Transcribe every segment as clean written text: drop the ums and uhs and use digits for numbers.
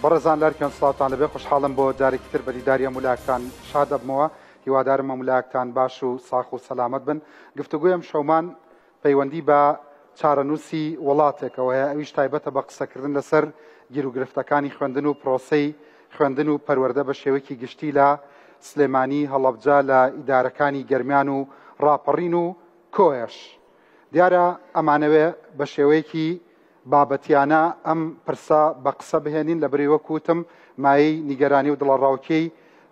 بەڕێزان لارکیان سڵاوتان لەبێ خۆشحاڵم بۆ جارێکی تر بە دیداری هەموو لایەکتان شاد دەبمەوە هیوادارم هەموو لایەکتان باش و ساخ و سەلامەت بن گفتوگۆی ئەم شەومان پەیوەندی بە چارەنووسی وڵاتێکەوە هەیە ئەویش تایبەتە بە قسەکردن لەسەر گیروگرفتەکانی خوێندن و پرۆسەی خوێندن و پەروەردە بە شێوەیەکی گشتی لە سلێمانی، هەڵەبجە، لە ئیدارەکانی گەرمیان و ڕاپەڕین و کۆیەش. دیارە ئەمانەوێ بە شێوەیەکی بابەتیانە ئەم پرسە بە قسە بهێنین لەبری وەک وتم مایەی نیگەرانی و دڵەڕاوکێی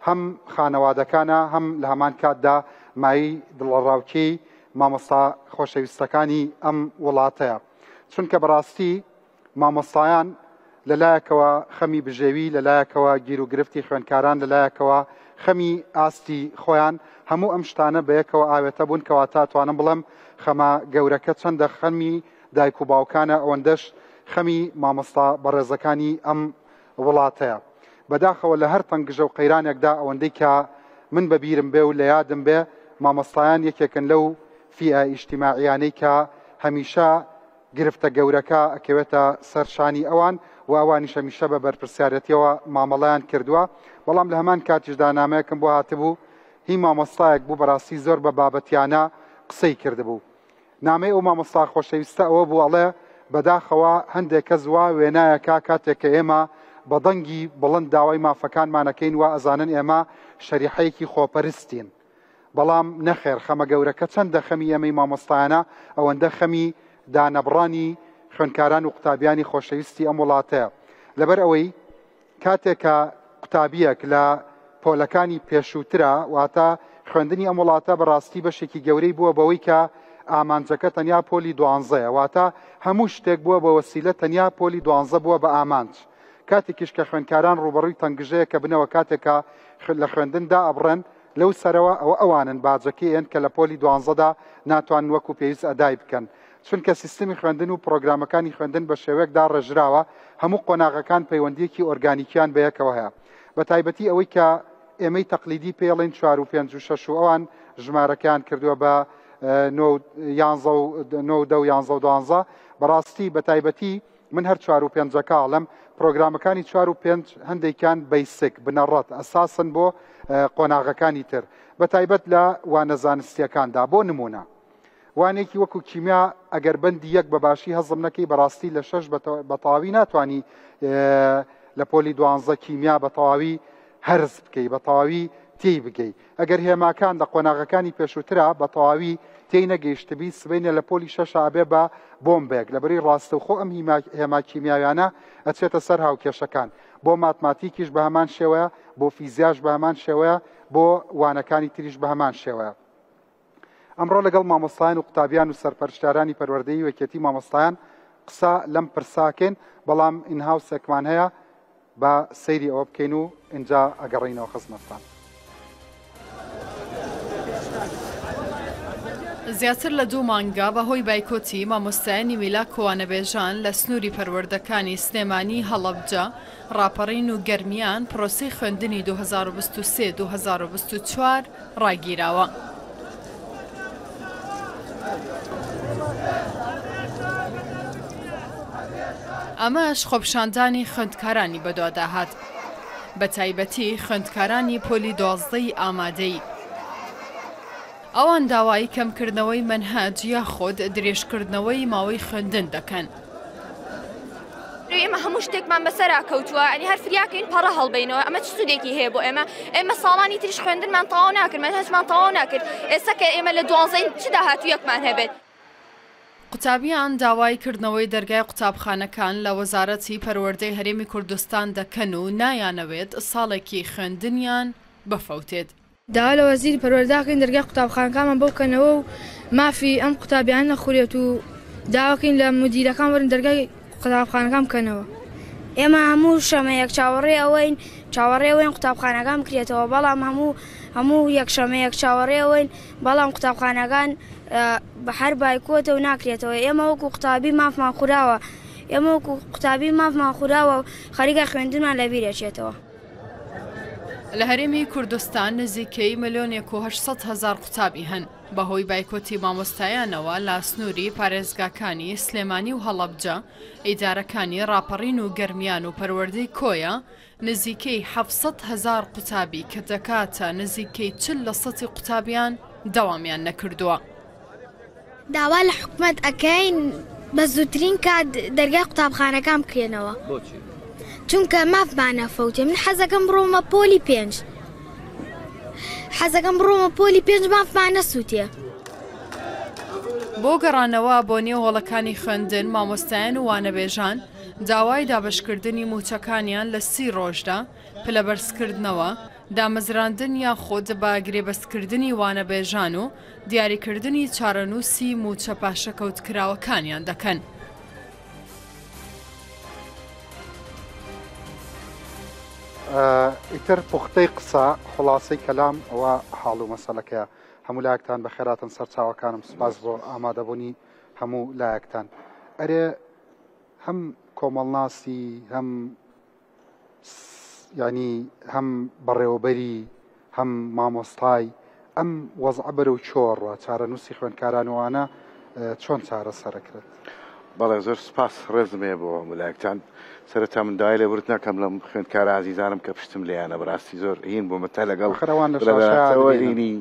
هەم خانەوادەکانە هەم لە هەمان کاتدا مایەی دڵەڕاوکێی مامۆستا خۆشەویستەکانی ئەم وڵاتەیە چونکە بەڕاستی مامۆستایان لەلایەکەوە خەمی بژێوی، لەلایەکەوە گیروگرفتی خوێندکاران، لەلایەکەوە خەمی ئاستی خۆیان، هەموو ئەم شتانە بەیەکەوە ئاوێتە بوون، کەواتە ئەتوانم بڵێم خەمە گەورەکە چەندە خەمی دایک و باوکانە ئەوەندەش خەمی مامۆستا بەڕێزەکانی ئەم وڵاتەیە. بەداخەوە لە هەر تەنگژە و قەیرانێکدا ئەوەندەی کە من بە بیرم بێ و لە یادم بێ مامۆستایان یەکێکن لەو فیئە ئیجتیماعیانەی کە هەمیشە گرفتە گەورەکە ئەکەوێتە سەر شانی ئەوان و ئەوانیش هەمیشە بە بەرپرسیارەتیەوە مامەڵەیان کردووە، بەڵام لە هەمان کاتیشدا نامەیەکم بۆ هاتبوو هی مامۆستایەک بوو بەڕاستی زۆر بە بابەتیانە قسەی کردبوو. نامەی ئەو مامۆستا خۆشەویستە ئەوە بوو ئەڵێ بەداخەوە هەندێک کەس وا وێنایەکا کاتێک کە ئێمە بە دەنگی بڵند داوای مافەکانمان ئەکەین وا ئەزانن ئێمە شەریحەیەکی خۆپەرستین. بەڵام نەخێر خەمە گەورەکە چەندە خەمی ئێمەی مامۆستایانە ئەوەندە خەمی دانەبڕانی خوێندکاران و قوتابیانی خۆشەویستی ئەم وڵاتەیە لەبەر ئەوەی کاتێک کە قوتابیەک لە پۆلەکانی پێشووترا واتە خوێندنی ئەم وڵاتە بەڕاستی بەشێکی گەورەی بووە بەوەی کە ئامانجەکە تەنیا پۆلی دوانزەیە واتە هەموو شتێک بووە بە وەسیلە تەنیا پۆلی دوانزە بووە بە ئامانج کاتێکیش کە خوێندکاران ڕووبەڕووی تەنگژەیەک ئەبنەوە کاتێک کە لە خوێندن دائەبڕێن لەو سەرەوە ئەوە ئەوانن باجەکەی ئێن کە لە پۆلی دوانزەدا ناتوانن وەکو پێویست ئەدای بکەن چونکە سیستمی خوێندن و پڕۆگرامەکانی خوێندن بە شێوەیەک داڕێژراوە هەموو قۆناغەکان پەیوەندییەکی ئۆرگانیکیان بەیەکەوە هەیە بە تایبەتی ئەوەی کە ئێمەی تەقلیدی پێڵین چوار و پێنج و شەش و ئەوان ژمارەکەیان کردووە بە نۆ و یانزە و نۆ و دە و یانزە و دوانزە بەڕاستی بە تایبەتی من هەر چوار و پێنجەکە ئەڵێم، پرۆگرامەکانی چوار و پێنج هەندێکیان بەیسک، بنەڕەت، ئەساسن بۆ قۆناغەکانی تر، بەتایبەت لە وانە زانستییەکاندا. بۆ نموونە وانەیەکی وەکو کیمیا ئەگەر بەندی یەک بە باشی هەزم نەکەی بەڕاستی لە شەش بە تەواوی ناتوانی لە پۆلی دوانزە کیمیا بە تەواوی هەرس بکەی، بە تەواوی تێی بگەی. ئەگەر هێماکان لە قۆناغەکانی پێشووترا بە تەواوی تێی نەگەیشتبی، سبەینێ لە پۆلی شەشا ئەبێ بە بۆمبێک، لەبەرەی ڕاستەوخۆ ئەم هێما کیمیاویانە ئەچێتە سەر هاوکێشەکان. بۆ ماتماتیکیش بە هەمان شێوەیە، بۆ فیزیاش بە هەمان شێوەیە، بۆ وانەکانی تریش بە هەمان شێوەیە. ئەمڕۆ لەگەڵ مامۆستایان و قوتابیان و سەرپەرشتیارانی پەروەردەیی و یەکێتی مامۆستایان قسە لەم پرسە ئەکەین، بەڵام ئینهاوسێکمان هەیە با سەیری ئەوە بکەین و ئینجا ئەگەڕێینەوە خزمەتتان. زیاتر لە دوو مانگە بەهۆی بایکۆتی مامۆستایانی میلاک و وانەبێژان لە سنووری پەروەردەکانی سلێمانی، هەڵەبجە، ڕاپەڕین و گەرمیان پرۆسەی خوێندنی 2023 2024 ڕاگیراوە. ئەمەش خۆپیشاندانی خوێندکارانی بەدوادا هات، بەتایبەتی خوێندکارانی پۆلی دوازدەی ئامادەیی. ئەوان داوای کەمکردنەوەی مەنهەج یاخود درێژکردنەوەی ماوەی خوێندن دەکەن. ئێمە هەموو شتێکمان بەسەرا کەوتووە ئەنی هەر فریاکەین پەڕە هەڵبینەوە ئەمە چ سوودێکی هەیە بۆ ئێمە ئێمە ساڵانی تریش خوێندنمان تەواو ناکرد مەنهەجمان تەواو ناکرد ئێستا کە ئێمە لە دوانزەین چ داهاتوویەکمان هەبێت. قوتابیان داوای کردنەوەی دەرگای قوتابخانەکان لە وەزارەتی پەروەردەی هەرێمی کوردستان دەکەن و نایانەوێت ساڵێکی خوێندنیان بفەوتێت. داوا لە وەزیری پەروەردە ئەکەین دەرگای قوتابخانەکانمان بۆ بکەنەوە و مافی ئەم قوتابیانە نەخورێت و داواکەین لە مدیرەکان وەرن دەرگای قوتابخانەکان بکەنەوە. ئێمە هەموو شەمەیەک چاوەڕێی ئەوەین چاوەڕێی ئەوەین قوتابخانەکان بکرێتەوە بەڵام هەموو هەموو یەکشەمەیەک چاوەڕێی ئەوەین بەڵام قوتابخانەکان هەر بایکۆتە و ناکرێتەوە ئێمە وەکو قوتابی مافمان خوراوە ئێمە وەکو قوتابی مافمان خوراوە و خەریکە خوێندنمان لەبیر ئەچێتەوە. لە هەرێمی کوردستان نزیکەی ملیۆنێک و 800 هەزار قوتابی هەن. بەهۆی بایکۆتی مامۆستایانەوە لە سنووری پارێزگاکانی سلێمانی و هەڵەبجە، ئیدارەکانی ڕاپەڕین و گەرمیان و پەروەردەی کۆیە، نزیکەی 700 هەزار قوتابی کە دەکاتە نزیکەی 40 لە سەتی قوتابیان دەوامیان نەکردووە. داوا لە حکومەت ئەکەین بە زووترین کات دەرگای قوتابخانەکان بکرێنەوە. بۆچی؟ چونکە مافمان ئەفەوتێ من حەزەکەم بڕۆمە پۆلی پێنج حەزەکەم بڕۆمە پۆلی پێنج مافمان نەسووتێ. بۆ گەڕانەوە بۆ نێو هۆڵەکانی خوێندن مامۆستایان و وانەبێژان داوای دابەشکردنی مووچەکانیان لە سی ڕۆژدا، پلەبەرزکردنەوە، دامەزراندن یاخود بە گرێبەستکردنی وانەبێژان و دیاریکردنی چارەنووسی مووچە پاشەکەوتکراوەکانیان دەکەن. ئیتر پوختەی قسە، خوڵاسەی کەلام ئەوە حاڵ و مەسەلەکەیە. هەموو لایەکتان بەخێراتن سەرچاوەکانم سوپاس بۆ ئامادەبوونی هەموو لایەکتان. ئەرێ هەم کۆمەڵناسی هەم یانی هەم بەڕێوەبەری هەم مامۆستای ئەم وەزعە بەرەو کوێ ڕوا چارەنووسی خوێندکاران و ئەوانە چۆن چارەسەرەکرێت؟ بەڵێ زۆر سوپاس ڕێزم هەیە بۆ هەموو لایەکتان سەرەتا من داوای لێبوردن ئەکەم لەم خوێندکارە ئازیزانم کە پشتم لێیانە بەڕاستی زۆر هین بوومە تا لەگەڵ ئاخر ئەوان لە شاشەیا بەرەوە دەبینن. هینی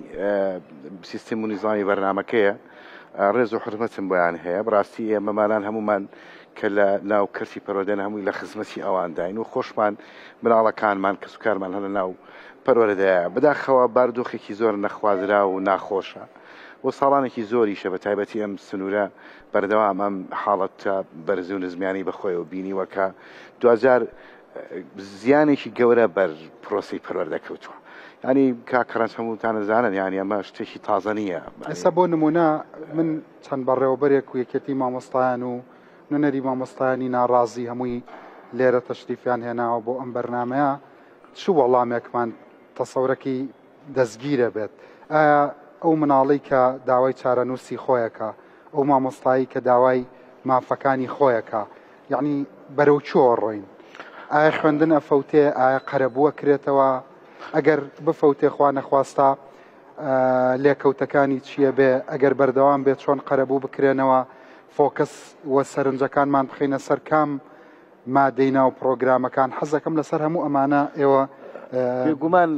سیستم و نیزامی بەرنامەکەیە ڕێز و حورمەتم بۆیان هەیە بەڕاستی ئێمەمانان هەموومان کە لە ناو کەرتی پەروەردەن هەمووی لە خزمەتی ئەوانداین و خۆشمان مناڵەکانمان کەسوکارمان هەر لە ناو پەروەردەیە بەداخەوە بارودۆخێکی زۆر نەخوازراو و ناخۆشە و ساڵانێکی زۆریشە بە تایبەتی ئەم سنوورە بەردەوام ئەم حاڵەتە بەرزی و نزمیانەی بەخۆیەوە بینیوە کە دواجار زیانێکی گەورە بەر پرۆسەی پەروەردە کەوتووە ینی کاک ڕەنج هەمووتان ئەزانن یانی ئەمە شتێکی تازە نییە. ئێستا بۆ نموونە من چەند بەڕێوەبەرێک و یەکێتی مامۆستایان و نوێنەری مامۆستایانی ناڕازی هەمووی لێرە تەشریفیان هێناوە بۆ ئەم بەرنامەیە چ وەڵامێکمان تەسەورەکەی دەستگیرە بێت ئایا ئەو مناڵەی کە داوای چارەنووسی خۆیەکە ئەو مامۆستایی کە داوای مافەکانی خۆیەکە یعنی بەرەو کوێوە ڕۆین ئایا خوێندن ئەفەوتێ ئایا قەرەبووە کرێتەوە ئەگەر بفەوتێ خوا نەخواستە لێکەوتەکانی چییە بێ ئەگەر بەردەوام بێت چۆن قەرەبوو بکرێنەوە فۆکەس و سەرنجەکانمان بخەینە سەر کام مادەی ناو پڕۆگرامەکان حەزەکەم لەسەر هەموو ئەمانە ئێوە بێگومان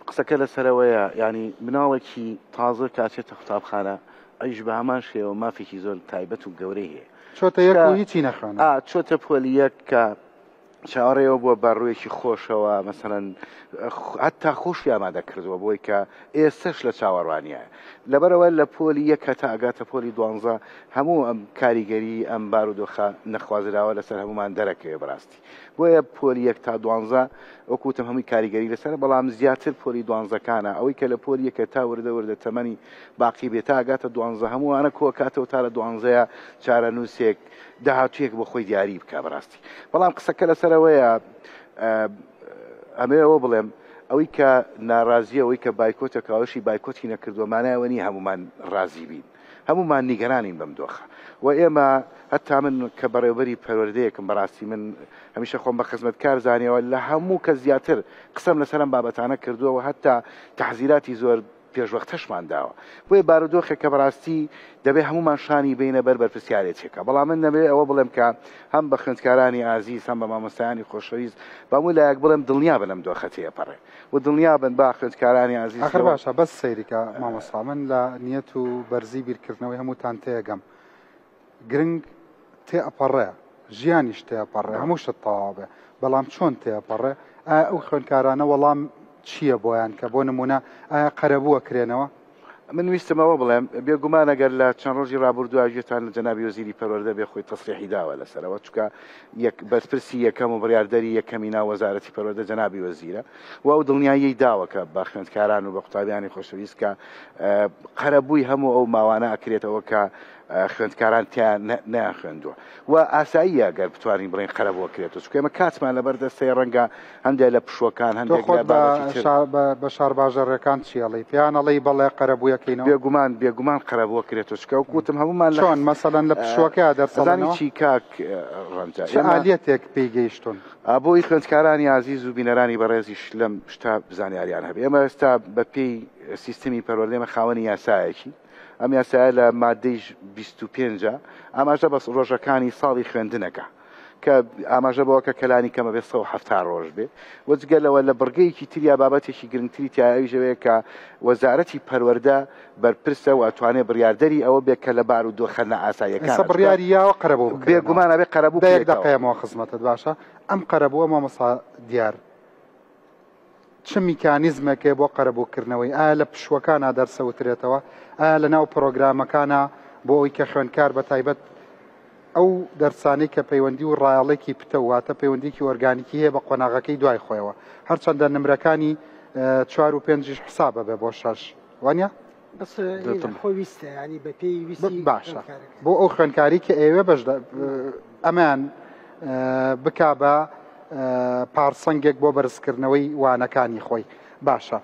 قسەکە لەسەرەوەیە ینی مناڵێکی تازە کاچێتە قوتابخانە ئەویش بە هەمان شێوە مافێکی زۆر تایبەت و گەورەی هەیە چۆتە یەک و هیچی نەخوێنە چۆتە پۆلی یەک کە چاوەڕێیەوە بووە بە ڕوویەکی خۆشەوە مەسەلەن هەتا خۆشی ئامادە کردووە بۆی کە ئێستش لە چاوەڕوانیایە لەبەرەوە لە پۆلی یەک هەتا ئەگاتە پۆلی دوانزە هەموو ئەم کاریگەری ئەم بارودۆخە نەخوازراوە لەسەر هەمومان دەرەکەوێ بەڕاستی بۆیە پۆلی یەک تا دوانزە وەکوتم هەمووی کاریگەری لەسەر بەڵام زیاتر پۆلی دوانزەکانە ئەوەی کە لە پۆلی یەکە تا وردە وردە تەمەنی باقی بێت تا ئەگاتە دوانزە هەمووانە کۆکاتەوە تا لە دوانزەیە چارەنووسێک داهاتوویەک بۆ خۆی دیاری بکا بەڕاستی بەڵام قسەکە لەسەر ئەوەیە ئەمەوێ ئەوە بڵێم ئەوەی کە ناڕازیە ئەوەی کە بایکۆتە کاوەشی بایکۆتی نەکردووە مانای ئەوە نییە هەمومان ڕازی بین هەمومان نیگەرانین بەم دۆخە و ئێمە هەتا من کە بەڕێوبەری پەروەردەیەکم بەڕاستی من هەمیشە خۆم بە خزمەتکار زانیەوە لە هەموو کە زیاتر قسەم لەسەر ئەم بابەتانە کردووە و هەتا تەحزیراتی زۆر پێشوەختەشمان داوە. بۆیە بارودۆخێکە بەڕاستی دەبێ هەموومان شانی بێینە بەر بەرپرسیارێتیەکە. بەڵام من دەمەوێ ئەوە بڵێم کە هەم بە خوێندکارانی ئازیز، هەم بە مامۆستایانی خۆشەویست، بە هەموو لایەک بڵێم دڵنیابن ئەم دۆخە تێئەپەڕێ و دڵنیابن با خوێندکارانی ئازیز ئاخر باشە بەس سەیریکە مامۆستا من لە نیەت و بەرزی بیرکردنەوەی هەمووتان تێئەگەم. گرنگ تێئەپەڕێ، ژیانیش تێئەپەڕێ، هەموو شت تەواو بێ، بەڵام چۆن تێئەپەڕێ؟ ئایا ئەو خوێندکارانە وەڵام چییە بۆیان کە بۆ نموونە ئایا قەرەبوو ئەکرێنەوە؟ من ویستم ئەوە بڵێم، بێگومان ئەگەر لە چەند ڕۆژی ڕابوردووە گوێتان لە جەنابی وەزیری پەروەردە بێ خۆی تەسریحی داوە لەسەرەوە، چونکە یەک بەرپرسی یەکەم و بڕیاردەری یەکەمی ناو وەزارەتی پەروەردە جەنابی وەزیرە و ئەو دڵنیاییەی داوە کە بە خوێندکاران و بە قوتابیانی خۆشەویست کە قەرەبووی هەموو ئەو ماوانە ئەکرێتەوە کە خوێندکاران تیا نەیان خوێندووە و ئاساییە گەر بتوانین بڵێین قەرەبوو ئەکرێتەوە چونکە ئێمە کاتمان لەبەر دەست هەیە ڕەنگە هەندێک لە پشووەکان تۆ هەندێک لە خۆت بە بابەتی تر شار بە بە شارباژێڕەکان چی ئەڵێی؟ پێیان ئەڵێی بەڵێ قەرەبوو ئەکەینەوە؟ بێگومان بێگومان قەرەبوو ئەکرێتەوە چونکە وەکو وتم هەموومان لە چۆن؟ مەسەلەن لە پشووەکەیا دەرس ئەزانی ئەڵێنەوە؟ چی کاک ڕەنجە چ ئێمە ئالیەتێک پێی گەیشتوون؟ بۆی خوێندکارانی ئازیز و بینەرانی بەڕێزیش لەم شتە زانیاریان هەبێ ئێمە ئێستا بە پێی سیستمی پەروەردە ئێمە خاوەنی یاسایەکی ئەم یاسایە لە مادەی 25 ئاماژە بە ڕۆژەکانی ساڵی خوێندنەکە کە ئاماژە بەوە کە کەلانی کەمە بێ 170 ڕۆژ بێ و جگە لەوە لە بڕگەیەکی تریا بابەتێکی گرنگتری تیا ئەویش ئەوەیە کە وەزارەتی پەروەردە بەرپرسە و ئەتوانێ بڕیاردەری ئەوە بێ کە لە بارودۆخە نائاساییەکان ئێستا بڕیاری یاوە قەرەبوو بکرێنەوە. بێگومان ئەبێ قەرەبوو دە یەک بکرێتەوە. دەقەیەمەوە خزمەتت باشە ئەم قەرەبووە مامۆستا دیار چ میکانیزمێک هەیە بۆ قەرەبووکردنەوەی ئایا لە پشووەکانا دەرسە وترێتەوە ئایا لە ناو پرۆگرامەکانا بۆ ئەوی کە خوێندکار بە تایبەت ئەو دەرسانەی کە پەیوەندی و ڕایەڵێکی پتەو واتە پەیوەندیکی ئۆرگانیکی هەیە بە قۆناغەکەی دوای خۆیەوە هەرچەندە نمرەکانی چوار و پێنجیش حسابە بێ بۆ شەش وانە؟ بەس خۆ ویستە ینی بە پێی ویستی باشە بۆ ئەو خوێندکاری کە ئێوێ بەش ئەمان بکا بە پارسەنگێک بۆ بەرزکردنەوەی وانەکانی خۆی باشە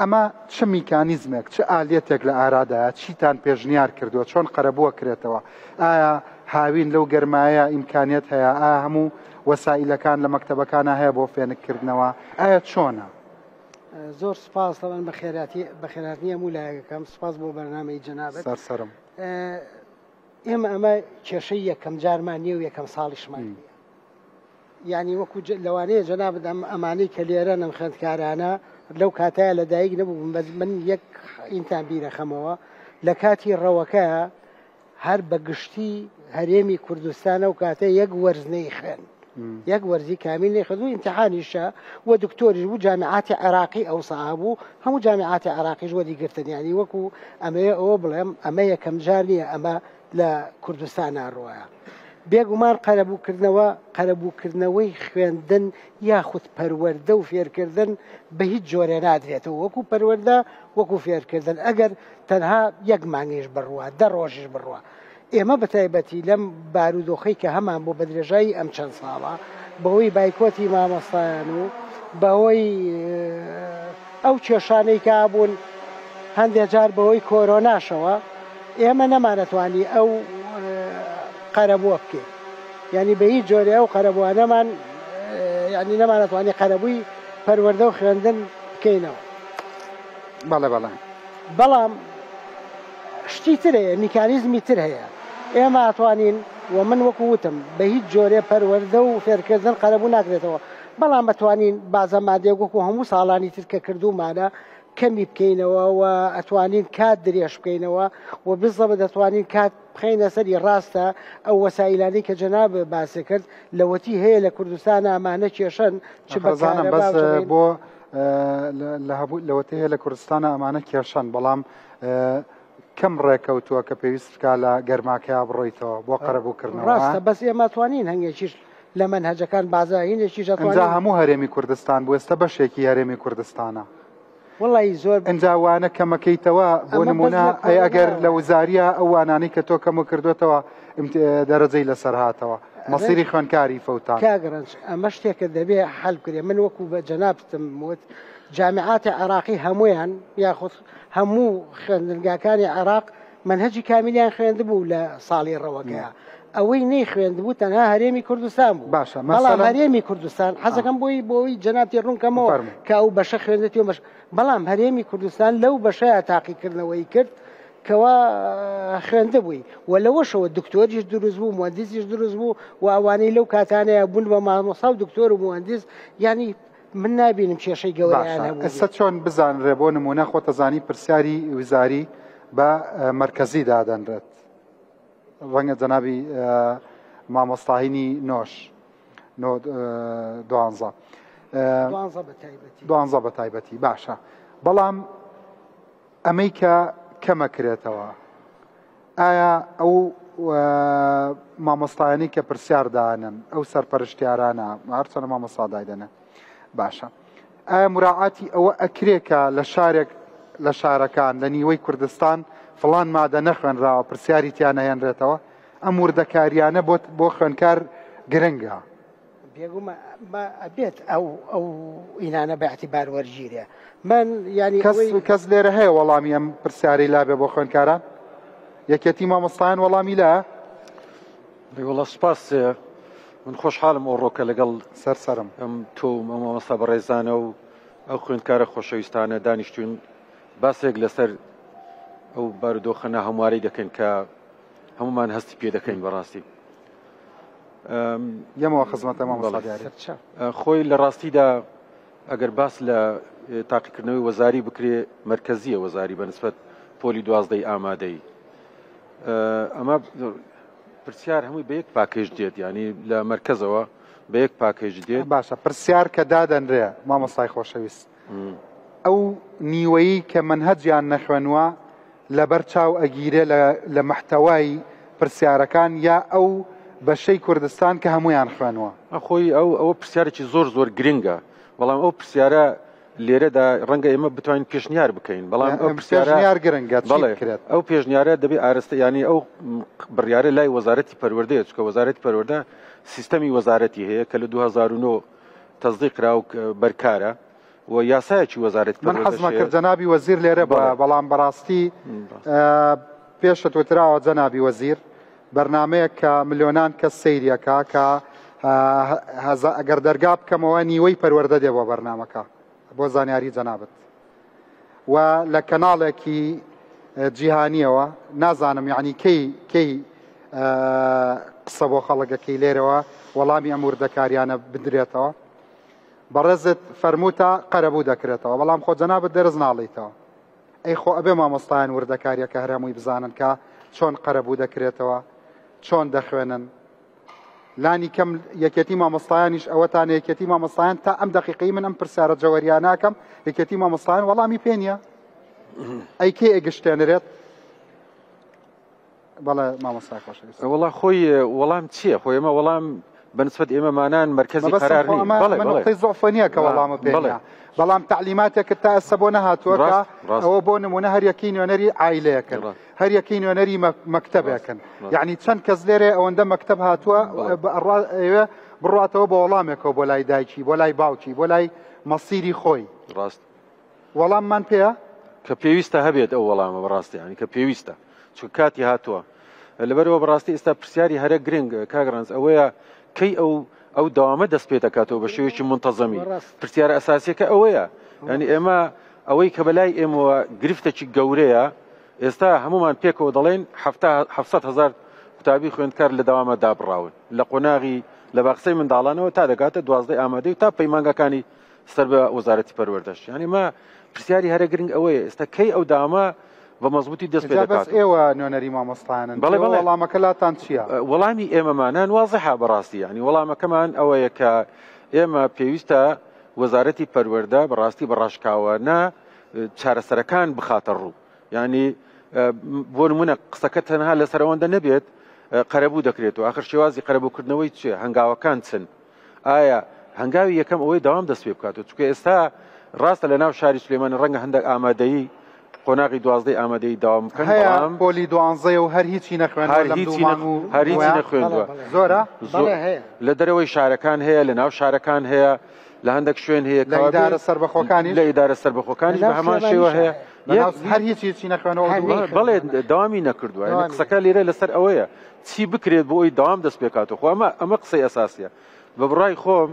ئەمە چ میکانیزمێک، چ ئالیەتێک لە ئارادایە، چیتان پێشنیار کردووە، چۆن قەرەبوو ئەکرێتەوە؟ ئایا هاوین لەو گەرمایە ئیمکانیەت هەیە؟ ئایا هەموو وەسائیلەکان لە مەکتەبەکانا هەیە بۆ فێنک کردنەوە؟ ئایا چۆنە؟ زۆر سوپاس تەبعەن بەخێراتی بەخێرهاتنی هەموو لایەکەکەم سوپاس بۆ بەرنامەی جەنابت. سەر سەرم. ئێمە ئەمە کێشەی یەکەم جارمان نییە و یەکەم ساڵیشمان نییە. یانی وەکو لەوانەیە جەنابت ئەم ئەمانەی کە لێرەن ئەم خوێندکارانە لەو کاتەیە لە دایک نەبووم بەس من یەک ئینتان بیرەخەمەوە لە کاتی ڕەوەکە هەر بە گشتی هەرێمی کوردستانە و کاتە یەک وەرز نەیخوێن یەک وەرزی کامیل نەیخوێند و ئیمتحانیشە و دکتۆریش بوو جامیعاتی عێراقی ئەوسا هەبوو هەموو جامیعاتی عێراقیش وەریگرتن یعنی وەکو ئەمەیە ئەوە بڵێم ئەمە یەکەم جار نییە ئەمە لە کوردستانا ڕوایە. بێگومان قەرەبووکردنەوە، قەرەبووکردنەوەی خوێندن یاخود پەروەردە و فێرکردن بە هیچ جۆرێ نادرێتەوە وەکو پەروەردە وەکو فێرکردن ئەگەر تەنها یەک مانگیش بڕوا دە ڕۆژیش بڕوا. ئێمە بە تایبەتی لەم بارودۆخەی کە هەمان بۆ بە درێژایی ئەم چەند ساڵە بەهۆی بایکۆتی مامۆستایان و بەهۆی ئەو کێشانەی کە هەبوون هەندێک جار بەهۆی کۆرۆناشەوە ئێمە نەمانەتوانی ئەو قەرەبووە بکەین یعنی بە هیچ جۆرێ ئەو قەرەبووانەمان یعنی نەمانەتوانی قەرەبووی پەروەردە و خوێندن بکەینەوە. بەڵێ بەڵێ. بەڵام شتی تر هەیە میکانیزمی تر هەیە ئێمە ئەتوانین و من وەکو وتم بە هیچ جۆرێ پەروەردە و فێرکردن قەرەبوو ناکرێتەوە بەڵام ئەتوانین بازە مادەیەک وەکو هەموو ساڵانی تر کە کردوومانە کەمی بکەینەوە و ئەتوانین کات درێژ بکەینەوە و بزەبت دەتوانین کات بخەینە سەری ڕاستە ئەو وەسائیلانەی کە جەناب باسی کرد لەوەتی هەیە لە کوردستان ئەمانە کێشەن چ بە خەزانم کارەبا بەس و چ بە بۆ لە هەبوو لەوەتی هەیە لە کوردستانە ئەمانە کێشەن بەڵام کەم ڕێکەوتووە کە پێویست بکا لە گەرماکەیا بڕۆیتەوە بۆ قەرەبووکردنەوە ڕاستە بەس ئێمە توانین هەنگێکیش لە مەنهەجەکان بازا هینێکیش ئەنجا ئەتوانین هەموو هەرێمی کوردستان بوو ئێستا بەشێکی هەرێمی کوردستانە. وەڵی زۆر ئینجا وانە کەمەکەیتەوە بۆ ئەمە بەس نمونە لە ئەی ئەگەر کۆرۆنا لە وزاریە ئەو وانانەی کە تۆ کەمو کردوتەوە دەرەجەی لەسەر هاتەوە مەسیری خوێندکاری فەوتان. کاک ڕەنج ئەمە شتێکە دەبێ حەل بکرێ من وەکو بە جەنابتم وت جامیعاتی عێراقی هەموویان یاخود هەموو خوێندنگاکانی عێراق مەنهەجی کامیلیان خوێندبوو لە ساڵی ڕەوەکەیا ئەوەی نەیخوێندبوو تەنها هەرێمی کوردستان بوو باشە بەڵام مەسەلەن هەرێمی کوردستان حەزەکەم بۆی بۆی جەنابتی ڕوون کەمەوە فەرموو. کە ئەو بەشە خوێندێتی و بەش بەڵام هەرێمی کوردستان لەو بەشەیە تاقیکردنەوەی کرد کەوا خوێندبووی و لەوەشەوە دکتۆریش دروست بوو موهەندیسیش دروست بوو و ئەوانەی لەو کاتانەیە بوون بە مامۆستا و دکتۆر و موهەندیس یعنی من نابینم کێشەی گەورەیان باشە هەبوو ئێستا چۆن بزانرێ بۆ نمونە خۆتەزانی پرسیاری وزاری بە مەرکەزی دادەنرێت ڕەنگە جەنابی مامۆستاهینی نۆش نۆ دوانزە دوانزە بە تایبەتی باشە بەڵام ئەمەی کە کەمەکرێتەوە ئایا ئەو مامۆستایانەی کە پرسیار دانن ئەو سەرپەرشتیارانە هەرچەنە مامۆستا دایدەنێ باشە ئایا مراعاتی ئەوە ئەکرێ کە لە شارێک لە شارەکان لە نیوەی کوردستان فڵان مادە نەخوێنراوە پرسیاری تیا نەهێنرێتەوە ئەم وردەکاریانە بۆ بۆ خوێندکار گرنگە بێگومان ئەبێت ئەو ئەو ئینانە بە اعتبار وەرگیرێ من ینی کەس کەس لێرە هەیە وەڵامی ئەم پرسیارەی لابێ بۆ خوێندکاران یەکێتی مامۆستایان وەڵامی لایە وەڵا سپاس. من خۆشحاڵم ئەوڕۆکە لەگەڵ سەر سەرم ئەم تۆ و مامۆستا بەڕێزانە و ئەو خوێندکارە خۆشەویستانە دانیشتوین باسێک لەسەر ئەو بارودۆخە ناهەموارەی دەکەین کە هەمومان هەستی پێ دەکەین بەڕاستی یەمەوە خزمەتە مامۆستا دیاری. خۆی لە ڕاستیدا ئەگەر باس لە تاقیکردنەوەی وەزاری بکرێ مەرکەزیە وەزاری بەنسبەت پۆلی دوازدەی ئامادەی ئەمە پرسیار هەمووی بە یەک پاکێج دێت ینی لە مەرکەزەوە بە یەک پاکێج دێت باشە پرسیار کە دادەنرێ مامۆستای خۆشەویست ئەو نیوەیی کە مەنهەجیان نەخوێنوە لەبەر چاو ئەگیرێ لە مەحتەوای پرسیارەکان یا ئەو بەشەی کوردستان کە هەمویان خوێنوە؟ خۆی ئەو ئەوە پرسیارێکی زۆر زۆر گرنگە بەڵام ئەو پرسیارە لێرەدا ڕەنگە ئێمە بتوانین پێشنیار بکەین بەڵام ئەو پرسیارە گرنگە بەڵێ کرێت ئەو پێشنیارە دەبێ ئارستە ینی ئەو بڕیارە لای وەزارەتی پەروەردەیە چکە وەزارەتی پەروەردە سیستەمی وەزارەتی هەیە کە لە 2009 تەزدیق کرا و بەرکارە و یاسایەکی وەزارەتی من حەزمە کرد جەنابی وەزیر لێرە بە بەڵام بەڕاستی پێشت وتراوە جەنابی وەزیر بەرنمەیەک کە ملیۆنان کەس سەیریەکە کە ئەگەر دەرگا بکەمەوە نیوەی پەروەردە دێ بۆ بەرنمەکە بۆ زانیاری جەنابت و لە کەناڵێکی جیهانیەوە نازانم یعنی کەی کەی قسە بۆ خەڵگەکەی لێرەوە وەڵامی ئەم وردەکاریانە بدرێتەوە بەڕێزت فەرمووتە قەرەبوو دەکرێتەوە بەڵام خۆ جەنابت دەرز ناڵیتەوە ئەی خۆ ئەبێ مامۆستایان وردەکاریەکە هەر هەمووی بزانن کە چۆن قەرەبوو دەکرێتەوە چۆن دەخوێنن لانی کەم یەکێتی مامۆستایانیش ئەوەتان یەکێتی مامۆستایان تا ئەم دقیقەی من ئەم پرسیارە جەوەریان ناکەم یەکێتی مامۆستایان وەڵامی پێ نییە ئەی کێ ئەگشتێنرێت بەڵێ مامۆستای خۆشەویست. وەڵا خۆی وەڵام چییە؟ خۆ ئێمە وەڵام بەنسبەت ئێمەمانان مەرکەزی قەرار نییە. بەڵێ بەڵێ. نقطەی زەعفە نییە کە وەڵامە پێ نییە. بەڵام تەعلیماتێکت تا ئێستا بۆ نەهاتووە کە ئەوە بۆ نمونە هەر یەکەی نوێنەری عایلەیەکن هەر یەکەی نوێنەری مەکتەبێکن یعنی چەند کەس لێرێ ئەوەندە مەکتەب هاتووە ئەوێ بڕاتەوە بە وەڵامێکەوە بۆ لای دایکی بۆ لای باوکی بۆ لای مەسیری خۆی ڕاست وەڵاممان پێیە؟ کە پێویستە هەبێت ئەو وەڵامە بەڕاستی ینی کە پێویستە چونکە کاتی هاتووە لەبەرەوە بەڕاستی ئێستا پرسیاری هەرە گرنگ کاک ڕەنج ئەوەیە کەی ئەو ئەو داوامە دەست پێ دەکاتەوە بە شێوەیەکی منتەزەمی پرسیارە ئەساسیەکە ئەوەیە ینی ئێمە ئەوەی کە بەلای ئێمەوە گرفتێکی گەورەیە ئێستا هەمومان پێکەوە دەڵێن 700 هزار قوتابی خوێندکار لە داوامە دابڕاون لە قۆناغی لە باخچەی منداڵانەوە تا دەگاتە دوازدە ئامادەی و تا پەیمانگاکانی سەر بە وەزارەتی پەروەردەش یانی مە پرسیاری هەرە گرنگ ئەوەیە ئێستا کەی ئەو دامە بە مەزبوتی دەست پێ دەکات ئێوە نوێنەری مامۆستایانن بەڵێ بەڵێ وەڵامەکە لاتان چییە وەڵامی ئێمەمانان وازحە بەڕاستی ینی وەڵامەکەمان ئەوەیە کە ئێمە پێویستە وەزارەتی پەروەردە بەڕاستی بە ڕاشکاوانە چارەسەرەکان بخاتە ڕوو ینی بۆ نمونە قسەکە تەنها لەسەر ئەوەندە نەبێت قەرەبوو دەکرێت و آخر شێوازی قەرەبووکردنەوەی چێ هەنگاوەکان چن ئایا هەنگاوی یەکەم ئەوەی دەوام دەست پێ بکات و چونکە ئێستا ڕاستە لە ناو شاری سلێمانی ڕەنگە هەندێک ئامادەیی قۆناغی دوازدەی ئامادەیی داوام بکەن هەیە بەڵام پۆلی دوانزەیە و هەر هیچی نەخوێندووە هەر لەم دوو هیچی مانگ و هەر هیچی دووە نەخوێندووە زۆرە زۆر بەڵێ هەیە لە دەرەوەی شارەکان هەیە لە ناو شارەکان هەیە لە هەندێک شوێن هەیە لە کەوابێ ئیدارە سەربەخۆکانیش لە ئیدارە سەربەخۆکانیش لە بە ناو هەمان شێوە سلێمانیشا هەیە هەیە لە یەک ناو هەر هیچ هیچی نەخوێنەوە هەر دوو نەیخوێندووە بەڵێ نا. دەوامی نەکردووە یعنی دەوامی قسەکە لێرە لەسەر ئەوەیە چی بکرێت بۆ ئەوی دەوام دەست پێکاتەوە خۆ ئەمە ئەمە قسەی ئەساسیە بە بڕای خۆم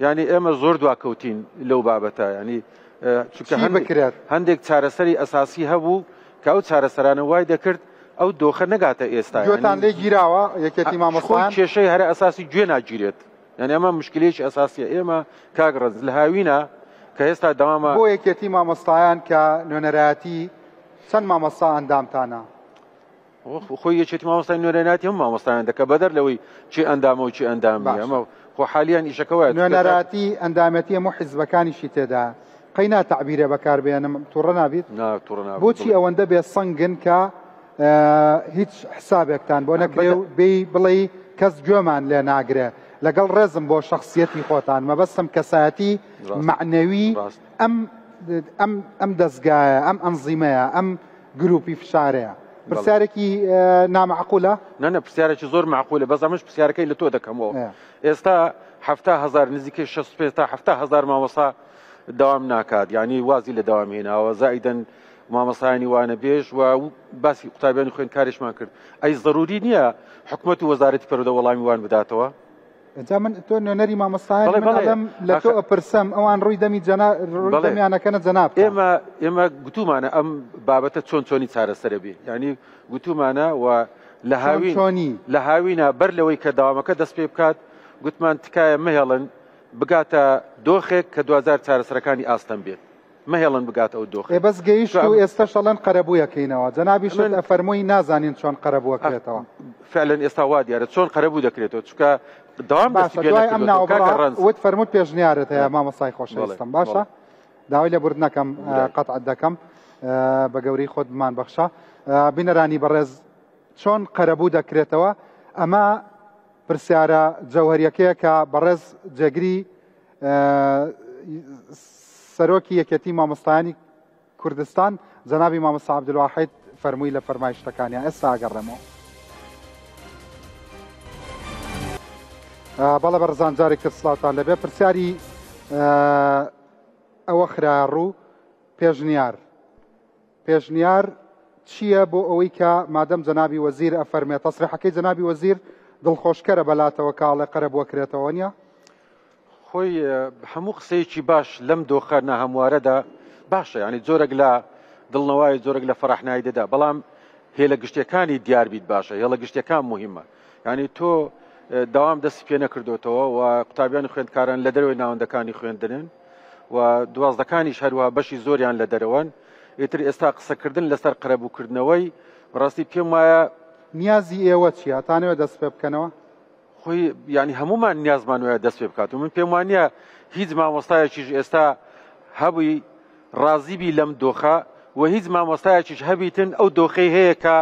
یعنی ئێمە زۆر دواکەوتین لەو بابەتە یعنی چونکە چی هەندێک بکرێت؟ هەندێک چارەسەری ئەساسی هەبوو کە ئەو چارەسەرانە وای دەکرد ئەو دۆخە نەگاتە ئێستا گوێتان یعنی لێ گیراوە یەکێتی خۆی مامۆستایان؟ کێشەی هەرە ئەساسی گوێ ناگیرێت یعنی ئەمە مشکلەیەکی ئەساسیە ئێمە کاک ڕەنج لە هاوینە کە ئێستا دەوامە بۆ یەکێتی مامۆستایان کە نوێنەرایەتی چەند مامۆستا ئەندامتانە؟ خۆی یەکێتی مامۆستای نوێنەرایەتی هەموو مامۆستایان دەکە بەدەر لەوەی چی ئەندامە و چی ئەندام نییە ئەمە خۆ حالیان ئیشەکە وایە نوێنەرایەتی ئەندامەتی هەموو حیزبەکانیشی تێدا قەی نا تەعبیرێ بەکار بێنم تووڕە نابیت نا تووڕە نابم بۆچی ئەوەندە بێ سەنگن کە هیچ حسابێکتان بۆ نەکرێ و بێی بڵێی کەس گوێمان لێ ناگرێ لەگەڵ ڕێزم بۆ شخصیەتی خۆتان مەبەستم کەسایەتی مەعنەوی ئەم ئەم ئەم دەزگایە ئەم ئەنزیمەیە ئەم گروپی فشارەیە پرسیارێکی نامعقولە؟ نا نا پرسیارێکی زۆر معقولە بەس ئەمەش پرسیارەکەی لە تۆ دەکەمەوە ئێستا 70 هزار نزیکەی 65 تا 70 هزار مامۆستا دەوام ناکات یعنی وازی لە دەوام هێناوە زائیدەن مامۆستایانی وانە بێژ و باسی قوتابیانی خوێندکاریشمان کرد ئەی زەروری نییە حکومەت و وەزارەتی پەروەردە وەڵامی وان بداتەوە؟ جا من تۆ نوێنەری مامۆستایانی من ئەڵێم لە تۆ ئەپرسم ئەوان ڕووی دەمی جەنا ڕووی دەمیانەکەنە جەناب ئێمە ئێمە گوتومانە ئەم بابەتە چۆن چۆنی چارەسەرە بێ یعنی گوتومانە و لە هاوین چۆنی لە هاوینە بەر لەوەی کە داوامەکە دەست پێ بکات گوتمان تکایە مەهێڵن بگاتە دۆخێک کە دوجار چارەسەرەکانی ئاستەم بێت مەهێڵن بگاتە ئەو دۆخە. ئێ بەس گەیشت و ئێستەش ئەڵێن قەرەبوویەکەینەوە جەنابیشت ئەفەرمووی نازانین چۆن قەرەبوو ئەکرێتەوە. فعلا ئێستا وا دیارە چۆن قەرەبوو دەکرێتەوە چونکە دەوام باشە دوای ئەم ناوبڕە وت فەرمووت پێشنیارت هەیە مامۆستای خۆشەویستم باشە داوای لێبوردن ئەکەم قەتعت دەکەم بە گەورەی خۆت بمان بەخشە بینەرانی بەڕێز چۆن قەرەبوو دەکرێتەوە ئەمە پرسیارە جەوهەریەکەیە کە بەڕێز جێگری سەرۆکی یەکێتی مامۆستایانی کوردستان جەنابی مامۆستا عەبدولواحید فەرمووی لە فەرمایشتەکانیان ئێستا ئەگەڕێمەوە. بەڵێ بەڕزان جارێک تر سڵاوتان لەبێ پرسیاری ئەوە خرایە ڕوو پێشنیار پێشنیار چییە بۆ ئەوەی کە مادەم جەنابی وەزیر ئەفەرمێ تەسریحەکەی جەنابی وەزیر دڵخۆشکەرە بەلاتەوە کە ئەڵێ قەرەبووەکرێتەوە نیە؟ خۆی هەموو قسەیەکی باش لەم دۆخە ناهەموارەدا باشە یعنی جۆرێک لە دڵنەوای جۆرێک لە فەرحنایی دەدا بەڵام هێلە گشتەکانی دیار بیت باشە هێڵە گشتەکان مهمە یعنی تۆ داوام دەستی پێ نەکردوتەوە و قوتابیان و خوێندکاران لە دەرەوەی ناوەندەکانی خوێندنن و دوازدەکانیش هەروە بەشی زۆریان لە دەرەوەن ئیتر ئێستا قسەکردن لەسەر قەرەبووکردنەوەی بەڕاستی پێم وایە نیازی ئێوە چییە؟ تانەوێت دەست پێ بکەنەوە؟ خۆی یعنی هەمومان نیازمان وایە دەست پێ بکات و من پێم وانە هیچ مامۆستایەکیش ئێستا هەبووی ڕازیبی لەم دۆخە و هیچ مامۆستایەکیش هەبیتن ئەو دۆخەی هەیە کە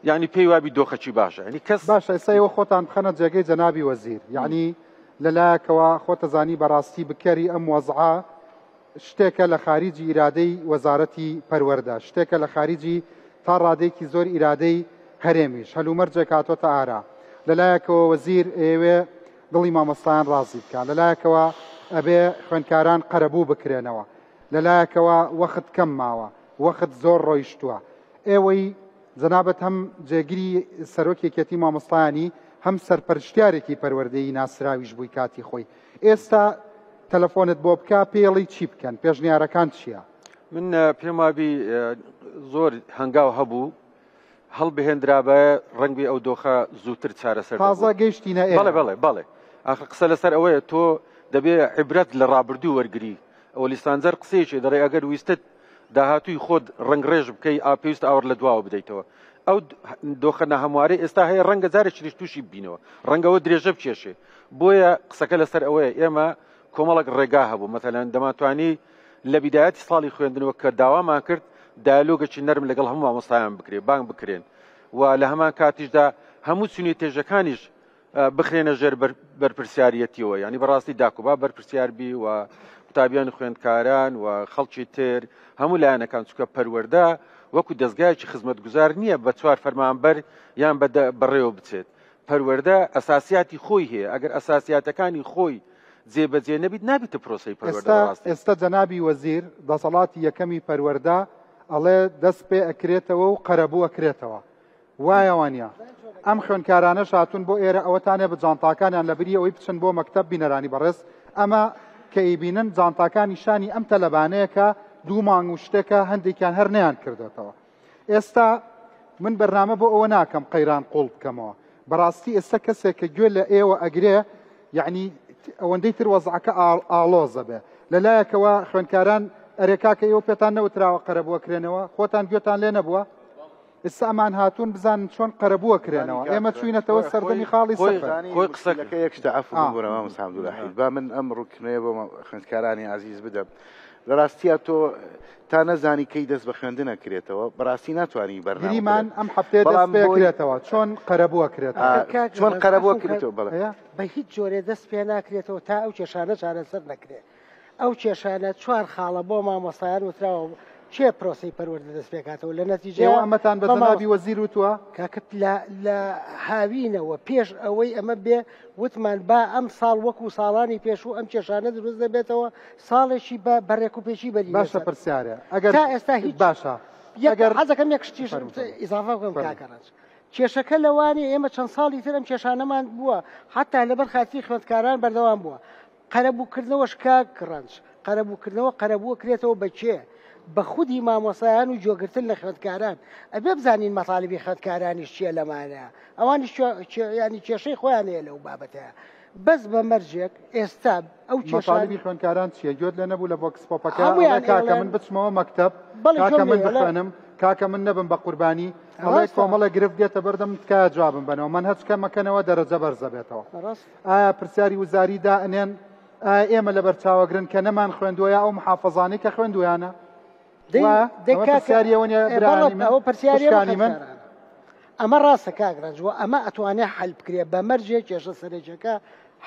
یعنی پێی وابی دۆخەکی باشە یعنی کەس باشە ئێستا ئێوە خۆتان بخەنە جێگەی جەنابی وەزیر یعنی لەلایەکەوە خۆتەزانی بەڕاستی بکەری ئەم وەزعە شتێکە لە خاریجی ئیرادەی وەزارەتی پەروەردە، شتێکە لە خاریجی تا ڕادەیەکی زۆر ئیرادەی هەرێمیش. هەلومەرجێک هاتۆتە ئارا. لە لایەکەوە وەزیر ئەیەوێ دڵی مامۆستایان ڕازی بکا، لە لایەکەوە ئەبێ خوێندکاران قەرەبوو بکرێنەوە، لە لایەکەوە وەخت کەم ماوە، وەخت زۆر ڕۆیشتووە. ئێوەی جەنابت هەم جێگری سەرۆکی یەکێتی مامۆستایانی، هەم سەرپەرشتیارێکی پەروەردەیی ناسراویش بووی کاتی خۆی. ئێستا تەلەفۆنت بۆ بکا پێڵی چی بکەن پێشنیارەکان چییە؟ من پێم وابی زۆر هەنگاو هەبوو هەڵبهێنرابە ڕەنگی ئەو دۆخە زووتر چارەسەر تازە گەیشتینە بەڵێ بەڵێ بەڵێ ئاخر قسە لەسەر ئەوەیە تۆ دەبێ عیبرەت لە ڕابردوو وەرگری ئەوە لیسانجەر قسەیەکی دەڵێ ئەگەر ویستت داهاتووی خۆت ڕەنگڕێژ بکەی ئا پێویست ئاوڕ لە دواوە بدەیتەوە ئەو دۆخە ناهەموارەی ئێستا هەیە ڕەنگە جارێکی تووشی ببینەوە ڕەنگەوە درێژە بکێشێ بۆیە قسەکە لەسەر ئەوەیە ئێمە کۆمەڵک ڕێگا هەبوو مەتەلەن دەمانتوانی لە بیدایەتی ساڵی خوێندنەوە کە داوامان کرد دایالۆگێکی نەرم لەگەڵ هەموو مامۆستایان بکرێ بانگ بکرێن و لە هەمان کاتیشدا هەموو چونی تێژەکانیش بخرێنە ژێر بەرپرسیارەتیەوە ینی بەڕاستی داکوبا بەرپرسیار بی و قوتابیان و خوێندکاران و خەڵکی تر هەموو لایەنەکان چکە پەروەەردە وەکو دەستگایکی خزمەتگوزار نییە بە چوار فەرمانبەر یان بەڕێوە بچێت پەروەردە ئەساسیاتی خۆی هەیە، ئەگەر ئەساسیاتەکانی خۆی جێبەجێ نەبیت نابیتە پرۆسەی پەروەردە ئێستا بەڕاستی. ئێستا جەنابی وەزیر دەسەڵاتی یەکەمی پەروەردە ئەڵێ دەست پێ ئەکرێتەوە و قەرەبوو ئەکرێتەوە وایە وانە؟ ئەم خوێندکارانەش هاتوون بۆ ئێرە ئەوەتانێ بە جانتاکانیان لە بری ئەوەی بچن بۆ مەکتەب بینەرانی بەڕێز ئەمە کە ئەیبینن جانتاکان نیشانی ئەم تەلەبانەیە کە دوو مانگ و شتێکە هەندێکیان هەر نەیان کردۆتەوە ئێستا من بەرنامە بۆ ئەوە ناکەم قەیران قوڵ بکەمەوە بەڕاستی ئێستا کەسێک کە گوێ لە ئێوە ئەگرێ یعنی ئەوەندەی تر وەزعەکە ئاڵۆزە بێ لەلایەکەوە خوێندکاران ئەرێ کاکە ئێوە پێتان نەوتراوە قەرەبووە کرێنەوە خۆتان گوێتان لێ نەبووە ئێستا ئەمان هاتوون بزانن چۆن قەرەبووە کرێنەوە ئێمە چوینەتەوە سەردەمی خاڵی سەفر خۆی قسەکە یەک شتە عەفو ببورە مامۆستا عەبدولواحید با من ئەم ڕوونکردنەوەیە بۆ خوێندکارانی ئازیز بدەم لە ڕاستیا تۆ تا نەزانی کەی دەست بە خوێندن ئەکرێتەوە بەڕاستی ناتوانانی بەرنامە گریمان ئەم هەفتەیە دەست بەڵام پێ بۆی کرێتەوە چۆن قەرەبووە کرێتەوە کاک چۆن ڕەنج، قەرەبووە عەفوم کە کرێتەوە بەڵێ ئەیە بە هیچ جۆرێ دەست پێ ناکرێتەوە تا ئەو کێشانە چارەسەر نەکرێ ئەو کێشانە چوار خاڵە بۆ مامۆستایان وتراوە کێ پرۆسەی پەروەردە دەست پێکاتەوە لە نەتیجەیە ئێوە ئەمەتان بە بە مامۆ- جەنابی وەزیر وتووە کاکە لە لە هاوینەوە پێش ئەوەی ئەمە بێ وتمان با ئەم ساڵ وەکو ساڵانی پێشوو ئەم کێشانە دروست نەبێتەوە ساڵێکی بە بە ڕێکوپێکی بەرینە باشە سەر. پرسیارێ ئەگەر تا ئێستا هیچ باشە یەک ئەگەر حەزەکەم یەک شتیش فەرموو، فەرموو. ئیزافە بکەم فەرموو. کاکە ڕەنج. کێشەکە لەوانەیە ئێمە چەند ساڵی تر ئەم کێشانەمان بووە حتا لەبەر خاتری خوێندکاران بەردەوام بووە. قەرەبووکردنەوەش کاک ڕەنج، قەرەبووکردنەوە قەرەبوو ئەکرێتەوە بە کێ؟ بە خودی مامۆستایان و گوێگرتن لە خوێندکاران. ئەبێ بزانین مەتالیبی خوێندکارانیش چییە لەمانە. ئەوانیش یانی کێشەی خۆیان هەیە لەو بابەتەیا. بەس بە مەرجێک ئێستا ئەو کێشان. مەتالیبی خوێندکاران چییە؟ گوێت لێ نەبوو لە ڤۆکس پۆپەکە؟ ئەڵێ کاکە من بچمەوە مەکتەب، کاکە من بخوێنم، کاکە من نەبم بە قوربانی، ئەڵێ کۆمەڵێک گرفت دێتە بەردەم تکایە جوابم بەنەوە، مەنهەج کەم مەکەنەوە دەرەجە بەرزەبێتەوە. ئایا پرسیاری وزاری دائەنێن؟ ئایا ئێمە لەبەر چاوەگرن کە نەمان خوێندووە یا ئەو محافەزانەی کە خوێندویانە؟ پرسیاری ئەوە نیە برایانی من خوشکانی من؟ ئەمە ڕاستە کاک ڕەنج و ئەمە ئەتوانێ حەل بکرێ بە مەرجێ کێشە سەرەکیەکە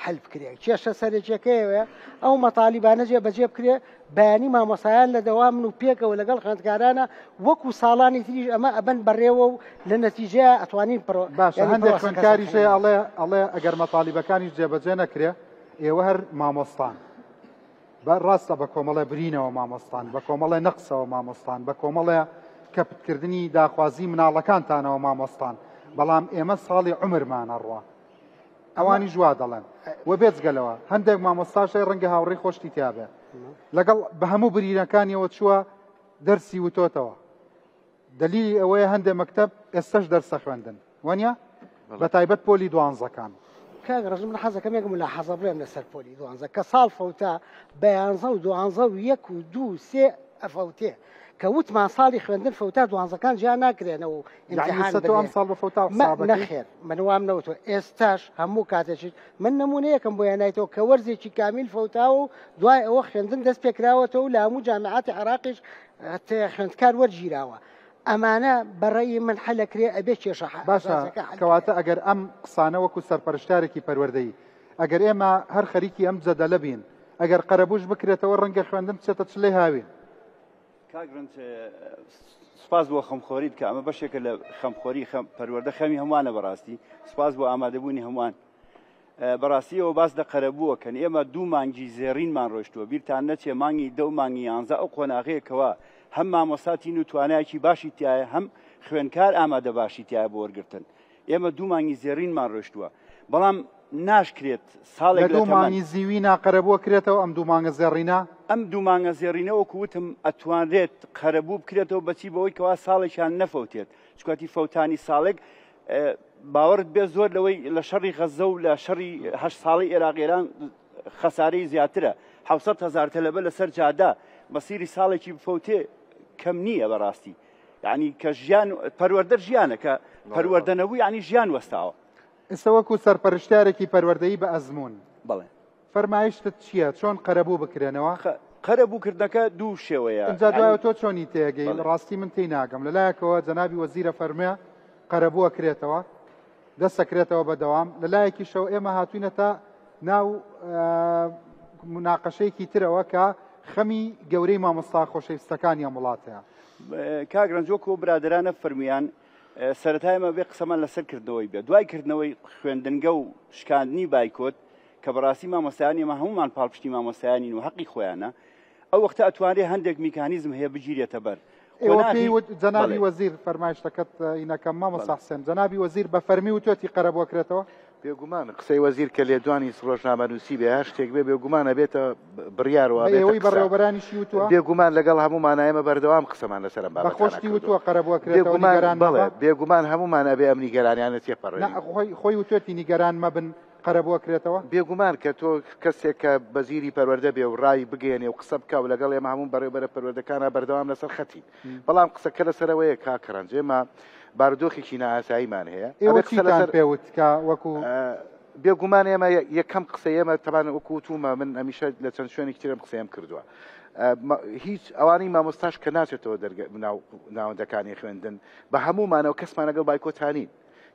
حەل بکرێ کێشە سەرەکیەکەیەوە ئەو مەتالیبانە جێ بەجێ بکرێ بەیانی مامۆسایان لە دەوامن و پێکەوە لەگەڵ خوێندکارانە وەکو ساڵانی تریش ئەمە ئەبەن بەڕێوە و لە نەتیجەیە ئەتوانین پڕۆ باشە هەندێک خوێندکاریش هەیە ئەڵێ ئەڵێ ئەگەر مەتالیبەکانیش جێبەجێ نەکرێ ئێوە هەر مامۆستان بە ڕاستە بە کۆمەڵێ برینەوە مامۆستان بە کۆمەڵێ نەقسەوە مامۆستان بە کۆمەڵێ کەپتکردنی داخوازی مناڵەکانتانەوە مامۆستان بەڵام ئێمە ساڵی عمرمانە ڕوا ئەوانیش وا دەڵێن و بێجگە لەوە هەندێک مامۆستاش هەیە ڕەنگە هاوڕێی خۆشتی تیابێ لەگەڵ بە هەموو برینەکانیەوە چووە دەرسی وتۆتەوە دلیلی ئەوەیە هەندێک مەکتەب ئێستش دەرسە خوێندن وانە بە تایبەت پۆلی دوانزەکان. کاک ڕەنج من حەزەکەم یەک ملاحەزە بڵێم لەسەر پۆلی دوانزە کە ساڵ فەوتا بە یانزە و دوانزە و یەک و دوو سێ ئەفەوتێ کە وتمان ساڵی خوێندن فەوتا دوانزەکان جیا ناکرێنەوە و ئیمتیحان تۆ ئەم ساڵ بە فەوتا نەخێر من وام نەوتوە ئێستاش هەموو کاتێکی من نمونەیەکم بۆ هێنایتەوە کە وەرزێکی کامیل فەوتاوە و دوای ئەوە خوێندن دەست پێکراوەتەوە و لە هەموو جامیعاتی عێراقیش خوێندکار وەرگیراوە ئەمانە بەڕێی من حەلەکرێ ئەبێ کێشە باشە کەواتە ئەگەر ئەم قسانە وەکو سەرپەرشتارێکی پەروەردەیی ئەگەر ئێمە هەر خەریکی ئەم جەدەلە بین ئەگەر قەرەبووش بکرێتەوە ڕەنگە خوێندن بچێتە چلەی هاوین. کاک رەنج سوپاس بۆ خەمخۆریت کە ئەمە بەشێکە لە خەمخۆری خەم پەروەردە خەمی هەمووانە بەڕاستی سوپاس بۆ ئامادەبوونی هەمووان بەڕاستیەوە باس لە قەرەبووە کەن ئێمە دوو مانگی زێڕینمان ڕۆشتووە بیرتان نەچێ مانگی دە و مانگی یانزە ئەو قۆناغەیەکەوە هەم مامۆستا تین و توانایەکی باشی تایە هەم خوێنکار ئامادە باشی تایە بۆ وەرگتن ئێمە دوو مانگی زێڕینمان ڕۆشتووە بەڵام ناشکرێت ساڵێک لە دوو مانگی زیوینا قەرەبوو ئەکرێتەوە ئەم دوو مانگە زێڕینە؟ ئەم دوو مانگە زێڕینە وەکو وتم ئەتوانرێت قەرەبوو بکرێتەوە بەچی بەوەی کەوا ساڵێکیان نەفەوتێت چکاتی فەوتانی ساڵێک باوەڕت بێ زۆر لەوەی لە شەڕی غەزە و لە شەڕی هەشت ساڵی ئێراق ئێران خەسارەی زیاترە 700 هزار تەلەبە لەسەر جادە مەسیری ساڵێکی بفەوتێ کەم نییە بەڕاستی یعنی کە ژیان پەروەردە ژیانە کە پەروەردە نەبوو یعنی ژیان وەستاوە. ئێستا وەکو سەرپەرشتیارێکی پەروەردەیی بە ئەزموون. بەڵێ. فەرمایشتت چییە؟ چۆن قەرەبوو بکرێنەوە؟ قەرەبوو کردنەکە دوو شێوەیە. ئینجا دوایەوە تۆ چۆنی تێگەی؟ ڕاستی من تێی ناگەم. لە لایەکەوە جەنابی وەزیر ئەفەرموێ قەرەبوو ئەکرێتەوە، دەست ئەکرێتەوە بە دەوام، لە لایەکیشەوە ئێمە هاتووینەتە ناو موناقەشەیەکی ترەوە کە خەمی گەورەی مامۆستا خۆشەویستەکانی ئەم وڵاتەیە. کاک ڕەنج وەکو برادەرانە فەرموویان سەرەتا ئێمە بێ قسەمان لەسەر کردنەوەی بێ دوای کردنەوەی خوێندنگە و شکاندنی بایکۆت کە بەڕاستی مامۆستایان ئێمە هەمومان پاڵپشتی مامۆستایانین و حەقی خۆیانە ئەو وەختە ئەتوانرێ هەندێک میکانیزم هەیە بگیرێتە بەر ئێوە پێی وت جەنابی وەزیر فەرمایشتەکەت ئینەکەم مامۆستا حسێن جەنابی وەزیر بە فەرمی وتوێتی قەرەبوو ئەکرێتەوە؟ بێگومان قسەی وەزیر کە لێدوانی ڕۆژنامەنووسی بێ هەر شتێک بێ بێگومان ئەبێتە بڕیار و ئەبێتە ئێوەی بەڕێوەبەرانیشی وتووە؟ بێگومان لەگەڵ هەموومان ئێمە بەردەوام قسەمان لەسەر ئەم بابەتانە کردووە. بە خۆشتی وتووە قەرەبوو ئەکرێتەوە نیگەران مەبە؟ بەڵێ بێگومان هەموومان ئەبێ ئەم نیگەرانیانە تێپەڕێنین. نا خۆی وتوێتی نیگەران مەبن قەرەبوو ئەکرێتەوە؟ بێگومان کە تۆ کەسێک کە وەزیری پەروەردە بێ و ڕای بگەیەنێ و قسە بکا و لەگەڵ ئێمە هەموو بەڕێوبەرە پەروەردەکانا بەردەوام لەسەر خەتین بەڵام قسەکە لەسەر ئەوەیە کاک ڕەنج ئێمە بارودۆخێکی نائاساییمان هەیە ئێوە ئەبێ قسە چیتان لەسەر پێ وت کە وەکو بێگومان ئێمە یەکەم قسە ئێمە تەبان وەکو وتومە من هەمیشە لە چەند شوێنێکی ترم قسەیم کردووە هیچ ئەوانەی مامۆستاش کە ناچێتەوە دەرگە ناوەندەکانی خوێندن بە هەموومانەوە کەسمان لەگەڵ بایکۆتانین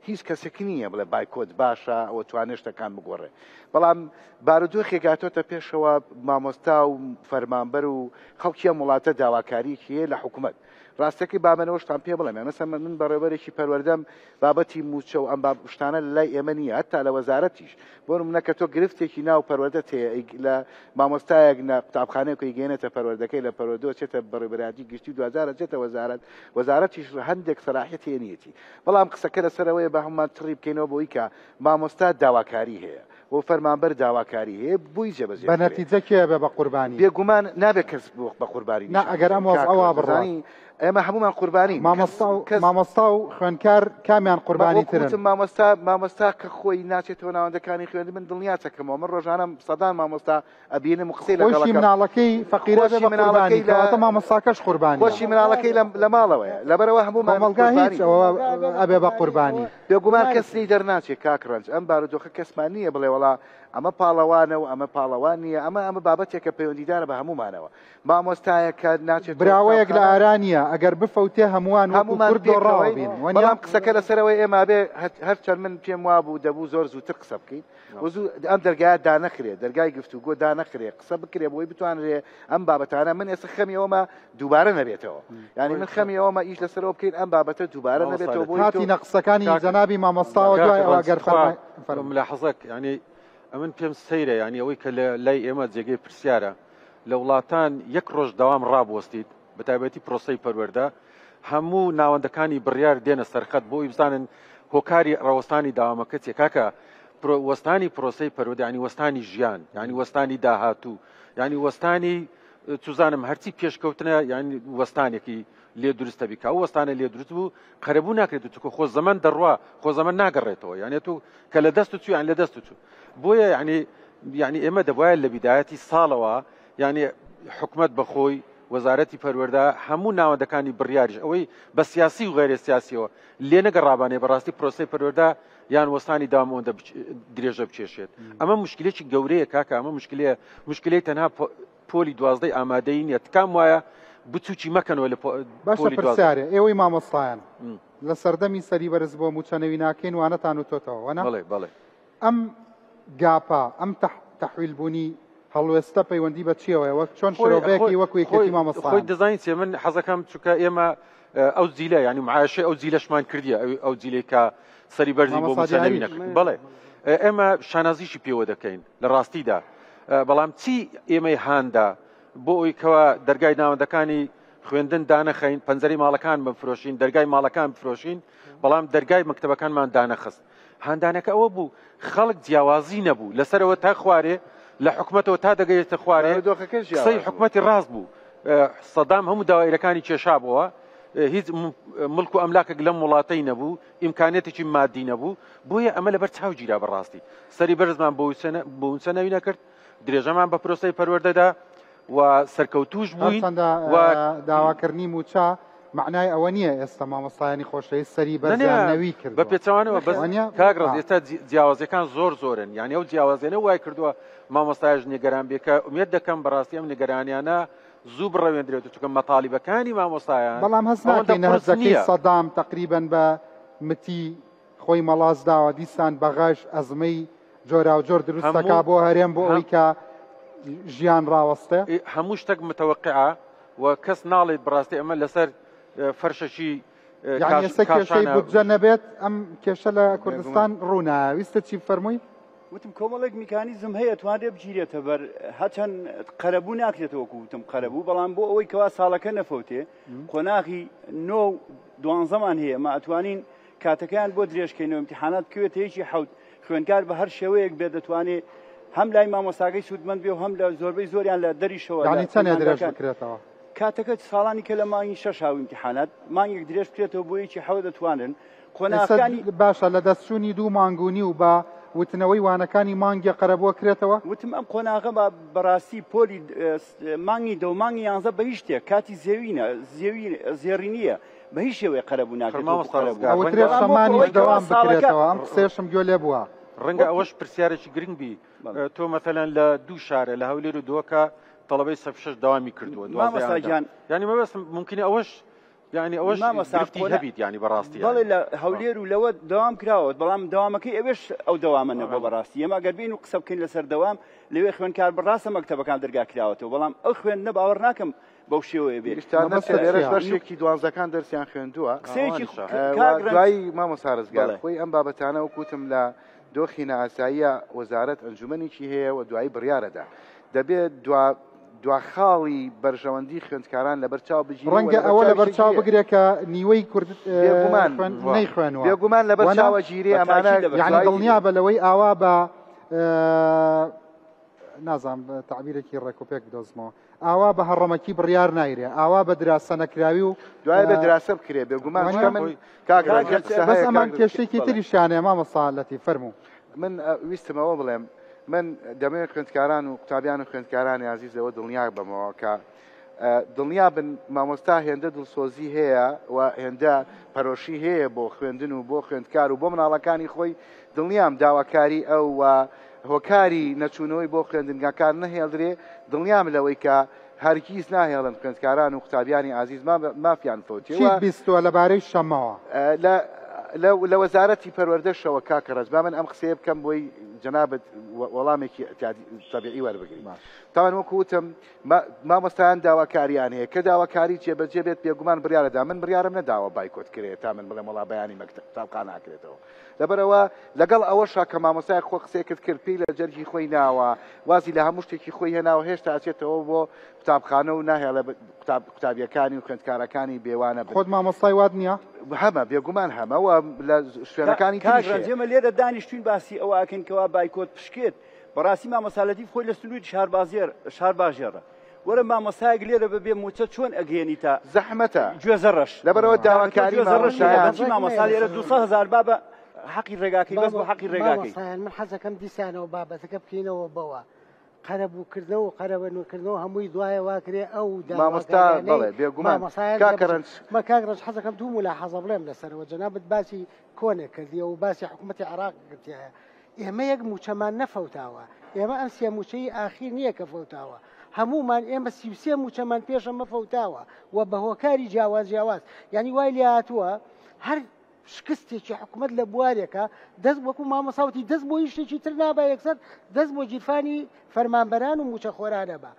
هیچ کەسێک نییە بڵێ بایکۆت باشە ئەوە توانێت شتەکان بگۆڕێ بەڵام بارودۆخێک هاتۆتە پێشەوە مامۆستا و فەرمانبەر و خەڵکی ئەم وڵاتە داواکاریەکی هەیە لە حکوومەت. ڕاستەکەی بامەنەوەشتان پێ بڵێم مەسەن من بەڕێوەبەرێکی پەروەردەم بابەتی مووچە و ئەم باب شتانە لە لای ئێمە نییە هەتا لە وەزارەتیش بۆ نمونە کە تۆ گرفتێکی ناو پەروەردەت هەیە لە مامۆستایەک لە قوتابخانەیەک ئەیگەیەنێتە پەروەردەکەی لە پەروەردەوە چێتە بەڕێوەبەرایەتی گشتی و دواجار ئەچێتە وەزارەت وەزارەتیش هەندێک سەلاحیەت هەیە نیەتی بەڵام قسەکە لەسەرەوەیە بە هەمومان چڕی بکەینەوە بۆی کە مامۆستا داواکاری هەیە و فەرمانبەر داواکاری هەیە بۆی جێبەجێ بە نەتیجە کێ ئەبێ بە قوربانی؟ بێگومان نابێ کەس بە قوربانی نا ئەگەر ئەم وەزعە وا بڕوات. ئێمە هەمومان قوربانین. مامۆستا و مامۆستا و خوێندکار کامیان قوربانی ترن؟ مامۆستا مامۆستا کە خۆی ناچێتەوە ناوەندەکانی خوێندن من دڵنیاتەکەمەوە من ڕۆژانە سەدان مامۆستا ئەبینم و قسەی لەگەڵ خۆشی مناڵەکەی فەقیرە بێ بە قوربانی کەواتە مامۆستاکەش قوربانی خۆشی مناڵەکەی لە ماڵەوەیە لەبەرەوە هەموو کۆمەڵگا هیچ ئەوە ئەبێ بە قوربانی. بێگومان کەس لێی دەرناچێ کاک ڕەنج ئەم بارودۆخە کەسمان نییە بڵێ وەڵا ئەمە پاڵەوانە و ئەمە پاڵەوان نییە ئەمە ئەمە بابەتێکە پەیوەندیدارە بە هەموومانەوە مامۆستایەکە ناچێت براوەیەک لە ئارا نییە ئەگەر بفەوتێ هەمووان وەکو کورد دۆڕاوە بین بەڵام قسەکە لەسەرەوەی ئێمە بێ هەرچەند من پێم وابوو دەبوو زۆر زووتر قسە بکەین و زوو ئەم دەرگایە دانەخرێ دەرگای گفتوگۆ دانەخرێ قسە بکرێ بۆی بتوانرێ ئەم بابەتانە من ئێستا خەمی ئەومە دووبارە نەبێتەوە یعنی من خەمی ئەومە ئیش لەسەرەوە بکەین ئەم بابەتە دووبارە نەبێتەوە بۆی هاتینە قسەکانی جەنابی مامۆستاوە دوای ئەوە گەر فەرموو ملاحەزەک یعنی ئەمن پێم سەیرە یعنی ئەوەی کە لە لای ئێمە جێگەی پرسیارە لە وڵاتان یەک ڕۆژ دەوام ڕابوەستیت بە تایبەتی پرۆسەی پەروەردە هەموو ناوەندەکانی بڕیار دێنە سەرخەت بۆ ئەوی بزانن هۆکاری ڕەوەستانی داوامەکە چیە کاکە وەستانی پرۆسەی پەروەردە یعنی وەستانی ژیان یعنی وەستانی داهاتوو یعنی وەستانی چزانم هەرچی پێشکەوتنە یعنی وەستانێکی لێ دروستە بی کە ئەو وەستانە لێ دروست بوو قەرەبوو ناکرێت چکە خۆ زەمەن دەڕوا خۆ زەمەن ناگەڕێتەوە یعنی تو کە لە دەست و چویان لە دەست و چوو بۆیە یعنی یعنی ئێمە دەبواە لە بیدایەتی ساڵەوە یعنی حکومت بەخۆی وەزارەتی پەروەردە هەموو ناوەندەکانی بڕیاریش ئەوەی بە سیاسی و غێرە سیاسیەوە لێ نەگەڕابانێ بەڕاستی پرۆسەی پەروەردە یان وەستانی داوام ئەوەندە درێژە بکێشێت ئەمە مشکلێکی گەورەیە کاکە ئەمە مشکلەیە مشکلەی تەنها پۆلی دوازدەی ئامادەی نیە تکام وایە بچوکی مەکەنەوە لە باشە پرسیارێ ئێوەی مامۆستایان لە سەردەمی سەری بەرز بۆ موچەنەوی ناکەین وانەتان وتۆتەوە وەنا بەڵێ بەڵێ ئەم گاپە ئەم تەحویل بوونی هەڵوێستە پەیوەندی بە چیەوەیە وەک چۆن شرۆڤەیەکی وەکو یەکێتی مامۆستایان خۆی دەزانین چیە من حەزەکەم چونکە ئێمە ئەو جیلە یعنی معاشەی ئەو جیلەشمان کردیە ئەو جیلەی کە سەری بەرزی بۆ موچەنەوی نەکرد بەڵێ ئێمە شانازیشی پێوە دەکەین لە ڕاستیدا بەڵام چی ئێمەی هاندا بۆ ئەوی کەوا دەرگای ناوەندەکانی خوێندن دانەخەین پەنجەری ماڵەکان بفرۆشین دەرگای ماڵەکان بفرۆشین بەڵام دەرگای مەکتەبەکانمان دانەخست هاندانەکە ئەوە بوو خەڵک جیاوازی نەبوو لەسەرەوە تا خوارێ لە حکومەتەوە تا دەگەیتە خوارێ قسەی حکومەتی ڕاست بوو سەدام هەموو داوایرەکانی کێشابەوە هیچ ملک و ئەملاکێک لەم وڵاتەی نەبوو ئیمکانێتێکی مادی نەبوو بۆیە ئەمە لەبەر چاو گیرا بەڕاستی سەری بەرزمان بۆ نەوی نەکرد درێژەمان بە پرۆسەی پەروەردەدا و سەرکەوتوش بووین و داواکردنی موچە معنای ئەوە نییە ئێستا مامۆستایانی خۆشەویست سەری بەرزیان نەوی کرد بە پێچەوانەوە بەس کاک ڕەز ئێستا جیاوازیەکان زۆر زۆرن یعنی ئەو جیاوازیانە وای کردووە مامۆستایش نیگەران بێ کە ئومێد دەکەم بەڕاستی ئەم نیگەرانیانە زوو بڕەوێندرێت چونکە مەتالیبەکانی مامۆستایان بەڵام هەست ناکەین هەزەکەی سەدام تقریبا بە متی خۆی مەڵاس داوە دیسان بەغاش ئەزمەی جۆراوجۆر دروست دەکا بۆ هەرێم بۆ ئەوەی کە ژیان ڕاوەستێ. هەموو شتێک متەوەقعە و کەس ناڵێت بەڕاستی ئەمە لەسەر فەرشەکی یعنی ئێستا کێشەی بودجە نەبێت ئەم کێشە لە کوردستان ڕوونایە ویستە چی فەرمووی؟ وتم کۆمەڵێک میکانیزم هەیە توانرێ بگیرێتە بەر هەچەند قەرەبوو ناکرێتەوە وەکو وتم قەرەبوو بەڵام بۆ ئەوەی کەوا ساڵەکە نەفەوتێ قۆناغی نۆ و دوانزەمان هەیە ما ئەتوانین کاتەکەیان بۆ درێژکەینەوە امتحانات بکەوێتە یەکی حەوت خوێندکار بە هەر شێوەیەک بێت دەتوانێت هەم لای مامۆستاکەی سوودمەند بێ و هەم لە زۆربەی زۆریان لە دەریشەوە یعنی چەندێ درێژ بکرێتەوە؟ کاتەکە ساڵانی کە لە مانگی شەش هاو امتحانات مانگێک درێژ بکرێتەوە بۆ یەکی حەوت دەتوانن قۆناغەکانی باشە لە دەستچوونی دوو مانگ و نیو بە وتنەوەی وانەکانی مانگێ قەرەبووە کرێتەوە؟ وتم ئەم قۆناغە بە بەڕاستی پۆلی مانگی دە و مانگی یانزە بە هیچ شتێک کاتی زێوینە زێوی زێڕینیە بە هیچ شێوەیەک قەرەبوو ناکرێت وەکو قەرەبوو. ئەوترێ شەمانیش دەوام بکرێتەوە ئەم قسەیەشم گوێ لێ بووە. ڕەنگە ئەوەش پرسیارێکی گرنگ بی تۆ مەتەلەن لە دوو شارە لە هەولێر و دهۆکە تەڵەبەی سەف شەش دەوامی کردووە مامۆستا گیان یانی مەبەستم ممکنە ئەوەش. یعنی ئەوەش مامۆستا گرفتی قۆنا- هەبیت یعنی بەڕاستی بەڵێ یعنی. لە هەولێر و لەوە دەوام کراوە بەڵام دەوامەکەی ئەوێش ئەو دەوامە نەبووە بەڕاستی ئێمە ئەگەر بین و قسە بکەین لەسەر دەوام لەوێ خوێندکار بەڕاستە مەکتەبەکان دەرگا کراوەتەوە بەڵام ئەو خوێندنە باوەڕ ناکەم بەو شێوەیە بێ بیرتان مەبەستت نەچێت لێرەش چییە؟ بەشێکی دوانزەکان دەرسیان خوێندووە قسەیەکی ئەوانیشە. و کاک ڕەنج دوایی مامۆستا ڕزگار بەڵێ. خۆی ئەم بابەتانە وەک وتم لە دۆخی نائاساییە وەزارەت ئەنجومەنێکی هەیە و دوایی بڕیارەدا دەبێت دوا دوا خاڵی بەرژەوەندی خوێندکاران لەبەر چاو بگیرێ و ڕەنگە لەبەر ئەوە چاویش لەبەر چاو گیرێ. بگرێ کە نیوەی کورد بێگومان نەیخوێنوە بێگومان لەبەر وەنا چاوە گیرێ ئەمانە بەتاکید لەبەر یعنی دوایی دڵنیا بە لەوەی ئاوا بە نازانم تەعبیرێکی ڕێک و پێک بدۆزمەوە ئاوا بە هەڕەمەکی بڕیار نایرێ ئاوا بە دراسە نەکراوی و دوای بە دراسە بکرێ بێگومان وانە؟ چونکە من کاک ڕەنج یەک قسە بەس هەیە ئەمان کاک کێشەیەکی بەڵێ. تریشیان هەیە مامۆستا لەتیف فەرموو. من ویستم ئەوە بڵێم من دەمەوێت خوێندکاران و قوتابیان و خوێندکارانی ئازیزەوە دڵنیا بەمەوە کە دڵنیا بن مامۆستا هێندە دڵسۆزی هەیە و هێندە پەرۆشی هەیە بۆ خوێندن و بۆ خوێندکار و بۆ مناڵەکانی خۆی دڵنیام داواکاری ئەو و هۆکاری نەچوونەوەی بۆ خوێندنگاکان نەهێڵدرێ دڵنیام لەوەی کە هەرگیز ناهێڵن خوێندکاران و قوتابیانی ئازیز مافیان فەوتێ چیت بیستووە لەبارەی شەممەوە؟ لە لە وەزارەتی پەروەردەشەوە کاکە ڕەز با من ئەم قسەیە بکەم بۆی جەنابت وەڵامێکی تەبیعی وەربگری تاوان وەکو وتم مامۆستایان داواکاریان هەیە کە داواکاری جێبەجێ بێت بێگومان بڕیارەدا من بڕیارم نەداوە بایکۆت کرێ تا من بڵێم وەڵا بەیانی مەکتەب قوتابخانە ئەکرێتەوە لەبەرئەوە لەگەڵ ئەوەشا کە مامۆستایەک خۆ قسەی کرد کرد پێی لە جەرگی خۆی ناوە وازی لە هەموو شتێکی خۆی هێناوە هێشتا ئەچێتەوە بۆ قوتابخانە و ناهێڵێ قوتاب قوتابیەکانی و خوێندکارەکانی بێوانە بن. خۆت مامۆستای وات نییە؟ هەمە بێگومان هەمە و لە شوێنەکانی کاک تریش ڕەنج هەیە. ئێمە لێرە دانیشتوین باسی ئەوە ئەکەین کەوا بایکۆت پشکێت بەڕاستی مامۆستا لەتیف خۆی لە سنووری شاربازێر شارباژێڕە وەرە مامۆستایەک لێرە بەبێ مووچە چۆن ئەگەیەنی تا زەحمەتە گوێزە ڕەش لەبەرەوە داواکاری گوێزە ڕەش مامۆستایان بەچی مامۆستا لێرە 200 هەزار بابە حەقی ڕێگاکەی بەس بۆ حەقی ڕێگاکەی مامۆستایان من حەزەکەم دیسانەوە بابەتەکە بکەینەوە بەوە قەرەبووکردنەوە و قەرەبەنوکردنەوە هەمووی دوایە واکرێ ئەو مامۆستا داواکاریانەی بەڵێ بێگومان مامۆستایان کاکە لە ڕەنج مە کاک ڕەنج حەزەکەم دوو مولاحەزە بڵێم لەسەرەوە جەنابت باسی کۆنێک کردیە و باسی حکوومەتی عێراق کردیایە ئێمە یەک مووچەمان نەفەوتاوە، ئێمە ئەم سێ مووچەی ئاخیر نییە کە فەوتاوە، هەموومان ئێمە 33 مووچەمان پێش ئەمە فەوتاوە و بە هۆکاری جیاواز جیاواز، یانی وای لێهاتووە هەر شکستێکی حکومەت لە بوارێکە دەست وەکو مامۆستا وتی دەست بۆ هیچ شتێکی تر نابا یەکسەر دەست بۆ گیرفانی فەرمانبەران و مووچەخۆرانە با.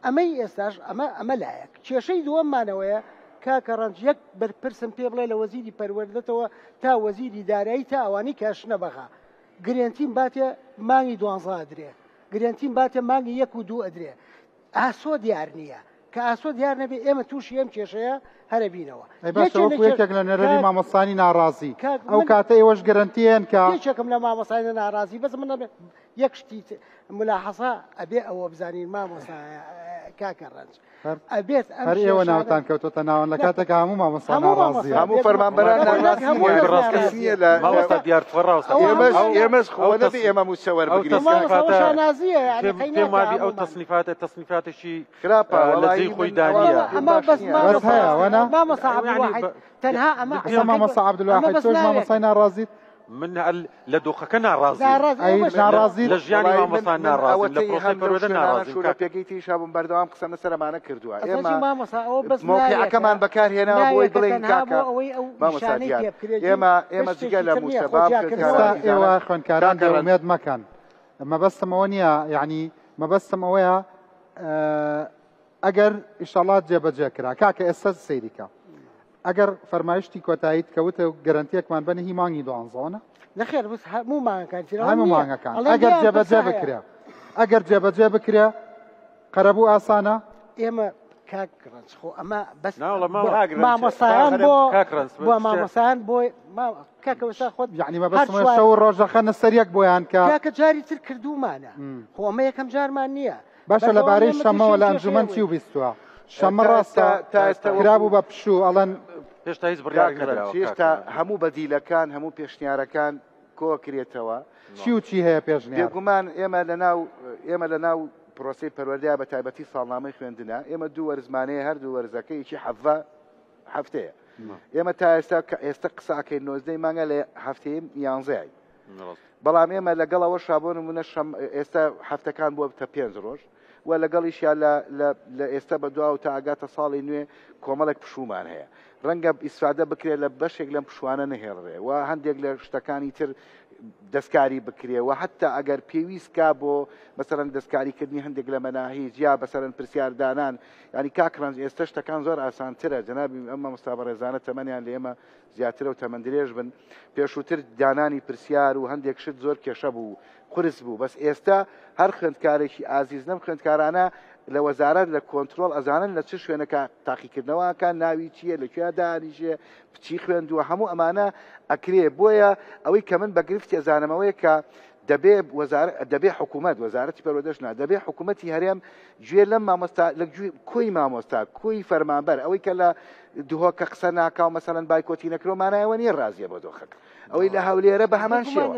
ئەمەی ئێستاش ئەمە ئەمە لایەک. کێشەی دووەممانەوەیە کاکە ڕەنج یەک بەرپرسم پێ بڵێ لە وەزیری پەروەردەتەوە تا وەزیری دارایی تا ئەوانەی کە ئەشنە بەغا گرێنتیم باتێ مانگی دوانزە ئەدرێ گرێنتیم باتێ مانگی یەک و دوو ئەدرێ ئاسۆ دیار نییە کە ئاسۆ دیار نەبێ ئێمە تووشی ئەم کێشەیە هەرە بینەوە ئەی باشە یەکێ لە وەکو کێش یەکێک لە نوێنەری کاک مامۆستانی ناڕازی کاک ئەو من کاتە ئێوەش گەرەنتییەن کە یەکێکم لە مامۆستایانە ناڕازی بەس من ئەبێ یەک شتی ملاحەزە ئەبێ ئەوە بزانین مامۆستا کاکە ڕەنج ئەبێت ئەم هەر ئێوە کێشانە ناوتان کەوتۆتە ناوەند لە نە کاتێکا هەموو مامۆستا هەموو ناڕازیە مامۆستا هەموو بێگومان فەرمانبەران نەک ناڕازی هەموو نییە کەس بەس کەس ناڕازیە نییە لە لە مامۆستا دیار تۆ ڕاستە ئەوە ئێمەش هەموو ئێمەش ئەو خۆ نەبێ تەس ئێمە مووچە ئەو وەربگرین مامۆستا کاکە ئەوە تەسنیفاتە شانازییە یعنی پێم قەی پێم ناکا وابی ئەو هەموومان تەسنیفاتە تەسنیفاتێکی خراپە لە وەڵایی جێی خۆی من ئەوە دانییە ئەمە پێم ئەمە باش بەس نییە بەس مامۆستا هەیە وەنا مامۆستا یعنی عەبدولواحید بە تەنها ئەمە ئەسە قسەکەی بە مامۆستا ئەمە عەبدولواحید بەس تۆش ناوێکە مامۆستای ناڕازیت من لە دۆخەکە ناڕازیم. ناڕاز ئەی ئێوەش لە ناڕازیت؟ لە ژیانی وەڵایی من مامۆستا من ناڕازیم لە ئەوەتەی پرۆسەی هەم لەو پەروەردە شوێنانە ناڕازیم شوو لە کاک پێگەی تیش هەبووم بەردەوام قسەم لەسەر ئەمانە کردووە ئەسەچی ئێمە مامۆستا ئەوە بەس ناوێکە مەوقیعەکەمان بەکارهێناوە بۆی ناوێکە بڵێین تەنها بۆ کاکە ئەوەی ئەو مامۆستا نیشانەی دیار پێ بکرێت و ئێمە هیچ ئێمە جگە شتێکی لە تر نییە مووچە خۆ بام جیاکردنەوە ئێستا خوێندکارە نییە ئێوە ئازیزانە خوێندکاران کاکە ڕەنج بێئومێد مەکەن مەبەستم ئەوە نییە یعنی مەبەستم ئەوەیە ئەگەر ئیشەڵا جێبەجێ کرا کاکە ئێستا سەیری کە ئەگەر فەرمایشتی کۆتاییت کە وتە گەرەنتیەکمان بەنە هی مانگی دوانزەوە نە؟ نەخێر بەس هەموو مانگەکان تر ئەوە هەموو نییە مانگەکان ئەڵێن ئەگەر لێیان جێبەجێ پرسە هەیە بکرێ ئەگەر جێبەجێ بکرێ قەرەبوو ئاسانە؟ ئێمە کاک ڕەنج خۆ ئەمە بەس ناوەڵا بۆ ماوە کاک ڕەنج مامۆستایان کاک بۆ کاک ڕەنج بۆ بە شتێ مامۆستایان بۆ ما کاکە وەستا خۆت یعنی هەر مەبەستم چوار شەو و ڕۆژ دەخەنە سەر یەک بۆیان کە کاکە جاری تر کردوومانە خۆ ئەمە یەکەم جارمان نییە باشە بەردەوام لەبارەی ئێمە تووشی شەممەوە ئەم لە کێشەیە ئەنجومەن چی بووین و بیستووە؟ شەممە تا ڕاستە ئێستا تا ئێستا وەکو کرابوو بە پشوو ئەڵێن هێشتا هیچ بڕیارێک کاک ڕەنج نەدراوە کاک هێشتا هەموو بەدیلەکان هەموو پێشنیارەکان کۆکرێتەوە چی و چی هەیە پێشنیار؟ بێگومان ئێمە لە ناو ئێمە لە ناو پرۆسەی پەروەردەیا بە تایبەتی ساڵنامەی خوێندنە ئێمە دوو وەرزمانەیە هەردوو وەرزەکە یەکی حەڤە هەفتەیە ئێمە تا ئێستا کە ئێستا قساکەی نۆزدەی مانگە لە هەفتەی یانزەی بەڵام ئێمە لەگەڵ ئەوە شابۆ نمونە شەم ئێستا هەفتەکان بووە تە پێنج ڕۆژ و لەگەڵیشیا لە لە ئێستا بە دوا و تا ئاگاتە ساڵی نوێ کۆمەڵێک پشومان هەیە. ڕەنگە ئیسفادە بکرێت لە بەشێک لەم پشوانە نەهێڵرێ و هەندێک لە شتەکانی تر دەستکاری بکرێ و حتا ئەگەر پێویست کا بۆ مەسەرەن دەستکاریکردنی هەندێک لە مەناهیج یا بەسەرەن پرسیاردانان ینی کاک ڕەنج ئێستا شتەکان زۆر ئاسانترە جەنابی ئەم مامۆستا بەڕێزانە تەمەنیان لە ئێمە زیاترە و تەمەندرێژ بن پێشووتر دانانی پرسیار و هەندێک شت زۆر کێشە بوو قورس بوو بەس ئێستا هەر خوێندکارێکی ئازیز لەم خوێندکارانە لە وەزارەت لە کۆنترۆڵ ئەزانن لە چ شوێنەکە تاقیکردنەوەکە ناوی چییە لە کوێ دانیشێ چی خوێندووە هەموو ئەمانە ئەکرێ بۆیە ئەوەی کە من بە گرفتی ئەزانمەوەیە کە دەبێ وەزارەت دەبێ حکوومەت وەزارەتی پەروەردەش نا دەبێ حکوومەتی هەرێم گوێ لەم مامۆستا لە گوێ کۆی مامۆستا کۆی فەرمانبەر ئەوەی کە لە دهۆکە قسە ناکا و مەسەلەن بایکۆتی نەکرۆ مانایەوە نییە ڕازیە بۆ دۆخەکە ئەوەی لە هەولێرە بە هەمان شێوە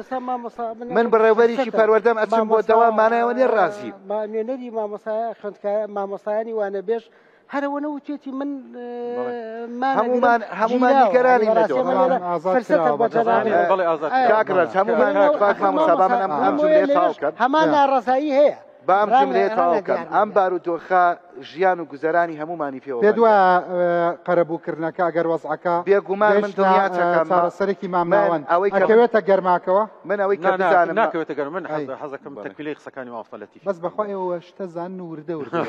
من بەڕێوبەرێکی پەروەردەم ئەچم بۆ دەوام مانایەوە نییە ڕازی نوێنەری مامۆستا خوێندکار مامۆستایانی وانەبێژ هەرەوەنە وتێتی من هەمومان هەمومان نیگەرانی هەمان ناڕەزایی هەیە بام جملەیە تەواو کەم ئەم بارودۆخە ژیان و گوزەرانی هەمومانی پێوە پێت وایە قەرەبووکردنەکە ئەگەر وەزعەکە بێگومان من دڵنیاتەکەم چارەسەرێکی مامناوەند ئەوەی ئەکەوێتە گەرماکەوە من ئەوەی کە بزانم ناکەوێتە گەرم من حەزەکەم تەکمیلەی قسەکانی مامۆستا لەتیف بەس بەخوا ئێوە شتە زان و وردە وردە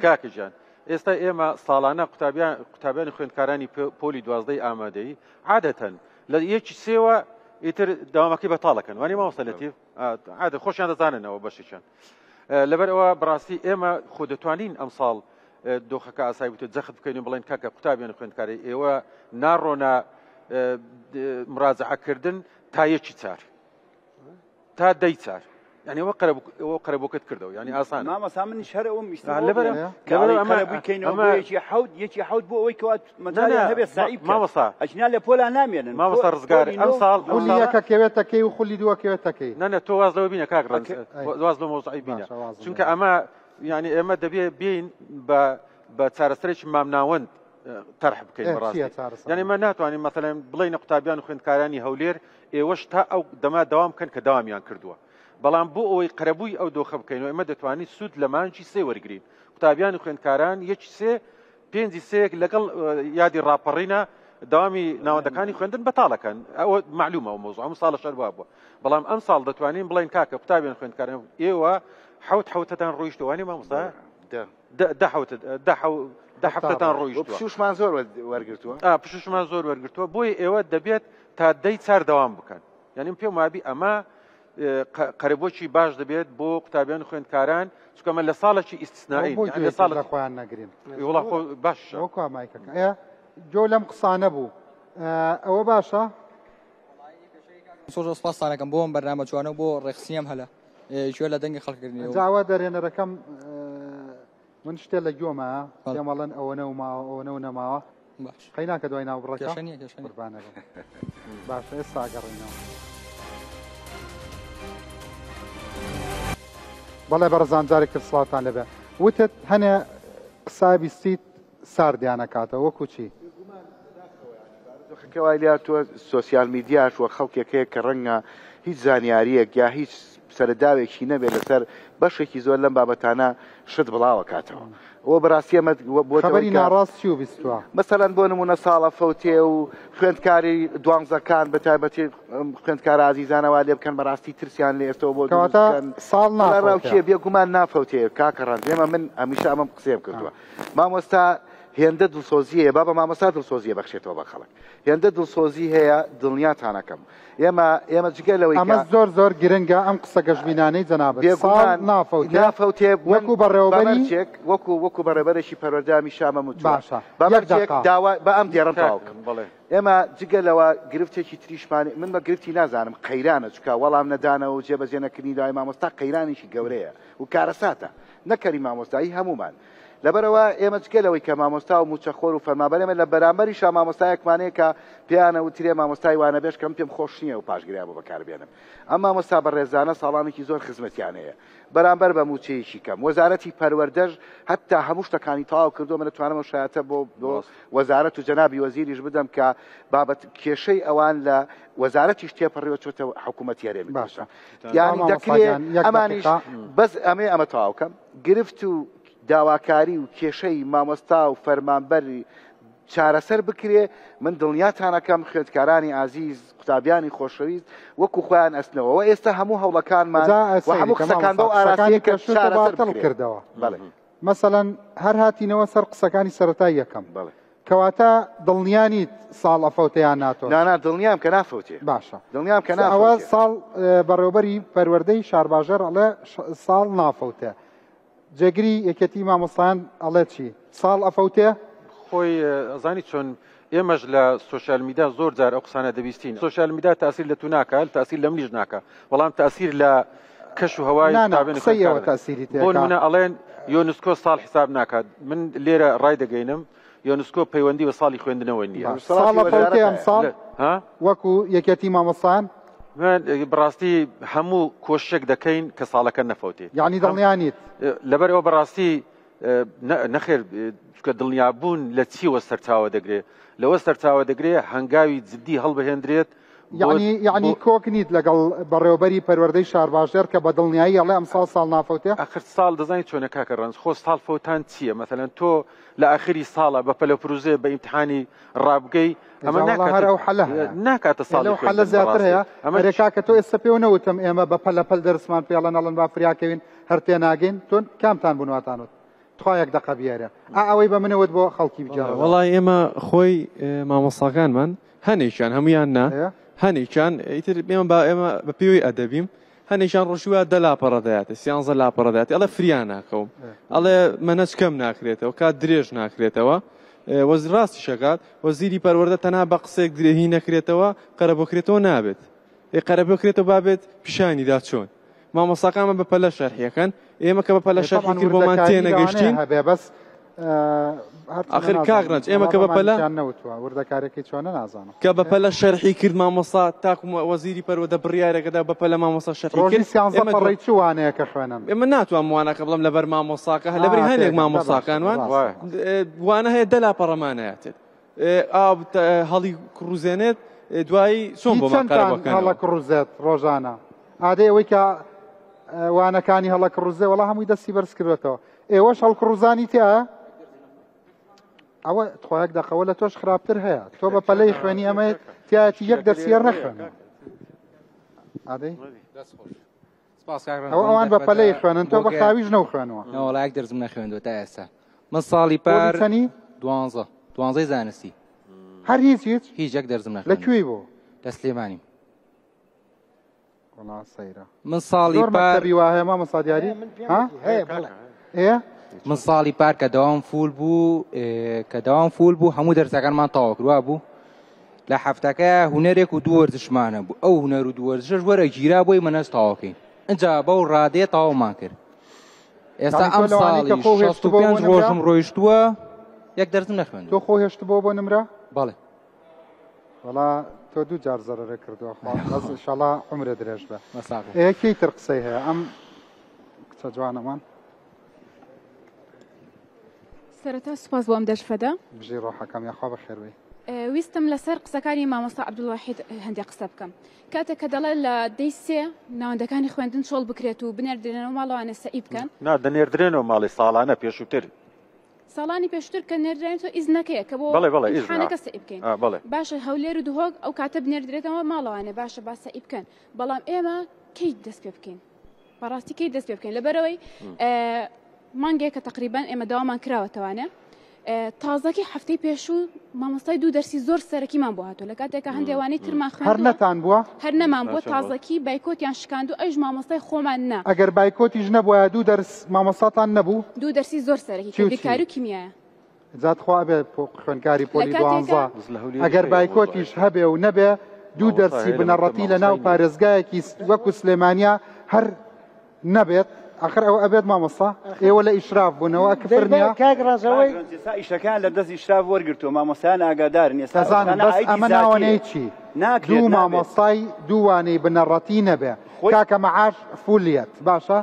کاکە گیان ئێستا ئێمە ساڵانە قوتابیان قوتابیانی خوێندکارانی پۆلی دوازدەی ئامادەی عادەتەن لە یەکی سێوە ئیتر داوامەکەی بەتاڵەکەن وانی مامۆستا لەتیف عادە خۆشیان دەزاننەوە بەشێکیان لەبەر ئەوە بەڕاستی ئێمە خۆ دەتوانین ئەمساڵ دۆخەکە ئاسایی بوتە جەخت بکەین و بڵێن کاکە قوتابیان خوێندکاری ئێوە ناڕۆنە مراجعەکردن تا یەکی چار تا دەی چار یعنی ئەوە قەرەبوو قەرەبووکەت کردەوە یعنی ئاسان مامۆستا منیش هەر ئەوم ویستم لەبەر لەبەر قەرەبووی کەینەوە بۆ یەکی حەوت یەکی حەوت بۆ ئەوەی کەوا مەجالیان هەبێت سەعی بکەن مامۆستا ئەگینا لە پۆلا نامێنن مامۆستا ڕزگار ئەم ساڵ خولی یەکە کەوێتە کەی و خولی دووە کەوێتە کەی نە نە تۆ واز لەوە بینە کاک ڕەنج واز لەو مەوزوعی بینە چونکە ئەمە یعنی ئێمە دەبێ بین بە بە چارەسەرێکی مامناوەند تەرح بکەین بەڕاستی یعنی مە ناتوانین مەسەلەن بڵێین قوتابیان و خوێندکارانی هەولێر ئێوەش تا ئەو دەما دەوام بکەن کە دەوامیان کردووە بەڵام بۆ ئەوەی قەرەبووی ئەو دۆخە بکەین و ئێمە دەتوانین سوود لە مانگی سێ وەرگین قوتابیان و خوێندکاران یەکی سێ پێنجی سێک لەگەڵ یادی ڕاپەڕینە داوامی ناوەندەکانی خوێندن بەتاڵەکەن ئەوە معلومە ئەو مۆزوع ئەم ساڵە شەر بووە بەڵام ئەم ساڵ دەتوانین بڵێن کاکە قوتابیان خوێندکاران ئێوە حوت حوتەتان ڕۆیشتوانی مامۆستا دە حوت دە هەفتەتان ڕۆیشتوە پشوشمان زۆر وەرگرتووە پشوشمان زۆر وەرگرتووە بۆیە ئێوە دەبێت تا دەی چار دەوام بکەن یعنی پێم وابی ئەمە قەرەبۆکی باش دەبێت بۆ قوتابیان خوێندکاران چکەمە لە ساڵێکی ئیسنایی لە ساڵ خۆیان نەگرین وڵا خۆ باش مایکەکە جۆ لەم قسانە بوو ئەوە باشە زۆر زۆر سپاستان ئەکەم بۆ ئەم بەرنامە جوانە و بۆ ڕێکخستنی ئەم هەلە گوێ لە دەنگی خەڵک کردنی جاوە دەرێنەرەکەم من شتێ لە گۆمە پێمەڵێن ئەوە نەو ماوە ئەوە نەو نەماوە باش قەیناکە دوای ناو بڕەکە کێشە نییە کێشە نییە قوربانەکەم باشە ئێستا گەڕێنەوە بەڵێ بەڕزان جارێک تر سڵاوتان لەبێ وتت هەنێ قسا بیستیت ساردیانەکاتەوە وەکو چی؟ بارودۆخەکە وای لێهاتووە سۆسیال میدیاش وەک خەڵکێک هەیە کە ڕەنگە هیچ زانیارییەک یا هیچ سەرەداوێکی نەبێت لەسەر بەشێکی زۆر لەم بابەتانە شت بڵاوەکاتەوە ئەوە بەڕاستی ئەمە بۆتە خەبەری ناڕاست چی و بیستووە؟ مەسەلەن بۆ نمونە ساڵە فەوتێ و خوێندکاری دوانزەکان بە تایبەتی خوێندکارە ئازیزانە وا لێ بکەن بەڕاستی ترسیان لێ ئێستەوە بۆ دروست کەواتە بکەن ساڵ وەڵا نافەوتێ. ڕاوچیە بێگومان نافەوتێ کاکە ڕەنج ئێمە من هەمیشە ئەمەم قسەیەم کردووە مامۆستا هێندە دڵسۆزی هەیە بابە مامۆستا دڵسۆزیە بەخشێتەوە بە خەڵک هێندە دڵسۆزی هەیە دڵنیاتانەکەم ئێمە ئێمە جگە لەوەی ئەمە کە زۆر زۆر گرنگە ئەم قسە گەشبینانەی جەنابت ساڵ بێگومان نافەوتێ نافەوتێ من وەکو بەڕێوەبەری بەمەرجێک وەکو وەکو بەڕێبەرێکی پەروەردە هەمیشە ئەمەم وتووە باشە یەک بەمەرجێک دەقە داوا بە ئەم دێڕەم تەواو کاک بکەم بەڵێ ئێمە جگە لەوە گرفتێکی تریشمان من بە گرفتی نازانم قەیرانە چونکە وەڵام نەدانەوە و جێبەجێ نەکردنی داوای مامۆستا قەیرانێکی گەورەیە و کارەساتە نەک هەری مامۆستا هی هەموومان لەبەرئەوە ئێمە جگە لەوەی کە مامۆستا و مووچەخۆر و فەرمانبەر ئێمە لە بەرامبەریشا مامۆستایەکمان هەیە کە پێیانە وترێ مامۆستای وانەبێژ کە من پێم خۆش نییە و پاشگریان بۆ بەکاربێنم ئەم مامۆستا بەڕێزانە ساڵانێکی زۆر خزمەتیان هەیە بەرامبەر بە مووچەیەکی کەم وەزارەتی پەروەردەش هەتا هەموو شتەکانی تەواو کردووە من دەتوانم ئەو شایەتە بۆ بۆ وەزارەت و جەنابی وەزیریش بدەم کە بابەت کێشەی ئەوان لە وەزارەتیش تێپەڕیوە چۆتە حکوومەتی هەرێمی باشە کوردستان یانی مامۆستا دەکرێ گیان یەک ئەمانیش دەقیقە بەس ئەمەی ئەمە تەواو کەم گرفت و داواکاری و کێشەی مامۆستا و فەرمانبەری. چارەسەر بکرێ من دڵنیاتان ئەکەم خوێندکارانی ئازیز قوتابیانی خۆشەویست وەکو خۆیان ئەستنەوە وە ئێستا هەموو هەوڵەکانمان جا و هەموو سەیری کە قسەکان مامۆستا بەو قسەکانی ئاراستەیە کە پێشووتە چارەسەر باتڵ بکرێ کردەوە بەڵێ مەسەلەن هەر هاتینەوە سەر قسەکانی سەرەتای یەکەم بەڵێ کەواتە دڵنیا نیت ساڵ ئەفەوتێ یان ناتۆش؟ نا نا دڵنیام کە نافەوتێ باشە دڵنیام کە ئەوە نافەوتێ. ساڵ بەڕێوبەری پەروەردەی شارباژێڕ ئەڵێ ساڵ نافەوتێ جێگری یەکێتی مامۆستایان ئەڵێ چی؟ ساڵ ئەفەوتێ؟ خۆی ئەزانی چۆن ئێمەش لە سۆشیال میدیا زۆر جار ئەو قسانە دەبیستین سۆشیال میدیا تاسیر لە تو ناکا تاسیر لە منیش ناکا بەڵام تاسیر لە کەش و هەوای نا نا قوتابیانی قسەی ئێوە خوێندکارە تاسیری بۆ تێکا. نمونە ئەڵێن یۆنسکۆ ساڵ حساب ناکات من لێرە ڕای دەگەینم یۆنسکۆ پەیوەندی بە ساڵی خوێندنەوە نییە. باش ساڵ ئەفەوتێ ئەمساڵ ها؟ وەکو یەکێتی مامۆستایان؟ من بەڕاستی هەموو کۆششێک دەکەین کە ساڵەکە نەفەوتێ. یەعنی دڵنیا نیت؟ لەبەر ئەوە بەڕاستی نەخێر چونکە دڵنیابوون لە چیوە سەرچاوە دەگرێ؟ لەوە سەرچاوە دەگرێ هەنگاوی جدی هەڵبهێندرێت یەعنی یەعنی کۆک نیت لەگەڵ بەڕێوەبەری پەروەردەی شارباژێڕ کە بە دڵنیایی ئەڵێ ئەمساڵ ساڵ نافەوتێ؟ ئاخر ساڵ دەزانی چۆنە کاکە ڕەنج خۆ ساڵ فەوتان چییە مەسەلەن تۆ لە ئاخری ساڵە بە پەلەپروزێ بە ئیمتحانی ڕابگەی ئەمە ئێجا وەڵا هەر ئەو حەلە هەیە ناکاتە ئێ لەو ساڵی حەلە خوێندن زیاتر بەڕاستی هەیە ئەمە ئەرێ کاکە تۆ ئێستا پێو نەوتم ئێمە بە پەلە پەل دەرسمان پێڵەن ئەڵێن با فریاکەوین هەر تێناگەین تۆ کامتان بوون واتان وت تخوا یەک دەقە بیێرە ئا ئەوەی بە منەوت بۆ خەڵکی بگێڕەوە. وەڵای ئێمە خۆی مامۆستاکانمان هەنێکیان هەمویان نا هەنێکیان ئیتر ئێمە با ئێمە بە پێوەی ئەدەبیم هەنێکیان ڕۆشوە دە لاپەڕە دەیاتێ سیانزە لاپەڕە دەیاتێ ئەڵێ فریا ناکەوم ئەڵێ مەنەج کەم ناکرێتەوە کات درێژ ناکرێتەوە وەز ڕاستی شەکات وەزیری پەروەردە تەنها بە قسێک درێهی نەکرێتەوە قەرەبۆکرێتەوە نابێت ئێ قەرەبۆکرێتەوە بابێت پیشانی دا چۆن مامۆستاکانمان بە پەلە شەرحیەکەن ئێمە کە بە پەلە شەرحی کرد بۆمان تێنەگەشتین هەبێ بەس ئاخر کاک ڕەنج ئێمە کە بە پەلە نەوتوە وردەکارەکەی چۆنە نازانم کە بە پەلە شەرحی کرد مامۆستا تاکو وەزیری پەروەردە بڕیارێکەدا بە پەلە مامۆستا شەرحی ڕۆژی کرد سیانزە ئێمە پەڕەی چ وانەیەکە خوێنن ئێمە ناتوانم وانەکە بڵێم لەبەر مامۆستاکە لەبەری هەنێک مامۆستاکان وان وانە هەیە دە لاپەڕەمانەیەتێت ئاو هەڵی کڕوزێنێت دوایی چۆن بۆمان چەندتان قەرەبووکەنەوە؟ هەڵە کڕوزێت ڕۆژانە ئادەی ئەوەی کە وانەکانی هەڵە کڕوزێ وەڵا هەمووی دەستی بەرز کردێتەوە ئێوەش هەڵکڕوزانی تیا ئەوە تخوایەک دەقەوە لە تۆش خراپتر هەیە تۆ بە پەلەی خوێنی ئەمە تایەتی یەک دەرسیەر نەخوێن ئادەی ئەوە ئەوان بە پەلەی خوێنن تۆ بە خاویش نەوخوێنەوە نەوەڵا یەک دەرسم نەخوێندووە تا ئێستا من ساڵی پار چەنی دوانزە دوانزەی زانستی هەر هیچ هیچ هیچ یەک دەرسم لە نەخوێندووە کوێی بۆ لە سلێمانی وەڵا سەیرە من ساڵی زۆر پار مەکتەبی وا هەیە مامۆستا دیاری ها هەیە بەڵێ ئێ من ساڵی پار کە دەوام فول بوو کە دەوام فول بوو هەموو دەرسەکانمان تەواو کرد وا بوو لە هەفتەکە هونەرێک و دوو وەرزشمانە بوو ئەو هونەر و دوو وەرزشەش وەرە گیرا بۆی مەنەز تەواوکەین ئینجا بەو ڕادەیە تەواومان کرد ئێستا یانی تۆ ئەم لەوانەی کە ساڵی خۆ هێشتبووە 65 بۆ نمرە ڕۆژم ڕۆیشتووە یەک دەرسم نەخوێندووە تۆ خۆ هێشتبووە بۆ نمرە بەڵێ وەڵا تۆ دوو جار زەرەرە کردووە خوا بەس ئینشاڵڵا عومرە درێژ بە مەساقە ئێ کێی تر قسەی هەیە ئەم کچە جوانەمان سەرەتا سوپاس بۆ ئەم دەرفەتە. بژی ڕۆحەکەم یاخوا بەخێربێی. ویستم لەسەر قسەکانی مامۆستا عەبدولواحید هەندێک قسە بکەم. کاتێک کە دەڵێت لە دەی سێ ناوەندەکانی خوێندن چۆڵ بکرێت و بنێردرێنەوە ماڵەوانە سەئی بکەن. نا دەنێردرێنەوە ماڵێ ساڵانە پێشووتر. ساڵانی پێشووتر کە نێردراینەوە ئیزنەکەیە کە بۆ بەڵێ بەڵێ ئیزنە. ئیمتیحانەکە سەئی بکەین. ئا بەڵێ. باشە هەولێر و دهۆک ئەو کاتە بنێردرێتەوە ماڵەوانێ باشە با سەئی بکەن بەڵام ئێمە کەی دەست پێ بکەین؟ بەڕاستی کەی دەست پێ بکەین لەبەرەوەی مانگێکە تقریبان ئێمە داوامان کراوەتەوانێ تازەکی هەفتەی پێشوو مامۆستای دوو دەرسی زۆر سەرەکیمان بۆ هاتوو لە کاتێکە هەندێوانەی ترمان هەر نەتان بووە هەر نەمان بووە تازەکی بایکۆتیان شکاند و ئەوش مامۆستای خۆمان نا ئەگەر بایکۆتیش نەبووە دوو دەرس مامۆستاتان نەبوو دوو دەرسی زۆر سەرەکی کە بیرکاری و کیمیایە جا تخوا ئەبێ خوێندکاری پۆلی دوانزە ئەگەر بایکۆتیش هەبێ و نەبێ دوو دەرسی بنەڕەتی لە ناو پارێزگایەکی وەکو سلێمانیا هەر نەبێت ئەخر ئەوە ئەبێت مامۆستا ئێوە لە ئیشراف بوونەوە کفر نییە کاک ڕازەوەی ئێستا ئیشەکان لە دەست ئیشراف وەرگرتووە مامۆستایان ئاگادارن ئێستا دەزانم بەس ئەمە ناوەنەی چی دوو مامۆستای دووانەی بنەڕەتی نەبێ کاکە مەعاش فولیەت باشە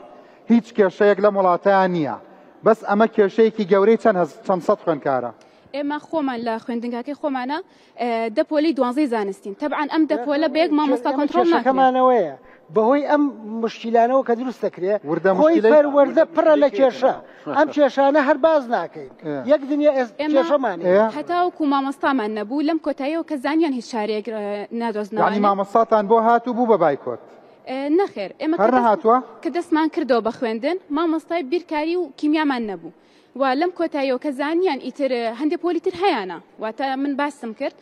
هیچ کێشەیەک لەم وڵاتەیان نییە بەس ئەمە کێشەیەکی گەورەی چەند هەز چەند سەد خوێندکارە؟ ئێمە خۆمان لە خوێندنگاکەی خۆمانە دە پۆلی دوانزەی زانستین تەبعەن ئەم دە پۆلە بە یەک مامۆستا کۆنترۆڵ ناکرێت. کێشەکەمانەوەیە بەهۆی ئەم مشکیلانەوە کە دروست دەکرێ وردە خۆی مشکیلەی پەروەردە پڕە لە کێشە ئەم کێشانە هەر باس ناکەین یەک دنیا ئێمە کێشەمان هەیە. هەتاوەکو مامۆستامان نەبوو لەم کۆتاییەوە کە زانیان هیچ چارەیەک یعنی نادۆزنەوانێ مامۆستاتان بۆ هات و بوو بە بایکۆت نەخێر ئێمە هەر نەهاتووە؟ کە دەستمان کردەوە بە خوێندن مامۆستای بیرکاری و کیمیامان نەبوو و لەم کۆتاییەوە کە زانیان ئیتر هەندێک پۆلی تر هەیانە واتە من باسم کرد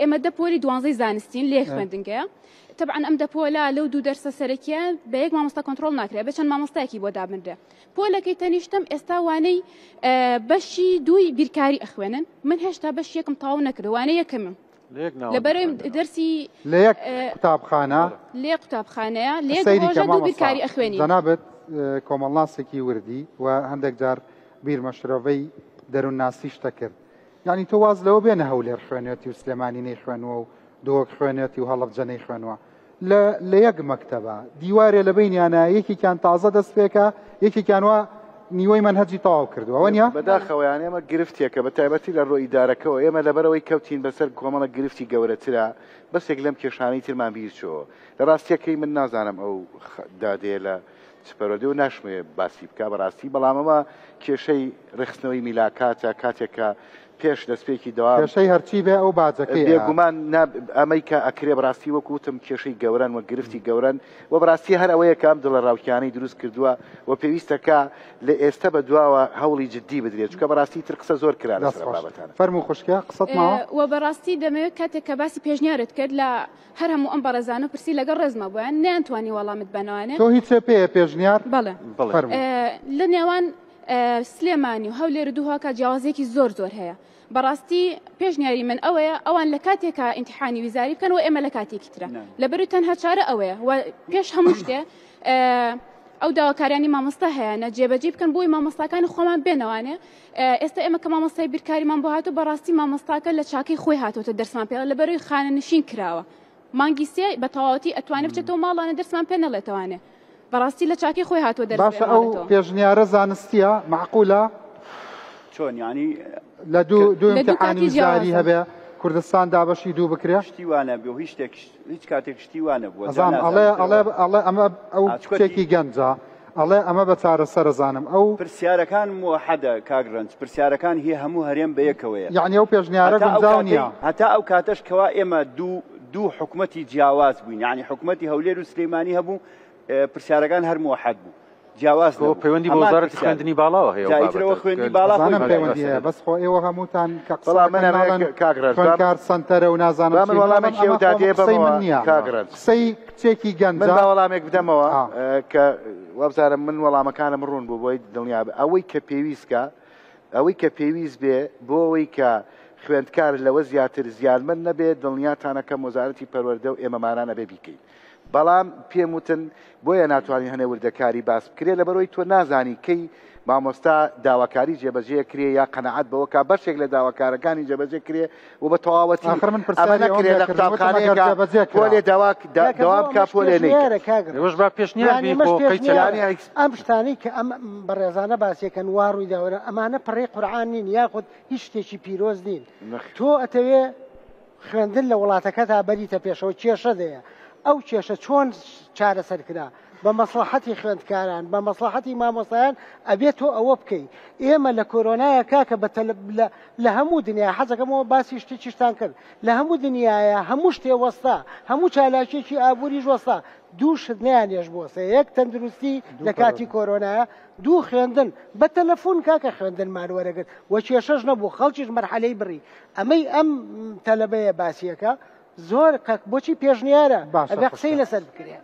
ئێمە دە پۆلی دوانزەی زانستین لێ خوێندنگەیە تەبعەن ئەم دە پۆلە لەو دوو دەرسە سەرەکیە بە یەک مامۆستا کۆنترۆڵ ناکرێت بە چەند مامۆستایەکی بۆ دابنرێ پۆلەکەی تەنیشتم ئێستا وانەی بەشی دووی بیرکاری ئەخوێنن من هێشتا بەشی یەکم تەواو نەکردووە وانەی یەکەمم لەبەرەی دەرسی لە یەک قوتابخانە لێ قوتابخانەیە لە یەک ڕۆژە دوو بیرکاری ئەخوێنین. جەنابت کۆمەڵناسێکی وردی و هەندێک جار بیرمە شرۆڤەی دەروونناسیش دەکرد یعنی تۆ واز لەوە بێنە هەولێر خوێنێتی و سلێمانی نەیخوێنوە و دهۆک خوێنێتی و هەڵەبجە نەیخوێنوە لە لە یەک مەکتەبە دیوارێ لە بەینیانە یەکێکیان تازە دەست پێکا یەکێکیان وا نیوەی مەنهەجی تەواو کردووە وە نیە؟ بەداخەوە یان ئێمە گرفتێکە بە تایبەتی لە ڕووی ئیدارەکەوە ئێمە لەبەرئەوەی کەوتین بەسەر کۆمەڵە گرفتی گەورەترا بەسێک لەم کێشانەی ترمان بیر چۆوە لە ڕاستیەکەی من نازانم ئەو دادەیە لە چ پەروەردەیە و ناشمەوێ باسی بکا بەڕاستی بەڵام ئەمە کێشەی ڕێکخستنەوەی میلاکاتە کاتێک کە پێش دەستپێکی دەوام. کێشەی هەرچی بێ ئەو باجەکەی ئەیات. بێگومان نا ئەمەی کە ئەکرێ بەڕاستی وەکو وتم کێشەی گەورەن و گرفتی گەورەن و بەڕاستی هەر ئەوەیە کە ئەم دڵەڕاوکیانەی دروست کردووە و پێویستە کە لە ئێستە بە دواوە هەوڵی جدی بدرێت چونکە بەڕاستی تر قسە زۆر کرا دەست لەسەر ئەم خۆش. بابەتانە. فەرموو خوشکە قسەت ماوە؟ وە بەڕاستی دەمەوێت کاتێک کە باسی پێشنیارت کرد لە هەر هەموو ئەم بەڕێزانە پرسی لەگەڵ ڕێزما بۆیان نەیانتوانی وەڵامت بەنەوانێ. تۆ هیچێ پێیە پێشنیار؟ بەڵێ. فەرموو. لە نێوان سلێمانی و هەولێر و دهۆکا جیاوازیەکی زۆر زۆر هەیە بەڕاستی پێشنیاری من ئەوەیە ئەوان لە کاتێکا ئیمتیحانی ویزاری بکەن و ئێمە لە کاتێکی ترە لەبەرو تەنها چارە ئەوەیە و پێش هەموو شتێ ئەو داواکاریانی مامۆستا هەیەە جێبەجێ بکەن بۆی مامۆستاکانی خۆمان بێنەوانێ ئێستا ئێمە کە مامۆستای بیرکاریمان بۆ هاتوو بەڕاستی مامۆستاکە لە چاکەی خۆی هاتووەتە دەرسمان پێ لەبەرەوەی خانەنشین کراوە مانگی سێ بە تەواوەتی ئەتوانێ بچێتەوە ماڵانە دەرسمان پێ نەڵێتەوانێ بەڕاستی لە چاکی خۆی هاتووە دەرس باشە ئەو پێشنیارە زانستیە مەعقولە؟ چۆن یانی لە دوو دوو ئیمتیحانی وزاری هەبێ کوردستان دابەشی دوو بکرێ؟ شتی وا نەبوو هیچ شتێک هیچ کاتێک شتی وا نەبووە ئەزانم ئەڵێ ئەڵێ ئەڵێ ئەمە ئەو کچێکی گەنجە ئەڵێ ئەمە بە چارەسەرە زانم ئەو پرسیارەکان موحەدە کاک ڕەنج پرسیارەکان هی هەموو هەرێم بەیەکەوەیە یعنی ئەو پێشنیارە گونجاو نییە هەتا ئەو کاتەش کەوا ئێمە دوو دوو حکومەتی جیاواز بووین یعنی حکومەتی هەولێر و سلەیمانی هەبوو پرسیارەکان هەر موحەد بوو جیاواز نەبوو پەیوەندی بە وەزارەتی خوێندنی باڵاوە هەیە ئیترەوە خوێندنی باڵا زانم پەیوەندی هەیە بەس خۆ ئێوە هەمووتان کە قسە بەڵام من دەکەن ناڵێن کاک ڕەنج خوێندکار سەنتەرە و نازانم با من چی بەڵام وەڵامێکی ئەمە ئەو خۆ دادەیە قسەی من بەمەوە نییە کاک ڕەنج قسەی کچێکی من گەنجە با وەڵامێک بدەمەوە ئا. کە وابزانم من وەڵامەکانم ڕوون بوو بۆی دڵنیا بێ ئەوەی کە پێویستکە ئەوەی کە پێویست بێ بۆ ئەوەی کە خوێندکار لەوە زیاتر زیانمەند نەبێ دڵنیاتانەکەم وەزارەتی پەروەردە و ئێمەمانان ئەبێ بیکەین بەڵام پێم وتن بۆیە ناتوانین هەنێ وردەکاری باس بکرێ لەبەرئەوەی تۆ نازانی کەی مامۆستا داواکاری جێبەجێ کرێ یا قەناعەت بەوە کا بەشێک لە داواکارەکانی جێبەجێ کرێ و بە تەواوەتی ئاخر من ئەمە پرسیاری ئەوەم نەکرێ لە لێ کردن وتم ئەگەر قوتابخانەیەکا جێبەجێ کرا. پۆلێ داوا کاکە بۆ دەوام بکا ئەمەش پۆلێ نەیکا. پێشنیارە کاک ئێوەش با پێشنیار یانی بی ئەمەش خۆ قەی پێشنیارە چەکە. یانی ئەم شتانەی کە ئەم بەڕێزانە باسیەکەن وا ڕوویداوە ئەمانە پەڕەی قورعان نین یاخود هیچ شتێکی پیرۆز نین نەخێر. تۆ ئەتەوێ خوێندن لە وڵاتەکەتا بەریتە پێشەوە کێشە دەیە ئەو کێشە چۆن چارەسەر کرا بە مەسڵەحەتی خوێندکاران بە مەسڵەحەتی مامۆستایان ئەبێ تۆ ئەوە بکەی ئێمە لە کۆرۆنایە کاکە بە لە هەموو دنیا حەزەکەمەوە باسی شتێکیشتان کرد لە هەموو دنیاە هەموو شتێ وەستا هەموو چالاکیەکی ئابووریش وەستا دوو شت نەیانێش بۆسە یەک تەندروستی لە کاتی کۆرۆنایە دوو خوێندن بە تەلەفۆن کاکە خوێندنمان وەرەگرت و کێشەش نەبوو خەڵکیش مەرحەلەی بڕی ئەمەی ئەم تەلەبەیە باسیەکە زۆر قەک بۆچی پێشنیارە باشە ئەبێ قسەی خوشکە. لەسەر بکرێ.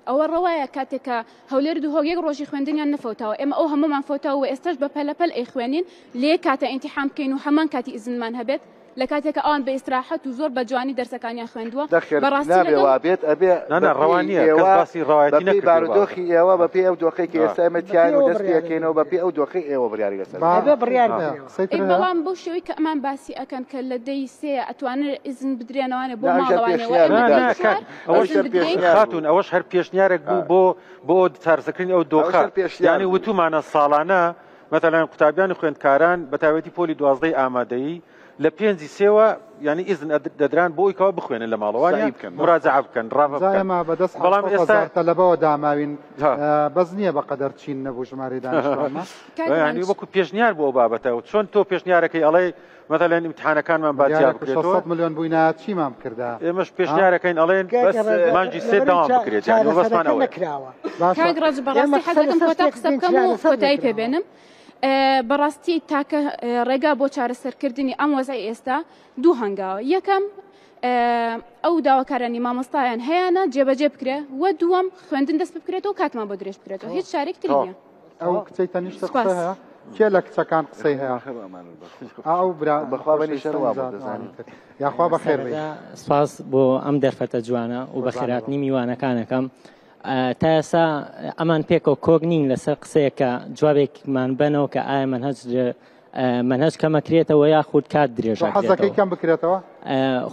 ئەوە ڕەوایە کاتێک کە هەولێر دهۆک یەک ڕۆژی خوێندنیان نەفەوتاوە ئێمە ئەو هەموومان فەوتاوە و ئێستاش بە پەلەپەل ئەیخوێنین لە یەک کاتە ئیمتیحان بکەین و هەمان کاتی ئیزنمان هەبێت لە کاتێک کە ئەوان بە ئیستراحەت و زۆر بە جوانی دەرسەکانیان خوێندووە نەخێر بەڕاستی نابێ لەگەڵ وابێت ئەبێ نا نا بەپێی ڕەوا نییە کەس ئێوە باسی ڕەوایەتی بەپێی نەکردووە بارودۆخی ئێوە بەپێی ئەو دۆخەی کە ئێستا ئێمە بەپێی تیاین و ئەوە دەست بڕیارە پێکەینەوە بەپێی ئەو دۆخەی ئێوە بڕیاری لەسەر با ئەبێ بڕیار ئێ، بدرێ. قسەی ئەی تر هەیە؟ بەڵام بەو شێوەی کە ئەمان باسی ئەکەن کە لە دەی سێ ئەتوانن ئیزن بدرێنەوانێ بۆ نا ئەویش هەر ماڵەوانێ و پێشنیار ئێمە بوو نا دەی نا دادە کاک چوار ئەوەش ئەویش ئیزن هەر بدرێین پێشنیار بوو خاتوون ئەوەش هەر پێشنیارێک بوو ئا. بۆ بۆ چارەسەکردنی ئەو ئەوەش دۆخە هەر پێشنیار یانی بوو وتومانە ساڵانە مەتەلەن قوتابیان و خوێندکاران بە تایبەتی پۆلی دوازدەی ئامادەیی لە پێنجی سێوە یانی ئیزن دەدران بۆ ئەوی کەوا بخوێنن لە ماڵەوە سەعی بکەن مراجعە بکەن ڕاڤە جا بکەن ئێمە بەدەست بەڵام 700 ئێستا هەزار تەلەبەوە داماوین ها. بەس نییە بەقەدەر چین نەبوو ژمارەی دانیشتوانمان کاک یانی ڕەنج وەکو پێشنیار بۆ ئەو بابەتە و چۆن تۆ پێشنیارەکەی ئەڵێ مەتەلەن ئیمتحانەکانمان با جیا ملیارێک و بکرێتەوە 600 ملیۆن بووینایە چیمان بکردا ئێمەش ها؟ پێشنیارەکەین ئەڵێن کاک بەس ڕەنج مانگی سێ لەبەرەوەی دەوام چا- بکرێت یانی مەبەستمان چارەسەرەکە ئەوەیە نەکراوە باشە کاک ڕەنج ئێمە بەڕاستی قسە حەزەکەم لەسەر کۆتا شتێک قسە بکەین بکەم و چارەسەر کۆتایی پێ نەکراوە بێنم بەڕاستی تاکە ڕێگا بۆ چارەسەرکردنی ئەم وەزعی ئێستا دوو هەنگاوە یەکەم ئەو داواکارانی مامۆستایان هەیەە جێبەجێ بکرێ و دووەم خوێندن دەست بکرێتەوە کاتمان بۆ درێژ بکرێتەوە هیچ چارێک تری نییە ئەو کچەی تەنیشتە قسە هەیە کێ لە کچەکان قسەی هەیە ئەو برا بەخوا بەنی شەر وا بوو دەزانی. یاخوا بەخێر بێی. سپاس بۆ ئەم دەرفەتە جوانە و بەخێراتنی میوانەکانەکەم تا ئێستا ئەمان پێکەوە کۆک نین لەسەر قسەیەک کە جوابێکمان بەنەوە کە ئایا مەنهەج مەنهەج کەمەکرێتەوە یاخود کات درێژ تۆ حەزەکەی کەم بکرێتەوە؟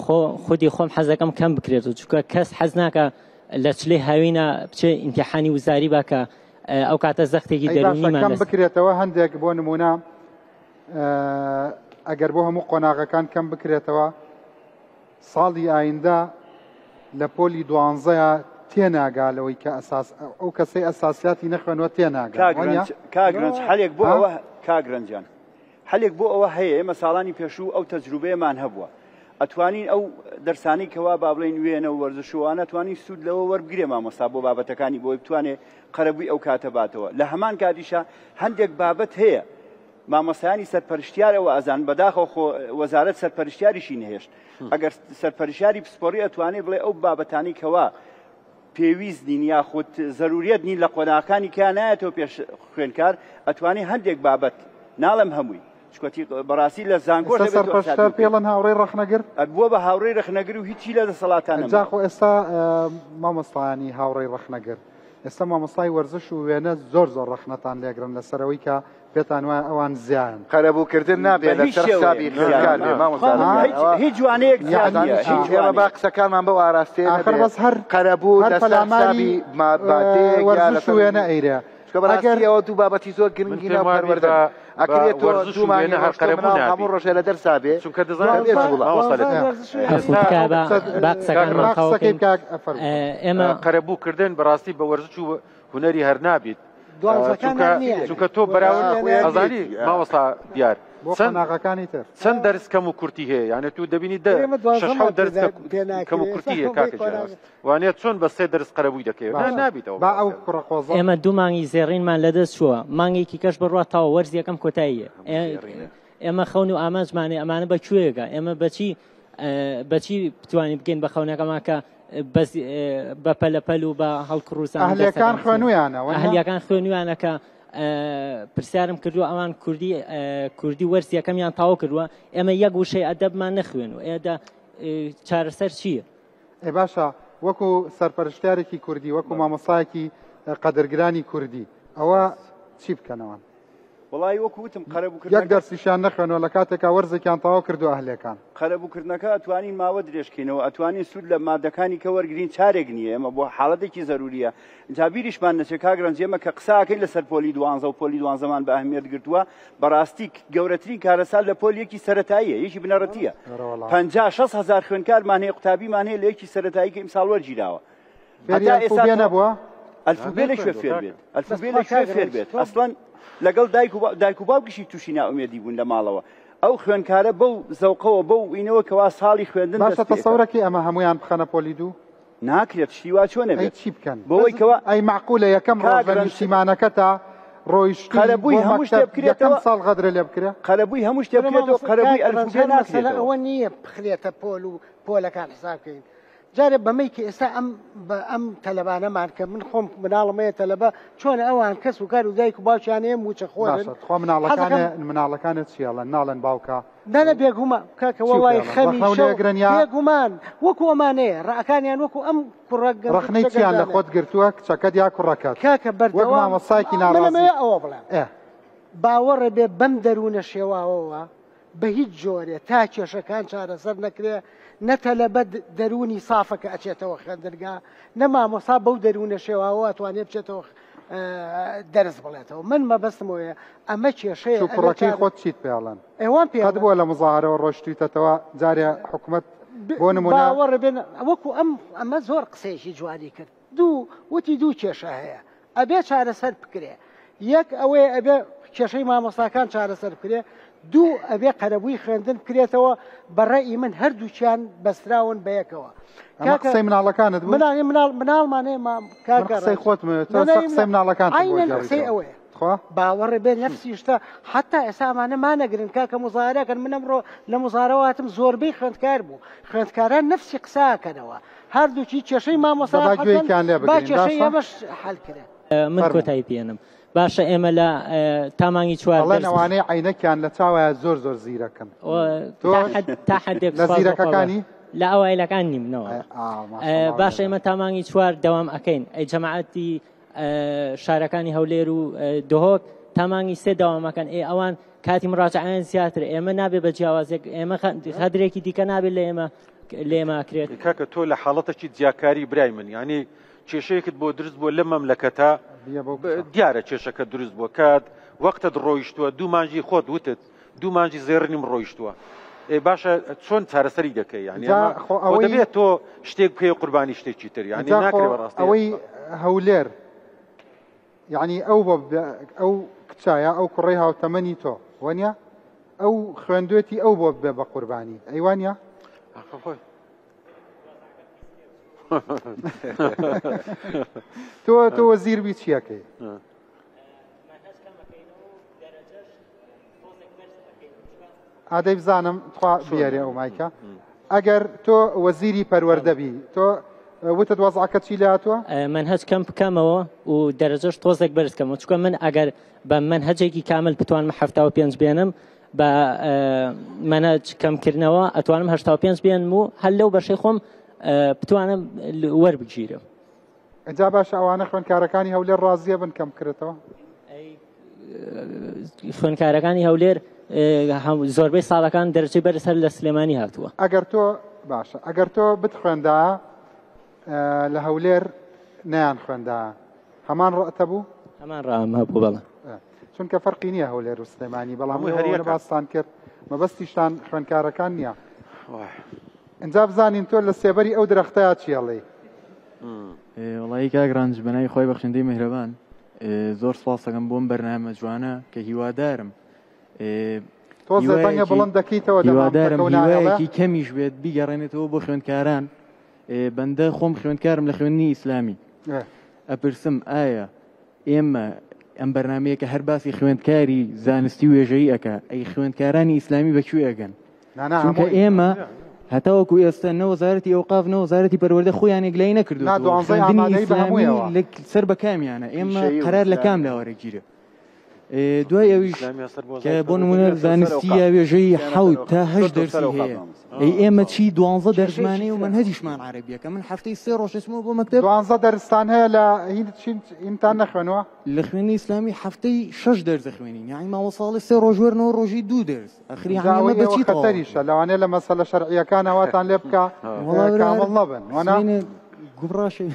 خۆ خودی خۆم حەزەکەم کەم بکرێتەوە چونکە کەس حەز ناکە لە چلەی هاوینە بچێ ئیمتیحانی وزاری با کە ئەو کاتە زەختێکی ئەی باشە دەروونیمان کەم لەسەر بکرێتەوە هەندێک بۆ نمونە ئەگەر بۆ هەموو قۆناغەکان کەم بکرێتەوە ساڵی ئایندە لە پۆلی دوانزەیا تێناگا لەوەی کە ئەساس ئەو کەسەی ئەساسیاتی نەخوێنوە تێناگا کاک وانە؟ رەنج کاک رەنج حەلێک بۆ ها؟ ئەوە کاک رەنجان حەلێک بۆ ئەوە هەیە ئێمە ساڵانی پێشوو ئەو تەجروبەیەمان هەبووە ئەتوانین ئەو دەرسانەی کەوا با بڵێین وێنە و وەرزش و ئەوانە توانین سوود لەوە وەربگرێ مامۆستا بۆ بابەتەکانی بۆی بتوانێ قەرەبووی ئەو کاتە باتەوە لە هەمان کاتیشا هەندێک بابەت هەیە مامۆستایانی سەرپەرشتیار ئەوە ئەزان بەداخەوە خۆ وەزارەت سەرپەرشتیاریشی نەهێشت ئەگەر سەرپەرشتیاری پسپۆڕی ئەتوانێ بڵێ ئەو بابەتانی کەوا پێویست نین یاخود زەروریەت نین لە قۆناغەکانی کە نایەتەوە پێش خوێنکار ئەتوانێ هەندێک بابەت ناڵێم هەمووی چکەتی بەڕاستی لە زانکۆش ئێستا دەبێت تۆ حسابی سەرپەرشتیار بکەیت. پێڵەن هاوڕێی ڕەخنەگر؟ بووە بە هاوڕێی ڕەخنەگر و هیچی لە دەسەڵاتان جا نەماوە. خۆ ئێستا مامۆستایانی هاوڕێی ڕەخنەگر ئێستا مامۆستای وەرزش و وێنە زۆر زۆر ڕەخنەتان لێگرن لەسەر ئەوەی کە پێتان وایە ئەوان زیان. قەرەبووکردن نابێ بە هیچ لەسەر شێوەیەک حسابی زیان خوێندکار بێ نییە. مامۆستا ها؟ دەگیان هیچ ئەوە هیچ وانەیەک زیان یەعنی نییە چی؟ هیچ ئێمە با وانەیەک. قسەکانمان بەو ئاراستەیە ئاخر نەبێ بەس هەر قەرەبوو هەر لەسەر پەلاماری حسابی ما- مادەیەک یا وەرزش و لەسەر وێنە ئەیرێ چونکە بەڕاستی ئەگەر ئەوە دوو بابەتی زۆر من گرنگی پێم ناو وابی پەروەردەن بە بە ئەکرێت تۆ وەرزش دوو و مانگی وێنە هەر ڕۆشتوو قەرەبوو مناڵ نابی هەموو ڕۆژێ لە دەرسا بێ چونکە دەزانم بەبێ جووڵە مامۆستا لە عەفو ئێستا تکایە با با کاک قسەکانمان با ڕەنج تەواو قسەکەی بکەین بکە فەرموو. ئێمە قەرەبوو کردن بەڕاستی بە وەرزش و هونەری هەر نابیت دوانزەکان چونکە نییە چونکە تۆ بەراورد خۆیان ئەزانی نییەتی. مامۆستا دیار بۆ چەند قۆناغەکانی تر چەند دەرس کەم و کورتی هەیە یانێ تو دەبینی دە ئێمە شەش دوانزەمان حەوت دەرس پێ کە کەم و ناکرێ کورتی هەیە کاکە گیان وانە چۆن بە سێ دەرس قەرەبووی دەکەی نا باشە نابیتەوە با ئەو بەڕاستی کوڕە قۆزە ئێمە دوو مانگی زێڕینمان لەدەست چووە مانگێکی کەش بڕوا تاوە وەرز یەکەم کۆتاییە هەموو زێڕینە. ئێمە خەون و ئامانجمانێ ئەمانە بە کوێگە ئێمە بەچی بەچی بتوانین بگەین بە خەونەکەمان کە بەس بە پەلەپەل و بە هەڵکڕوزان ئەهلیەکان خوێنویانە وەنیە؟ ئەهلیەکان خوێنویانە کە پرسیارم کردووە ئەوان کوردی کوردی وەرز یەکەمیان تاو کردووە ئێمە یەک وشەی ئەدەبمان نەخوێن و ئێدە چارەسەر چییە؟ ئێ باشە وەکو سەرپەرشتیارێکی کوردی وەکو مامۆستایەکی قەدرگرانی کوردی ئەوە چی بکەنەوە؟ وەڵایی وەکو وتم یەک قەرەبووکردنەکە دەرسیشیان نەخوێنەوە لە کاتێکا وەرزێکیان تەواو کردووە ئەهلێکان. قەرەبووکردنەکە ئەتوانین ماوە درێژکەینەوە ئەتوانین سوود لە مادەکانی کە وەرگرین چارێک نییە ئێمە بۆ حاڵەتێکی زەروریە جا بیریشمان نەچێ کاک رەنج ئێمە کە قسە ئەکەین لەسەر پۆلی دوانزە و پۆلی دوانزەمان بە ئەهمیەت گرتووە بەڕاستی گەورەترین کارەسات لە پۆلی یەکی سەرەتاییە یەکی بنەڕەتیە ئەرەوەڵا. 50 60 هەزار خوێندکارمان هەیە قوتابیمان هەیە لە یەکی سەرەتایی کە ئیمساڵ وەرگیراوە فێری هەتا ئێستا ئەلفوبێ نەبووە؟ ئەلفوبێ لە کوێ فێر بێت ئەلفوبێ لە بەس کوێ کاک فێر ڕەنج بێت تۆ ئەسڵەن لەگەڵ دایک و با- دایک و باوکیشی تووشی نائومێدی بوون لە ماڵەوە ئەو خوێندکارە بەو زەوقەوە بەو ئینەوە کەوا ساڵی خوێندن باشە دەست پێ ئەکات. تەسەورەکەی ئەمە هەمویان بخەنە پۆلی دوو؟ ناکرێت شتی وا چۆن ئەی ئەبێت چی بکەن؟ بەوەی کەوا ئەی مەعقولە یەکەم ڕۆژ کاک لە ڕەنج نیشتیمانەکەتا ڕۆیشتووی قەرەبووی بۆ هەموو شتێ مەکتەب یەکەم بکرێتەوە ساڵ غەدرە لێ بکرێ؟ قەرەبووی هەموو شتێ کورە بکرێتەوە مامۆستا قەرەبووی کاک ڕەنج ئەلفوبێ هەر مەسەلە ناکرێتەوە ئەوە نییە بخرێتە پۆل و پۆلەکان حساب کەین جارێ بەمەی کە ئێستا ئەم بە ئەم تەلەبانەمان کە من خۆم مناڵم هەیە تەلەبە چۆن ئەوان کەس و کار و دایک و باوکیان هەیە مووچە خۆرن باشە تخوا مناڵەکانێ حەزەکەم مناڵەکانت چی ئەڵێن ناڵێن باوکە نا نا بێگومان کاکە چی وەڵی پێڵێن خەمی ڕەخنەو شەو لێگرن یا بێگومان وەکو ئەمانەیە ڕەکانیان وەکو ئەم کوڕە گەنج و ڕەخنەی کچە چیان لە گەنجانە خۆت گرتووە کچەکەت یا کوڕەکەت کاکە وەک بەردەوام مامۆستایەکی من ناڕازی ئەمەوێ ئەوە بڵێم ئێ باوەڕێ بێ بەم دەروونە شێواوەوە بە هیچ جۆرێ تا کێشەکان چارەسەر نەکرێ نە تەلەبە دەروونی سافە کە ئەچێتەوە خوێندنگا نە مامۆستا بەو دەروونە شێواوە ئەتوانێ بچێتەوە دەرس بڵێتەوە من مەبەستم ئەوەیە ئەمە کێشەیە چوو کوڕەکەی خۆت چیت پێڵێن ئێوان پێ قەت بووە لە مزاهرەوە ڕۆشتویتەتەوە جارێ حکومەت بۆ نمونە باوەڕ بێن وەکو ئەم ئەمە زۆر قسەیەکی جوانی کرد دوو وتی دوو کێشە هەیە ئەبێ چارەسەر بکرێ یەک ئەوەیە ئەبێ کێشەی مامۆستاکان چارەسەر بکرێ دوو ئەبێ قەرەبووی خوێندن بکرێتەوە بە ڕەئی من هەردووکیان بەستراون بە یەکەوە. ئەمە قسەی مناڵەکانت بوو؟ مناڵ مناڵ مناڵمانەیە مام کاکە قسەی خۆتم تۆ قسەی مناڵەکانت بۆ عەینەن قسەی ئەوەیە. تخوا؟ باوەڕێ بێ نەفسی شتە حتا ئێستا ئەمانە مانەگرن کاکە مزارەکەن من ئەمڕۆ لە مزارەوە هاتم زۆربەی خوێندکار بوو خوێندکاران نەفسی قساکەنەوە هەردووکی کێشەی مامۆستا با گوێیان لێ با بگرین کێشەی باشە؟ ئێمەش حەل کرێ. من کۆتایی پێنم باشە ئێمە لە تا مانگی چوار ئەڵێن ئەوانەی عەینەکیان لە چاوایە زۆر زۆر زیرەکن تا حدێک لە زیرەکەکانی لە ئەوایلەکان نیم نەوە باشە ئێمە تا مانگی چوار دەوام ئەەکەین ئەی جەماعەتی شارەکانی هەولێر و دهۆک تا مانگی سێ دەوامەکەن ئێ ئەوان کاتی مراجعیان زیاتر ئێمە نابێ بە جیاوازێک ئێمە خەدرێکی دیکە نابێت لە ئێمە لێمە ئەکرێت کاکە تۆ لە حاڵەتێکی جیاکاری برای من یعنی کێشەیەکت بۆ دروست بووە لەم مەملەکەتە دیارە کێشەکە دروست بووە کات وەختت ڕۆیشتووە دوو مانگی خۆت وتت دوو مانگی زێڕینم ڕۆیشتووە ئێ باشە چۆن چارەسەری دەکەی یعنی خۆ ئەوە دەبێت تۆ شتێک بکەی قوربانی شتێکی تر یعنی ناکرێ بەڕاستی ئەوەی هەولێر یعنی ئەو ئەو کچایە ئەو کوڕی هاوتەمەنی تۆ وەنیە ئەو خوێندوێتی ئەو بۆ بێ بە قوربانی ئەیوانە خۆی تۆ تۆ وەزیر بی چیەکەی ئادەی بزانم تخوا بیارێ ئەو مایکە ئەگەر تۆ وەزیری پەروەردەبی تۆ وتت وەزعەکە چی لاتوە منهج کەم بکەمەوە و دەرەجەش تۆزێک بەرز کەمەوە چونکە من ئەگەر بە منهجێکی کامل بتوانم 75 بێنم بە مەنهەج کەمکردنەوە ئەتوانم 85 بێنم و هەر لەو بەشەی خۆم بتوانم وەربگیرم. جا باشە ئەوانە خوێندکارەکانی هەولێر ڕازیە بن کەم بکرێتەوە؟ خوێندکارەکانی هەولێر زۆربەی ساڵەکان دەرەجەی بەرز هەر لە سلێمانی هاتووە. ئەگەر تۆ باشە ئەگەر تۆ بتخوێندا لە هەولێر نەیان خوێندا هەمان ڕەئت هەبوو؟ هەمان ڕام هەبوو بەڵێ. چونکە فەرقی نییە هەولێر و سلێمانی بەڵام هەریەکە باستان کرد مەبەستیشتان خوێندکارەکان نییە. ئینجا بزانین تۆ لە سێبەری ئەو درەختەیا چی ئەڵێی؟ وەڵایی کاک ڕەنج بەناوی خوای بەخشندەی میهرەبان زۆر سوپاس دەکەم بۆم بەرنامە جوانە کە هیوادارم تۆزێ دەنگە بڵند دەکەیتەوە هیوادارم هیوایەکی کەمیش بێت بیگەڕێنێتەوە بۆ خوێندکاران بەندە خۆم خوێندکارم لە خوێندنی ئیسلامی ئەپرسم ئایا ئێمە ئەم بەرنمەیە کە هەر باسی خوێندکاری زانستی وێژەیی ئەکا ئەی خوێندکارانی ئیسلامی بەکوێ ئەگەن چونکە ئێمە هەتاوەکو ئێستا نە وەزارەتی ئەوقاف نە وەزارەتی پەروەردە خۆیان یەکلایی نەکردووە سەر بە کامیانە ئێمە قەرار لە کام لاوەرەگیرە دوای ئەویش کە بۆ نمونە زانستی یا وێژەی حەوت تا هەشت دەرسی هەیە ئەی ئێمە چی دوانزە دەرزمانەیە و مەنهەجیشمان عەرەبییە کە من هەفتەی سێ ڕۆژ ئەچمەوە بۆ مەکتەب دوانزە دەرستان هەیە لە هین چین هینتان نەخوێنوە؟ لە خوێندنی ئیسلامی هەفتەی شەش دەرس ئەخوێنین یەعنی ماوە ساڵێ سێ ڕۆژ وەرنەوە ڕۆژی دوو دەرس ئەخری جا یەعنی ئەمە ئەوەی بە ئێوە چی تەواو خەتەریشە لەوانەیە لە مەسەلە شەرعییەکانا واتان لێ بکا وەڵا برا کامڵ نەبن وەنا؟ سبەینێ گومڕاشە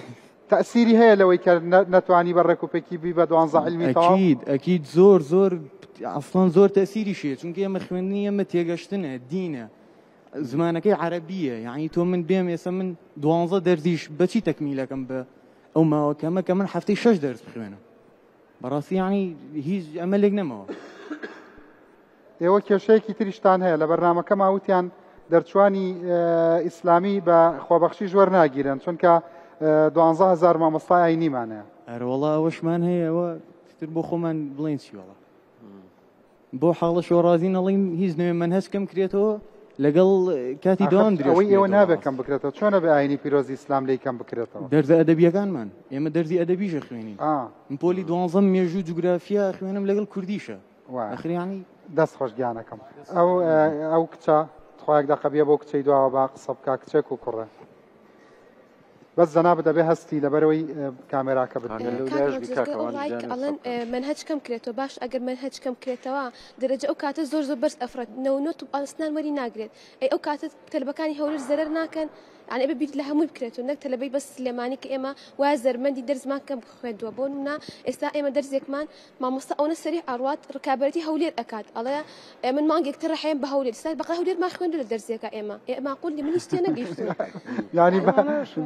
تەئسیری هەیە لەوەی کە نەتوانی بە ڕێکوپێکی بی بە دوانزە عیلمی تەواو؟ ئەکید ئەکید زۆر زۆر ئەسڵەن زۆر تەئسیریش هەیە چونکە ئێمە خوێندنی ئێمە تێگەشتنە دینە زمانەکەی عەرەبیە یعنی تۆ من بێم ئێستا من دوانزە دەرزیش بەچی تەکمیلەکەم بە ئەو ماوە کەمە کە من هەفتەی شەش دەرس بخوێنم بەڕاستی یعنی هیچ ئەمەلێک نەماوە. ئێوە کێشەیەکی تریشتان هەیە لە بەرنامەکەما وتیان دەرچوانی ئیسلامی بە خۆبەخشیش وەرناگیرن چونکە 12000 مامۆستای ئاینیمان هەیە. ئەرەوەڵا ئەوەشمان هەیە ئەوە تر بۆ خۆمان بڵێن چی وەڵا بۆ حاڵەشەوە ڕازی نەڵین هیچ نوێ مەنهەج کەم کرێتەوە لەگەڵ کاتی دوام درێژ ئەوەی ئێوە نابێت کەم بکرێتەوە چۆنە بە ئاینی پیرۆزی ئیسلام لێی کەم بکرێتەوە دەرزە ئەدەبیەکانمان ئێمە دەرزی ئەدەبیشە خوێنین من پۆلی دوانزەم مێژوو جوگرافیا خوێنم لەگەڵ کوردیشە ئەخری یانی دەست خۆش گیانەکەم ئەو ئەو کچە تخوایەک دەقە بیە بۆ کچەی دواوە با قسە بکا کچێک و کوڕێ بەس جەنابت دەبێ هەستی لەبەرەوەی کامێراکە ئەڵێن مەنهەج کەم کرێتەوە باش ئەگەر مەنهەج کەم کرێتەوە دەرەجە ئەو کاتە زۆر زۆر بەرز ئەفرەت نەونۆ تو ئەسنان وەری ناگرێت ئەی ئەو کاتە تەلبەکانی هەولێر زەرەر ناکەن. یعنی ئەبێ بیر لە هەمووی بکرێتەوە نەک تەلەبەی بەس سلێمانی کە ئێمە وایە زەرمەندی دەرزمان کەم خوێندووە بۆ نمونە ئێستا ئێمە دەرزێکمان مامۆستا ئەوەنە سەریع ئەڕوات ڕکابەرەتی هەولێر ئەکات ئەڵێ ئێ من مانگێک تر ڕەحێم بە هەولێر سەر بەقە هەولێرمان خوێندو لە دەرزێکە ئێمە ئێ ماقول نی من هیچ تێ نەگەیشتوم یانی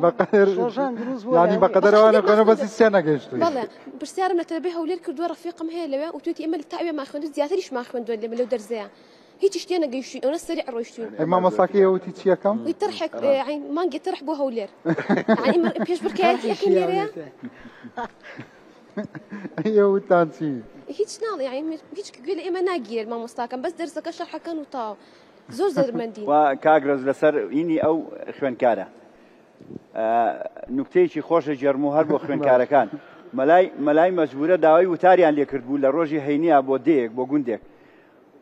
بەقەدەر یانی بەقەدەر ئەوانە خوێنە بەس هیچ تێ نەگەیشتووی بەڵێ پرسیارم لە تەلەبەی هەولێر کردووە ڕەفیقم هەیە لەوێ وتوێتی ئێمە تا ئەوێمان خوێندو زیاتریشمان خوێندووە لێمە لەو دەرزەیە هیچیش تێ نەگەیشتوین ئەوەنە سەریع ڕۆیشتوین ئەی مامۆستاکەی ئەوە وتی چی ئەکەم؟ وی تەرحێک یانی مانگێ تەرح بۆ هەولێر یانی ئێمە پێشبڕکایەتی ئەکەین لێرەیە ئەی ئێوە وتتان چی؟ هیچ ناڵێ یانی هیچ گوێ لە ئێمە ناگیرێت مامۆستاکەم بەس دەرسەکە شەرحەکەن و تەواو زۆر زەرمەندین. و کاک رەز لەسەر ئینی ئەو خوێندکارە نوکتەیەکی خۆش ئەگێڕم و هەر بۆ خوێندکارەکان مەلای مەلای مەجبورە داوای وتاریان لێکردبوو لە ڕۆژی هەینیا بۆ دێیەک بۆ گوندێک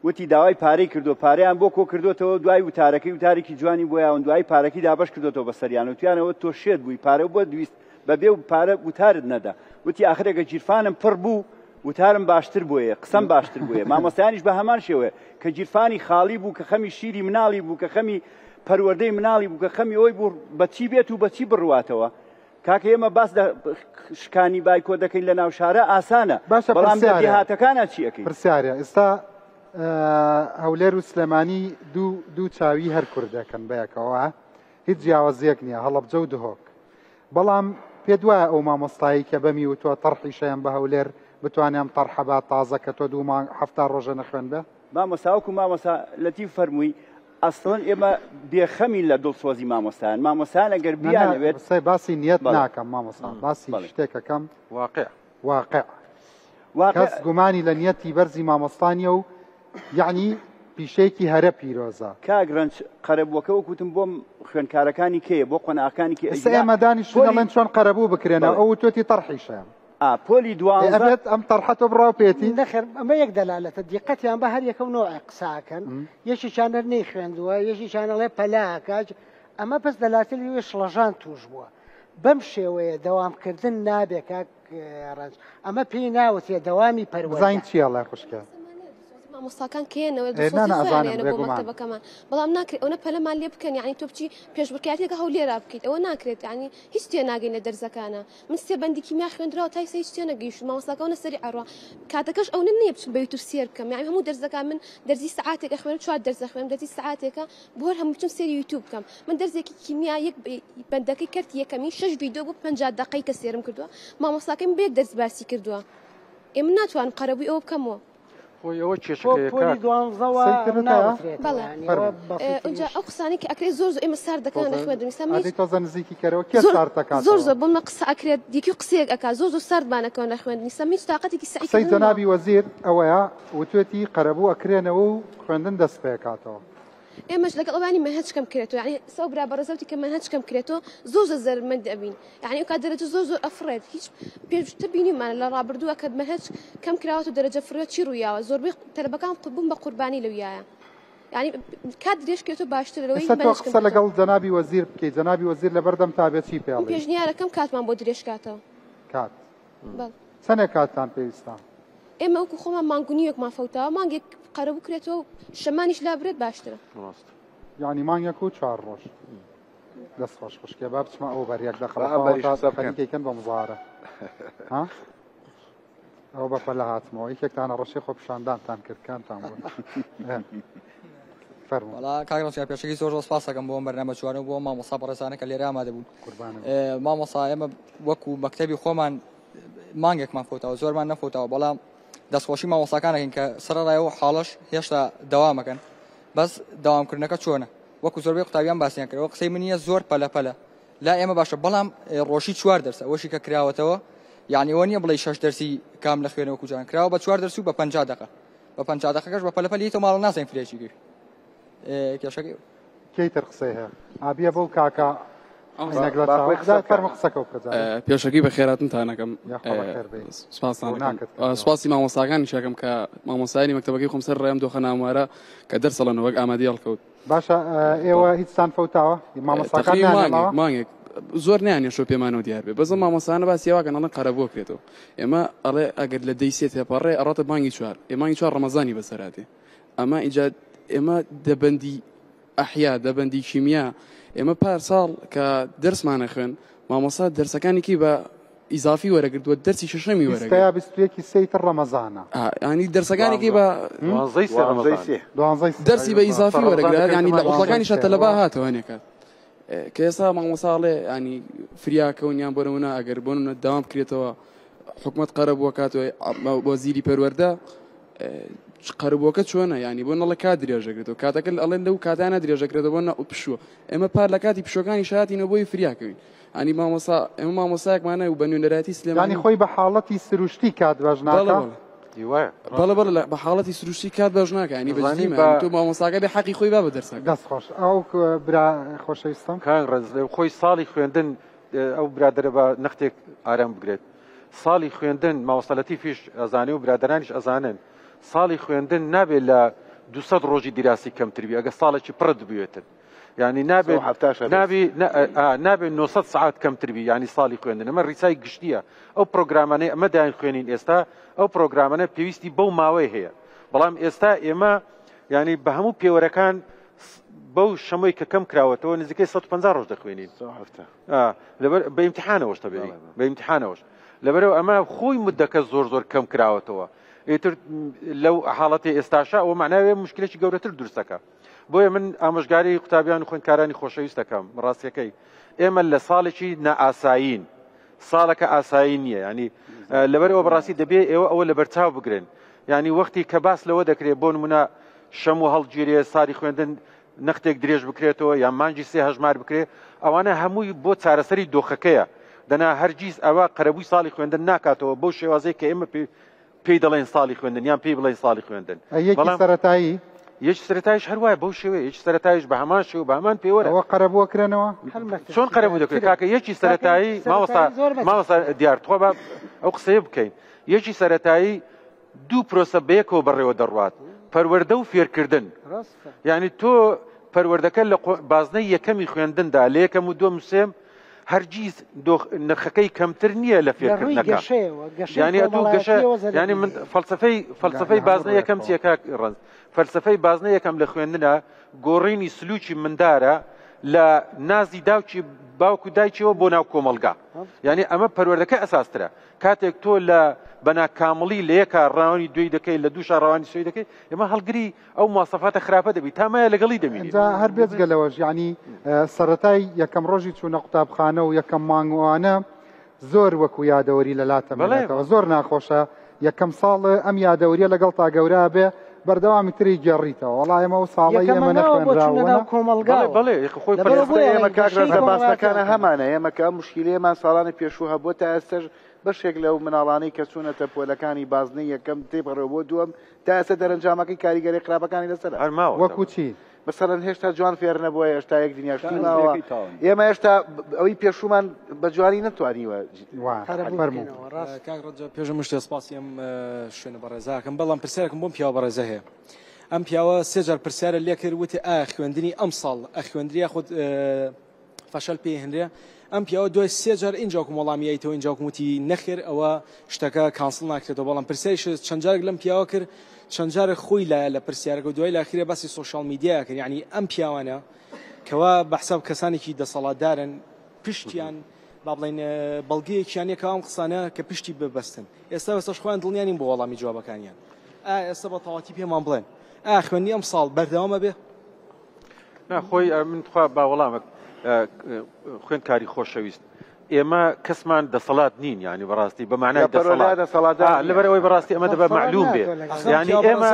وتی داوای پارەی کردووە پارەیان بۆ کۆکردۆتەوە دوای وتارەکەی وتارێکی جوانی بۆ یاون دوای پارەکەی دابەش کردۆتەوە بەسەریان وتیانەوە تۆ شێت بووی پارە بۆ دویست بەبێ و پارە وتارت نەدا وتی ئاخر ئەگەر گیرفانم پڕ بوو وتارم باشتر بۆیە قسەم باشتر بۆیە مامۆستایانیش بە هەمان شێوەیە کە گیرفانی خاڵی بوو کە خەمی شیری مناڵی بوو کە خەمی پەروەردەی مناڵی بوو کە خەمی ئەوی بوو بەچی بێت و بەچی بڕواتەوە کاکە ئێمە باس لە شکانی بایکۆ دەکەین لە ناو شارە ئاسانە باشە بەڵام لە پرسیارە دێهاتەکانە چی ئەکەین؟ پرسیارە ئێستا هەولێر و سلێمانی دوو دوو چاوی هەر کوردەکەن بەیەکەوە هیچ جیاوازیەک نییە هەڵەبجە و دهۆک بەڵام پێت وایە ئەو مامۆستایی کە بەمی وتووە تەرحی شەیەم بە هەولێر بتوانێ ئەم تەرحە با تازە کە تۆ دوو مانگ حەفتا ڕۆژە نەخوێن بێ؟ مامۆستا وەکو مامۆستا لەتیف فەرمووی ئەسڵەن ئێمە بێخەمین لە دڵسۆزی مامۆستایان مامۆستایان ئەگەر نا نا بیانەوێت قسەی باسی نیەت بەڵێ ناکەم مامۆستا باسی بەڵێ شتێکەکەم واقع واقع واقع کەس گومانی لە نیەتی بەرزی مامۆستا نیە و یەعنی پیشەیەکی هەرە پیرۆزە. کاک رەنج قەرەبووەکە وەک وتم بۆ خوێندکارەکانی کێیە بۆ قۆناغەکانی کێ ئێستا ئەگینا ئێمە دانیشتوین پۆلی ئەڵێن چۆن قەرەبوو بکرێنەوە بەڵێ ئەو وتوێتی تەرحیشە. ئا پۆلی ئێ دوانزە ئەبێت ئەم تەرحە تۆ بڕاو پێتی؟ نەخێر ئەمە یەک دەلالەتە دیقەتیان بە هەر یەکە و نەوعێک قسە ئەکەن یەکێکیان هەر نەیخوێندووە یەکێکیان ئەڵێ پەلە ئەکا ئەمە بەس دەلالەتە لەوێ شڵەژان تووش بووە بەم شێوەیە دەوامکردن نابێ کاک ڕەنج ئەمە پێی ناوترێ دەوامی پەروەردە. بزانین چی ئەڵێ خوشکە. مامۆستاکان کێنەوە ئێ نا دڵسۆزی نا خۆیان ئەزانم هەیە بۆ بێگومان. مەکتەبەکەمان بەڵام ناکرێت ئەوەنە پەلەمان لێ بکەن یعنی تۆ بچی پێشبڕکێیەتێکە هەولێرا بکەیت ئەوە ناکرێت یعنی هیچ تێناگەین لە دەرزەکانە من سێ بەندی کیمیا خوێندراوە تا ئیستا هیچ تێنەگەیشتوم مامۆستاکە ئەونە سەریع ئەڕوا کاتەکەش ئەونە نییە بچم بە یوتوب سێر بکەم یعنی هەموو دەرزەکان من دەرزی سەعاتێک ئەخوێنم چوار دەرز ئەخوێنم دەرزی سەعاتێکە بۆ هەر هەموو بچم سێری یوتوب بکەم من دەرزێکی کیمیا یەک بەندەکەی کەرتی یەکەمی شەش ڤیدیۆ بوو 50 دەقەی کە سێرم کردووە مامۆستاکەی من بە یەک دەرز باسی کردووە ئێ من ناتوانم قەرەبووی ئەوە بکەمەوە. خۆی ئەوە بۆ کێشەکەیە پۆلی کاک. دوانزەوە قسەی کردتە؟ ناوترێتەوە بەڵێ یانی ئەوە فەرموو. بەسیترین ئونجا شت. ئەو قسانەی کە ئەکرێت زۆر زۆر ئێمە سارد دەکەن تۆزە لە خوێندن ئیستا من ئەدی هیچ تۆزە نزیکی کەرەوە کێ زۆر سارد زۆر دەکاتەوە؟ زۆر بۆ منە قسە ئەکرێت یەکی قسەیەک ئەکا زۆر زۆر ساردمان ئەکەن لە خوێندن ئیستا من هیچ تاقەتێکی سەعی قسەی کردنم نەما. جەنابی وەزیر ئەوەیە وتوێتی قەرەبوو ئەکرێنەوە و خوێندن دەست پێکاتەوە. ئێمەش لەگەڵ ئەوانی مەنهەج کەم کرێتەوە یعنی ئێستا ئەو برا بەڕێزە وتی کە مەنهەج کەم کرێتەوە زۆر زۆر زەرەرمەند ئەبین یعنی ئەو کات دەرەجە زۆر زۆر ئەفڕێت هیچ پێشتر بینیومانە لە ڕابردووە کە مەنهەج کەم کراوەتەوە دەرەجە فڕیوە چی ڕوویاوە زۆربەی تەلەبەکان بوون بە قوربانی لەویایە یعنی کات درێژ کرێتەوە باشترە لەوەی ئێستا تۆ مەنهەج کەم قسە کرێتەوە. لەگەڵ جەنابی وەزیر بکەی جەنابی وەزیر لەبەردەم تا بێ چی پێ من ئەڵێی؟ پێشنیارەکەم کاتمان بۆ درێژ کاتەوە. کات بەڵێ. چەنێک کاتتان پێویستە؟ ئێمە وەکو خۆمان مانگ و نیوێکمان فەوتاوە مانگێک قەرەبوو کرێتەوە و شەمانیش لابرێت باشترە. ڕاستە. یانی مانگێک و چوار ڕۆژ. دەست خۆش خوشکێ با بچمە ئەو بەر یەک دەقە با ئەم بەریش بەخواوە قسە بکەن. خەریکەی کەن بە مزارە ها ئەوە بە پەلە هاتمەوە یەکێکتانە ڕەشی خۆپیشاندانتان کرد کامتان بوون فەرموو. وەڵا کاک ڕەنج پێشەکی زۆر زۆر سپاس ئەکەم بۆ ئەم بەرنامە جوانە و بۆ ئەم مامۆستا بەڕێزانە کە لێرە ئامادە بوون. قوربانت. مامۆستا ئێمە وەکو مەکتەبی خۆمان مانگێکمان فەوتاوە زۆرمان نەفەوتاوە بەڵام دەستخۆشی مامۆستاکان ئەکەین کە سەرەڕای ئەو حاڵەش هێشتا دەوامەکەن بەس دەوامکردنەکە چۆنە وەکو زۆربەی قوتابیان باسیان کردەوە قسەی من نییە زۆر پەلە پەلە لا ئێمە باشە بەڵام ڕۆژی چوار دەرسە ئەوەشی کە کراوەتەوە یعنی ئەوە نییە بڵێ شەش دەرسی کام لە خوێنەوە کوجان کراوە بە چوار دەرس و بە 50 دقە بە 50 دقەکەش بە پەلە پەلی تۆ ماڵە نازانین فرێکی گوی کێشەکەی کەی تر قسەی هەیە ئابیە بەو کاکە پێشەکی بە خێراتنتانەکەم سپاسی مامۆستاکانی شەکەم کە مامۆستایانی مەکتەبەکەی خۆم سەر ڕێم دۆخە ناموارە کە دەرسەڵەن وەک ئامادی هەڵکەوت باشە ئێوە هیچتان فەوتاوە مامۆستاکان مانگێک زۆر نیانێشۆ پێمانەوە دیار بێ بەزە مامۆستانە باسی واکەن ئەڵێن قەرەبوو کرێتەوە ئێمە ئەڵێ ئەگەر لە دەی سێ تێپەڕێ ئەڕاتە مانگی چوار ئێ مانگی چوار ڕەمەزانی بەسەراتێ ئەمە ئینجا ئێمە دەبەندی. ئەحیا دەبەندی کیمیا ئێمە پار ساڵ کە دەرسمانە خوێن مامۆستا دەرسەکانی کی بە ئیزافی وەرەگرت و دەرسی شەشەمی وەرەگرت. بیستەیا 21 سێی تر ڕەمەزانە. ینی دەرسەکانێکی بە دوانزەی سێ ڕەمەزان. دوانزەی سێ. دەرسی بە ئیزافی وەرەگرت ینی لە عوتڵەکانیشا تەلەبا هاتەوە هەنێ کات کە ئێستا مامۆستا ئەڵێ ینی فریا کەون یان بۆ نمونە ئەگەر بۆ نمونە دەوام بکرێتەوە حکومەت قەرەبوو کاتەوە وەزیری پەروەردە قەرەبووەکە چۆنە ینی بۆ نەڵە کات درێژەکرێتەوە کاتەکە ئەڵێن لەو کاتانە درێژەکرێتەوە بۆ نە پشووە ئێمە پار لە کاتی پشوەکانی شاتینەوە بۆی فریاکەوین ئەنی مامۆستا ئێمە مامۆستایەکمان هەیە و بە نوێنەرایەتی سلێمانی یانی خۆی بە حاڵەتی سروشتی کات باش بەڵێ ناکا؟ بەڵێ بەڵێ بەڵێ لە- بە حاڵەتی سروشتی کات باش ناکا یانی بە دەزانی جدیمە بە یانی تۆ مامۆستاکە بێ حەقی خۆی با بە دەرسەکە. دەست خۆش ئەو برا خۆشەویستم. کاک ڕەنج خۆی ساڵی خوێندن ئەو برادەرە بە نەختێک ئارام بگرێت ساڵی خوێندن مامۆستا لەتیفیش ئەزانێ و برادەرانیش ئەزانن ساڵی خوێندن نابێت لە 200 ڕۆژی دیراسی کەمتر بی ئەگە ساڵێکی پڕت بوێتن یعنی نابێت نابی نابێت 900 سعات کەمتر بی یعنی ساڵی خوێندن ئەمە ڕیسای گشتیە ئەو پرۆگرامانەی ئەمە دایان خوێنین ئێستا ئەو پرۆگرامانە پێویستی بەو ماوەی هەیە بەڵام ئێستا ئێمە یعنی بە هەموو پێوەرەکان بەو شەمەی کە کەم کراوەتەوە نزیکەی 150 ڕۆژ دەخوێنین لەبەر بە ئیمتحانەوەش تەبیعی بە ئیمتحانەوەش لەبەرەوە ئەمە خۆی مدەکە زۆر زۆر کەم کراوەتەوە ئیتر لەو حاڵەتی ئێستاشا ئەوە معناوێ مشکلێکی گەورەتر دروستەکە بۆیە من ئامۆژگاری قوتابیان و خوێندکارانی خۆشەویست دەکەم ڕاستیەکەی ئێمە لە ساڵێکی نائاسایین ساڵەکە ئاسایی نییە ینی لەبەر ئەوە بەڕاستی دەبێ ئێوە ئەوە لەبەرچاو بگرن ینی وەختی کە باس لەوە دەکرێت بۆ نمونە شەم و هەڵگیرێ ساری خوێندن نەختێک درێژ بکرێتەوە یان مانگی سێ هەژمار بکرێ ئەوانە هەمووی بۆ چارەسەری دۆخەکەیە دەنا هەرگیز ئەوە قەرەبووی ساڵی خوێندن ناکاتەوە بەو شێوازەی کە ئێمە پێی دەڵێن ساڵی خوێندن یان پێی بڵێن ساڵی خوێندن یەکی سەرەتایی یەکی سەرەتایش هەر وایە بەو شێوەیە یەکی سەرەتایش بە هەمان شێوە بە هەمان پێوەرە ئەوە قەرەبوو کرێنەوە چۆن قەرەبوو دەکرێت کاکە یەکی سەرەتایی مامۆستا مامۆستا دیار تخوا با ئەو قسەیە بکەین یەکی سەرەتایی دوو پرۆسە بەیەکەوە بەڕێوە دەڕوات پەروەردە و فێرکردن یعنی تۆ پەروەردەکە لە بازنەی یەکەمی خوێندندا لە یەکەم و دووەم و سێم هەرگیز نرخەکەی کەمتر نییە لە فێرکردنەکە یعنی ئەتوو گەشە یعنی من فەلسفەی فەلسفەی بازنە یەکەم چیە کاک ڕەنج فەلسفەی بازنە یەکەم لە خوێندنە گۆڕینی سلوکی مندارە لە نازی داوکی باوک و دایکیەوە بۆ ناو کۆمەڵگا یعنی ئەمە پەروەردەکە ئەساسترە کاتێک تۆ لە بەناکامڵی لە یەکا ڕاوانی دوێی دەکەی لە دووشا ڕەوانی سوی دەکەی ئێمە هەڵگری ئەو مواسەفاتە خراپە دەبی تا مایە لەگەڵی دەمینی. ئینجا هەر بێجگە لەوەش یانی سەرەتای یەکەم ڕۆژی چوونە قوتابخانە و یەکەم مانگ و ئەوانە زۆر وەکو یادەوەری لەلا تەمێنێتەوە زۆر ناخۆشە یەکەم ساڵ ئەم یادەوەریە لەگەڵ تا گەورە بێ بەردەوامی تری گێڕیتەوە وەڵا ئێمە ئەو ساڵەی یەکەمە ئێمە ناوە بۆ چوونە نەخوێنراوە ناو کۆمەڵگاوە بەڵێ خۆی لەبەرئەوە پەرستە بۆیە ئێمە کاک گەشەی ڕەزا کۆمەڵایەتیان باسەکانە کەمە. هەمانە ئێمە کە ئەم مشکیلەیەمان ساڵانی پێشوو هەبووە تا ئێستاش بەشێک لەو مناڵانەی کە چوونەتە پۆلەکانی بازنەی یەکەم تێپەڕێوە بۆ دووەم تا ئێستا دەرەنجامەکەی کاریگەری خراپەکانی لەسەرە. هەر ماوە وەکو چی؟ مەسەلەن هێشتا جوان فێر نەبووە هێشتا یەک دنیا شتی ماوە ئێمە هێشتا ئەوەی پێشوومان بە جوانی نەتوانیوە فەرموو. کاک ڕەجەب پێش هەموو شتێ سپاسی ئەم شوێنە بەڕێزە ئەکەم بەڵام پرسیارێکم بۆم پیاوە بەڕێزە هەیە ئەم پیاوە سێ جار پرسیارە لێ کرد وتی ئایا خوێندنی ئەمساڵ ئەخوێندرێ یاخود فەشەل پێی هێنرێ ئەم پیاوە دوای سێ جار ئینجاکم وەڵامی یایتەوە ئینجاکم وتی نەخێر ئەوە شتەکە cancel ناکرێتەوە بەڵام پرسیاریش چەند جارێک لەم پیاوە کرد چەند جارێک خۆی لایە لە پرسیارەکە و دوای لاخیرە باسی social media کرد یعنی ئەم پیاوانە کەوا بە حساب کەسانێکی دەسەڵاتدارن پشتیان با بڵێن بەڵگەیەکیان نییە کە ئەم قسانە کە پشتی ببەستن ئێستا ئێستاش خۆیان دڵنیا نین بۆ وەڵامی جوابەکانیان ئا ئێستا بە تەواتی پێمان بڵێن ئا خوێندنی ئەم ساڵ بەردەوامە بێ نا خۆی من تخوا با وەڵامەک خوێندکاری خۆشەویست ئێمە کەسمان دەسەڵات نین ینی بەڕاستی بە معنای دەسەڵات لەبەر ئەوەی بەڕاستی ئەمە دەبە معلوم بێ ینی ئێمە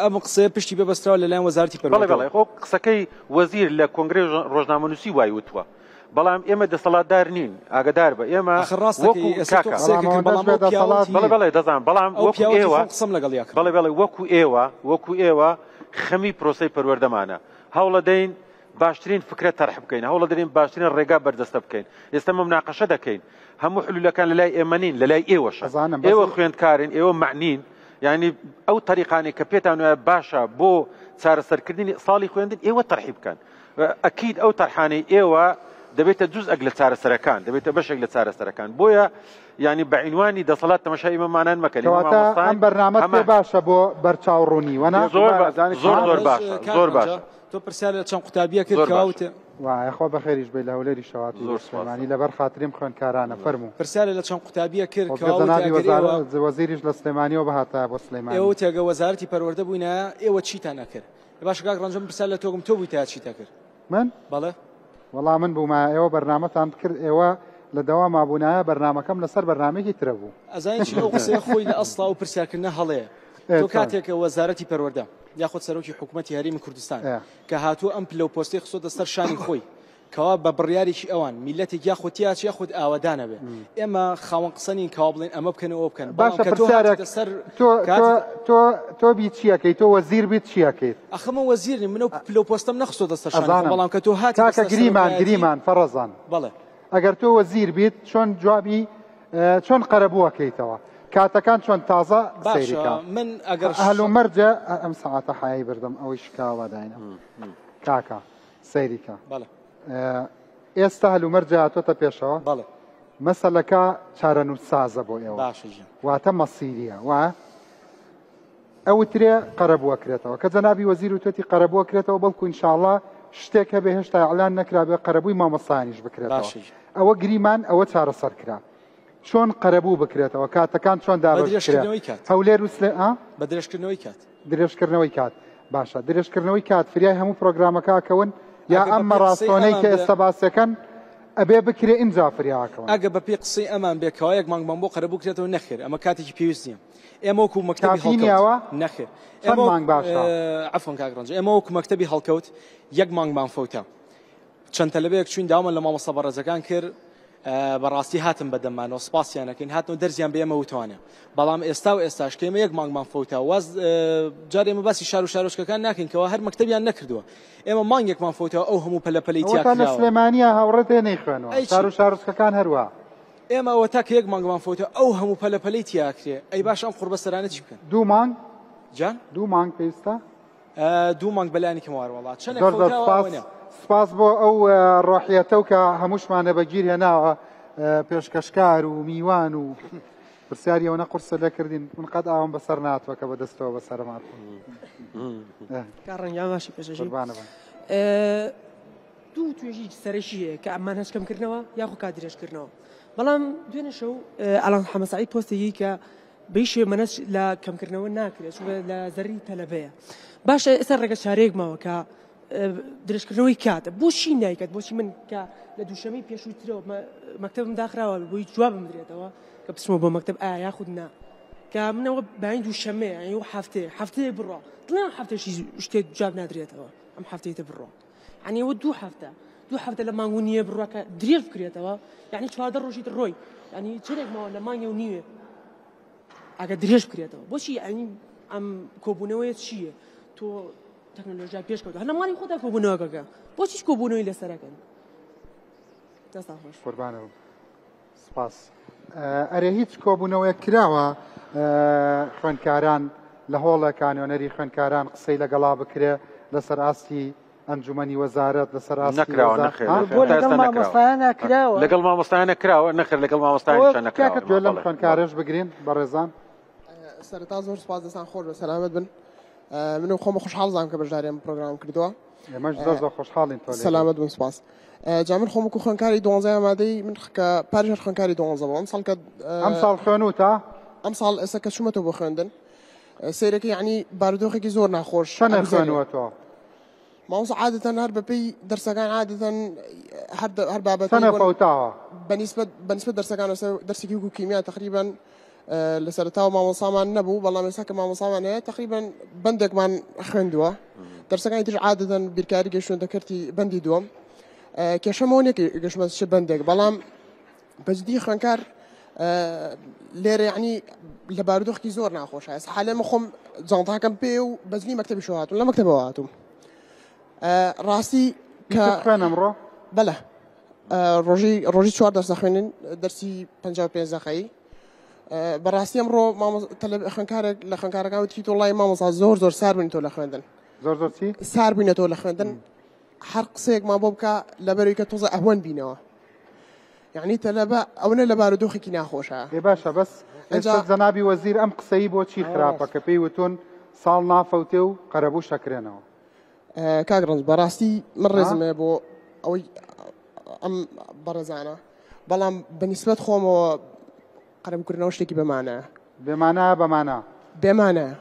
ئەم قسەیە پشتی بەبەستراوە لەلایەن وەزارەتی پەروەردە بەڵێ خۆ قسەکەی وەزیر لە کۆنگرەی ڕۆژنامەنووسی وای وتووە بەڵام ئێمە دەسەڵاتدار نین ئاگدار بە ئێمە وەکو بەڵێ بەڵێ دەزان بەڵام وەکو ئێوە قسەم لەگەڵ یاکە بەڵێ بەڵێ وەکو ئێوە وەکو ئێوە خەمی پرۆسەی پەروەردەمانە هەوڵەدەین باشترین فکرە تەرح بکەین هەوڵەدەین باشترین ڕێگا بەردەستە بکەین ئێستا موناقەشە دەکەین هەموو حلولەکان لەلای ئێمە نین لەلای ئێوەشە ئێوە خوێندکارن ئێوە معنین یعنی ئەو تەریقانێک کە پێتان وایە باشە بۆ چارەسەرکردنی ساڵی خوێندن ئێوە تەرحی بکەن ئەکید ئەو تەرحانەی ئێوە دەبێتە جزئێک لە چارەسەرەکان، دەبێتە بەشێک لە چارەسەرەکان. بۆیە یانی بە عینوانی دەسەڵات تەماشای ئێمەمانان مەکەن. ئێمە کەواتە مامۆستاین ئەم بەرنامەت پێ هەمان. باشە بۆ بەرچاوڕوونی وەنا؟ زۆر با ئەزانی زۆر کاک زۆر ڕەنج باشە زۆر کاک ڕەنجە باشە. تۆ پرسیار لە چەند قوتابیە کرد زۆر کەوا باشە. وتێ. وایە خوا بەخێریش بی لە هەولێریشەوە هاتووی زۆر بۆ سوپاس. سلێمانی لەبەر خاتریم خوێندکارانە فەرموو. پرسیارە لە چەند قوتابیە کرد خۆزگە کەوا وتێ جەنابی ئەگەر ئێوە وەزارەت وەزیریش لە سلێمانیەوە بهاتایە بۆ ئێوە سلێمانی. وتێ ئەگەر وەزارەتی پەروەردە بووینایە ئێوە چیتان ئەکرد؟ باشە کاک ڕەنجە من پرسیار لە تۆ کەم تۆ بوویتایە چیت ئەکرد؟ من؟ بەڵێ. وەڵا من بوومایە ئێوە بەرنامەتان بکرد ئێوە لە دەواما بوونایە بەرنامەکەم لەسەر بەرنامەیەکی ترە بوو. ئەزانی چی ئەو قسەیە خۆی لە ئەسڵا ئەو پرسیارکردنە هەڵەیە ئێ تۆ چۆن؟ کاتێک وەزارەتی پەروەردە یاخود سەرۆکی حکوومەتی هەرێمی کوردستان ئێ. کە هاتووە ئەم پلە و پۆستەی خستۆتە سەر شانی خۆی کەوا بە بڕیارێکی ئەوان میللەتێک یاخود تیاچ یاخود ئاوەدان ئەبێ ئێمە خاوەن قسە نین کەوا بڵێن ئەمە بکەن و ئەوە بکەن بەڵام باشە کە تۆ پرسیارێک هاتیتە سەر تۆ کە تۆ هاتیتە تۆ تۆ بی چیەکەی تۆ وەزیر بیت چیەکەیت؟ ئەخە من وەزیر نیم من ئەو پلە و پۆستەم نەخستۆتە سەر شانی خۆم ئەزانم بەڵام کە تۆ هاتیتە کاکە سەر گریمان سەرۆکایەتی گریمان فەڕەزان بەڵێ ئەگەر تۆ وەزیر بیت چۆن جوابی چۆن قەرەبووەکەیتەوە کاتەکان چۆن تازە باشە سەیریکە من ئەگەر هەلومەرجە ئەم سەعاتە حەیای بردم ئەوەی شکاوە داینم کاکە سەیریکە بەڵێ ئێستا هەلومەرجە هاتۆتە پێشەوە بەڵێ مەسەلەکە چارەنووسسازە بۆ ئێوە باشە گیان واتە مەسیریە وا ئەوترێ قەرەبووەکرێتەوە کە جەنابی وەزیر و توێتی قەرەبووەکرێتەوە بەڵکو ئینشاڵڵا شتێک هەبێ هێشتا ئیعلان نەکرابێ قەرەبووی مامۆستایانیش بکرێتەوە باشە گیان ئەوە گریمان ئەوە چارەسەر کرا چۆن قەرەبوو بکرێتەوە کاتەکان چۆن بە دابەش بکرێ درێژکردنەوەی کات هەولێر و سلێ ئا بە درێژکردنەوەی کات درێژکردنەوەی کات باشە درێژکردنەوەی کات فریای هەموو پرۆگرامەکە ئەکەون یا ئەگە ئەم بە پێی قسەی مەڕاستۆنەی ئەمان کە بێ ئێستا باسەکەن ئەبێ بکرێ ئینجا فریاکەون ئەگە بە پێی قسەی ئەمان بێ کەوا یەک مانگمان بۆ قەرەبوو کرێتەوە نەخێر ئەمە کاتێکی پێویست نییە ئێمە وەکو مەکتەبی کافی هەڵکەوت نییەوە نەخێر چەند ئێمە مانگ باشە عەفوەن کاک ڕەنج ئێمە وەکو مەکتەبی هەڵکەوت یەک مانگمان فەوتا چەند تەلەبەیەک چوین داوامان لە مامۆستا بەڕێزەکان کرد بەڕاستی هاتن بە دەمانەوە سپاسیان ئەکەین هاتنەوە دەرزیان بە ئێمە وتوانە بەڵام ئێستا و ئێستاش کە ئێمە یەک مانگمان فەوتا واز جار ئێمە باسی شار و شارۆچکەکان ناکەین کەوا هەر مەکتەبیان نەکردووە ئێمە مانگێکمان فەوتا ئەو هەموو پەلە پەلەی تیا ئەوەتا لە کراوە سلێمانیە هاوڕێت هەیە نەیخوێنەوە ئەی چی؟ شار و شارۆچکەکان هەروا ئێمە ئەوەتا کە یەک مانگمان فەوتا ئەو هەموو پەلە پەلەی تیا کرێ ئەی باش ئەم قوڕبەسەرانە چی بکەن دوو مانگ جان دوو مانگ پێویستە دوو مانگ بەلانی کەمەوە وەڵا چەندێک زۆر زۆر فەوتاوە سپاس ئەوە نییە. سپاس بۆ ئەو ڕۆحیەتە و کە هەمووشمانە بەگیر هێناوە پێشکەشکار و میوان و پرسیاری ئەوەنە قورسە لێکردین من قەت ئاوم بەسەر ناتوە کە بەدەستەوە بەسەرم هاتووە کاڕەنگیان باشی پێشەژی قوربانە بم. دوو توێژی سەرەکی هەیە کە مەنهەج کەمکردنەوە یاخۆ کات درێژکردنەوە بەڵام دوێنێ شەو ئالان حەمەسعید پۆستێکی کە بەهیچ شێوەیەک مەنهەج لە کەمکردنەوە ناکرێت چونکە لە زەرری تەلەبەیە باشە ئێستا ڕێگە چارەیەک ماوە کە درێژکردنەوەی کاتە بۆچی نایکات بۆچی من کە لە دووشەمەی پێشووترەوە مەکتەبم داخراوە بۆی جوابم بدرێتەوە کە بچمەوە بۆ مەکتەب ئایا یاخود نا کە منەوە بەین دووشەمەیە یعنی ئەو هەفتەیە هەفتەیە بڕۆ دڵنیام هەفتەشی شتێک جواب نادرێتەوە ئەم هەفتەی تر بڕۆ یعنی ئەوە دوو هەفتە دوو هەفتە لە مانگ و نییە بڕوا کە درێژ بکرێتەوە یعنی 14 ڕۆژی تر ڕۆی یعنی چەندێک ماوە لە مانگێ و نیوێ ئەگە درێژ بکرێتەوە بۆچی یعنی ئەم کۆبوونەوەیە چییە تۆ تەکنەلۆژیا پێشکەوت هەر لە ماڵی خۆتا کۆبوونەوەکەکە بۆچیش کۆبوونەوەی لەسەرەکەن دەستان خۆش قوربانە بم سپاس ئەرێ هیچ کۆبوونەوەیەک کراوە خوێندکاران لە هۆڵێکا نوێنەری خوێندکاران قسەی لەگەڵا بکرێ لەسەر ئاستی ئەنجومەنی وەزارەت لەسەر ئاستی نەکراوە وەزا- نەخێر ها؟ نەخێر بۆ تا لەگەڵ ئێستا نەکراوە مامۆستایانە کراوە لەگەڵ مامۆستایانە کراوە نەخێر لەگەڵ ئەوە مامۆستایانیشا کاکە نەکراوە گوێ لەم بەڵێ خوێندکارەش بگرین بەڕێزان سەرەتا زۆر سپاس دەستان خۆش بە سەلامەت بن من و خۆمە خۆشحاڵ زانم کە بەشداری ئەم پرۆگرام کردووە ئێمەش زۆر زۆر خۆشحاڵین تۆ لێرەی. سەلامەت بن سپاس جا من خۆم وەکو خوێندکاری دوانزەی ئامادەی من کە پاریش هەر خوێندکاری دوانزە بووم ئەمساڵ کە ئەمساڵ خوێنوتە؟ ئەمساڵ ئێستا کە چوومەتەوە بۆ خوێندن سەیرەکە یعنی بارودۆخێکی زۆر ناخۆش چەنە ئەگوزەرێ. خوێنوەتەوە؟ مامۆستا عادەتەن هەر بەپێی دەرسەکان عادەتەن هەر هەر بابەتەی چەنە بۆ فەوتاوە؟ بەنیسبەت بەنیسبەت دەرسەکان ئێستا دەرسێکی وەکو کیمیا تقریبا لە سەرەتاوە مامۆسامان نەبوو بەڵام ئێستا کە مامۆسامان هەیە تقریبا بەندێکمان خوێندووە دەرسەکانی تریش عادەتەن بیرکاری گەیشتوونەتە کەرتی بەندی دووەم کێشەمەوە نییە کە گەشتمە چ بەندێک بەڵام بەجدی خوێندکار لێرە یعنی لە بارودۆخی زۆر ناخۆشە ئێستا حالێ من خۆم جانتاکەم پێ و بەزنی مەکتەبی شەو هاتوم لە مەکتەبەوە هاتوم ڕاستی کە خوێن ئەمڕۆ بەلە ڕۆژی ڕۆژی چوار دەرس دەخوێنین دەرسی 55 دەقەیی بەڕاستی ئەمڕۆ خوێندکارێک لە خوێندکارەکان وتی تۆ وڵی مامۆستا زۆر زۆر سار بووین تۆ لە خوێندن زۆر زۆر چی سار بووینەتەوە لە خوێندن هەر قسەیەکمان بۆ بکە لەبەروی کە تۆزە ئەهوەن بینەوە یعنی تەلەبە ئەوەنە لە بارودۆخێکی ناخۆشە. ئێ باشە بەس ئێستا جەنابی وەزیر ئەم قسەی بۆ چی خراپە کە پێی وتون ساڵ نافەوتێ و قەرەبوو شەکرێنەوە؟ کاک ڕەنج بەڕاستی من ڕێزم هەیە بۆ ئەوەی ئەم بەڕێزانە بەڵام بەنیسبەت خۆمەوە قەرەبووکردنەوە شتێکی بەمانایە. بێمانایە بەمانا؟ بێمانایە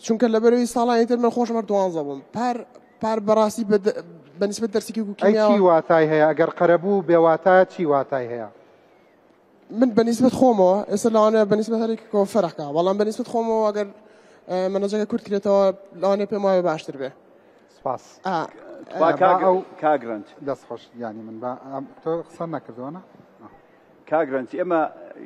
چونکە لەبەرەوەی ساڵانی تر من خۆشم هەر دوانزە بووم پار پار بەڕاستی بەنیسبەت دەرسێکی وەکو ئەی چی واتای هەیە ئەگەر قەرەبوو بێواتایە چی واتای هەیە؟ من بەنیسبەت خۆمەوە ئێستا لەوانەیە بەنیسبەت هەرێکەوە فەرقە بەڵام بەنیسبەت خۆمەوە ئەگەر مەنەجەکە کورت کرێتەوە لەوانەیە پێم وایە باشتر بێ. سپاس. کاک ڕەنج دەست خۆش گیانی من با تۆ قسە نەکردووە نا؟ کاک رەنج ئێمە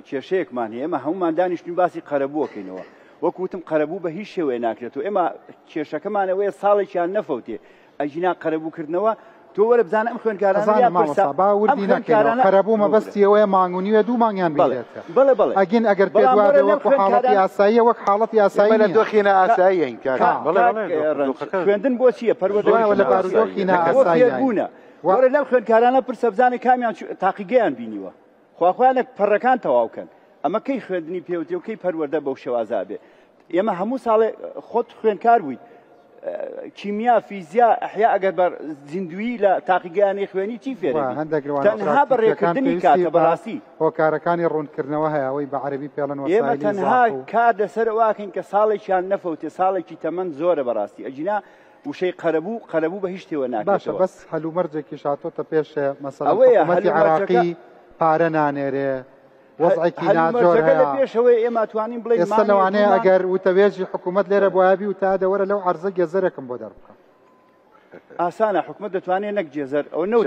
کێشەیەکمان هەیە ئێمە هەمومان دانیشتین باسی قەرەبووەکەینەوە وەک وتم قەرەبوو بە هیچ شێوەیە ناکرێت و ئێمە کێشەکەمان ئەوەیە ساڵێکیان نەفەوتێ ئەگینا قەرەبووکردنەوە تۆ وەرە بزانە ئەم خوێندکارانە مامۆستا با وردی نەکەینەوە قەرەبوو مەبەستی ئەوەیە مانگ و نیوێ دوو مانگیان بگرێت بەڵێ بەڵێ ئەگین ئەگەر پێت وابێ وەکو حاڵەتی ئاساییە وەک حاڵەتی ئاسایی لە دۆخی نائاساییین کاک خوێندن بۆ چییە پەروەردە لە بارودۆخی نائاسایی بوونە وەرە لەم خوێندکارانە پرسە بزانە کامیان تاقیگەیان بینیوە خواخوایانە پەڕەکان تەواو کەن ئەمە کەی خوێندنی پێوتێ و کەی پەروەردە بەو شێوازە بێ ئێمە هەموو ساڵێ خۆت خوێندکار بوویت کیمیا فیزیا ئەحیا ئەگەر بە زیندویی لە تاقیگەیانی خوێنی چی فێر تەنها بەڕێکردنی کاتە بەڕاستی هۆکارەکانی ڕوونکردنەوە هەیە ئەوەی بە عەربی پێڵن ئێمە تەنها کار لەسەر واکەین کە ساڵێکیان نەفەوتێ ساڵێکی تەمەن زۆرە بەڕاستی ئەگینا وشەی قەرەبوو قەرەبوو بە هیچ شتێوە ناکرێتەوە. باشە بەس هەلومەرجێکیش هاتۆتە پێشێ مەسەلەن حکوومەتی عێراقی پارە نانێرێ وەزعێکی ناجۆر هەیە لە پێشەوەی ئێمە توانین بڵێین ئێستا لەوانەیە ئەگەر وتەبێژی حکوومەت لێرە بوایە بیوتایە دە وەرە لەو عەرزە گێزەرێکم بۆ دەربکە. ئاسانە حکومەت دەتوانێت نەک جێزەر ئەو نەوت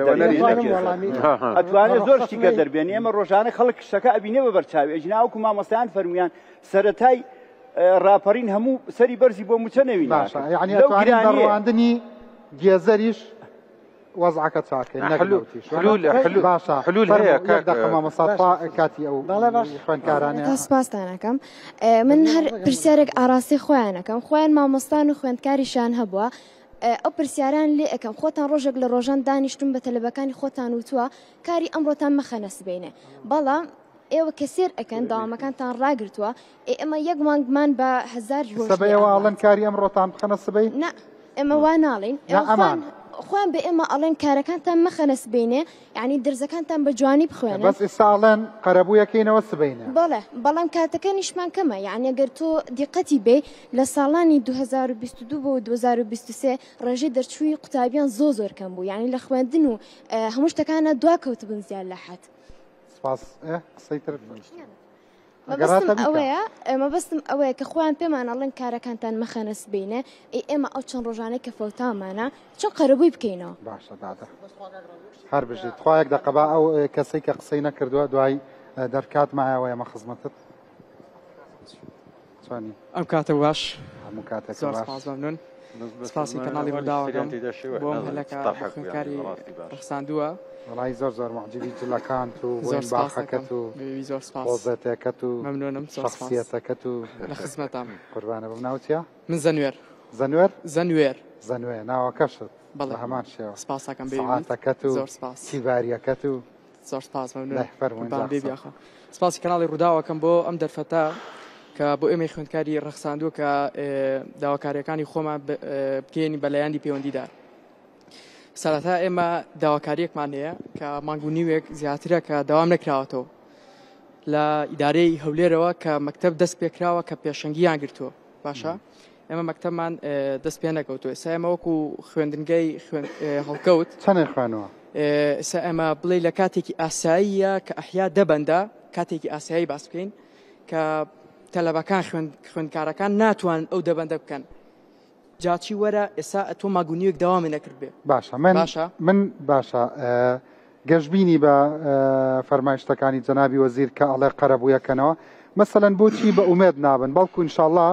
ئەتوانێت زۆر شتیکە دەربێنێ ئێمە ڕۆژانە خەڵک شتەکە ئەبینێ بە بەرچاوی ئەجنا وەکو مامۆستایان فەرموویان سەرەتای ڕاپەڕین هەموو سەری بەرزی بۆ موچە نەوی باشە یعنی ئەتوانین بە ڕواندنی گێزەریش وەزعەکە چاکەین نەک نەوتیش حلول باشە حلول هەیە کاک دەقە مامۆستا تا کاتی ئەو خوێندکارانەیە تا سپاستان ئەکەم من هەر پرسیارێک ئاراستەی خۆیان ئەکەم خۆیان مامۆستان و خوێندکاریشان هەبووە ئەو پرسیاران لێ ئەکەم خۆتان ڕۆژێک لە ڕۆژان دانیشتون بە تەلەبەکانی خۆتان وتووە کاری ئەمڕۆتان مەخەنە سبەینێ بەڵام ئێوە کە سێر ئەکەن دەوامەکانتان ڕاگرتووە ئێ ئێمە یەک مانگمان بە هەزار ڕۆژ سبەی ئێوە ئەڵێن کاری ئەمڕۆتان بخەنە سبەی؟ نا ئێمە وا ناڵێین نا ئەمان خۆیان بە ئێمە ئەڵێن کارەکانتان مەخەنە سبەینێ یعنی دەرزەکانتان بە جوانی بخوێنن بەس ئێستا ئەڵێن قەرەبوویەکەینەوە سبەینێ بەڵێ بەڵام کاتەکەنیشمان کەمە یعنی ئەگەر تۆ دیقەتی بێ لە ساڵانی 2022 بۆ 2023 ڕێژەی دەرچووی قوتابیان زۆر زۆر کەم بوو یعنی لە خوێندن و هەموو شتەکانە دواکەوتبوون زیاد لە حەد. سپاس قسەی تر مەبەستم ئەوەیە مەبەستم ئەوەیە کە خۆیان پێمان ئەڵێن کارەکانتان مەخەنە سبینێ ئەی ئێمە ئەو چەند ڕۆژانەی کە فەوتامانە چۆن قەرەبووی بکەینەوە باشە دادە هەر بژیت خوایەک دەقەبا ئەو کەسەی کە قسەی نەکردووە دوای دەرکات مایەوە ئێمە خزمەتت چۆنی؟ ئەم کاتە باش. هەموو کاتێک زۆر باش. سپاس مەمنون. سپاسی کەناڵی ڕووداوەکەم بۆ ئەم هەلە کە بۆ خوێندکاری ڕەخساندووە. وەڵی زۆر زۆر معجبی جلەکانت و زۆر بۆین سپاس دەکەم. باخەکەت و بێوی زۆر سپاس. پۆزەتێکەت و مەمنونم زۆر سپاس. شەخسیەتەکەت و لە خزمەتام. قوربانە بم ناوت چیە؟ من زەنوێر. زەنوێر؟ زەنوێر. زەنوێ ناوەکەشت بەڵێ. بە هەمان شێوە. سپاس دەکەم بێوی. سەعاتەکەت و زۆر سپاس. تیباریەکەت و زۆر سپاس مەمنون. دەی فەرموون قوربان جا بێ قسە. بیاخە. سپاسی کەناڵی ڕووداوەکەم بۆ ئەم دەرفەتە کە بۆ ئێمەی خوێندکاری ڕەخساندووە کە داواکاریەکانی خۆمان بگەیەنین بە لایەنی پەیوەندیدار. سەرەتا ئێمە داواکاریەکمان هەیە کە مانگ و نیوێک زیاترە کە داوام نەکراوەتەوە لە ئیدارەی هەولێرەوە کە مەکتەب دەست پێکراوە کە پێشەنگیان گرتووە باشە ئێمە مەکتەبمان دەست پێ نەکەوتووە ئێستا ئێمە وەکو خوێندنگەی هەڵکەوت چەندێک خوێنەوە ئێستا ئێمە بڵێ لە کاتێکی ئاساییە کە ئەحیا دەبەندە کاتێکی ئاسایی باس بکەین کە تەلەبەکان خوێندکارەکان ناتوان ئەو دەبەندە بکەن جاچی وەرە ئێسا ئەتۆ ماگونیەک داوامی نەکرد بێ باشە من باشە من باشە گەشببینی بە فەرمایشتەکانی جەنابی وەزیر کە ئەڵێ قەرەبوویەکەنەوە مەسەلەن بۆچی بە ئومێد نابن بەڵکو انشاءاللە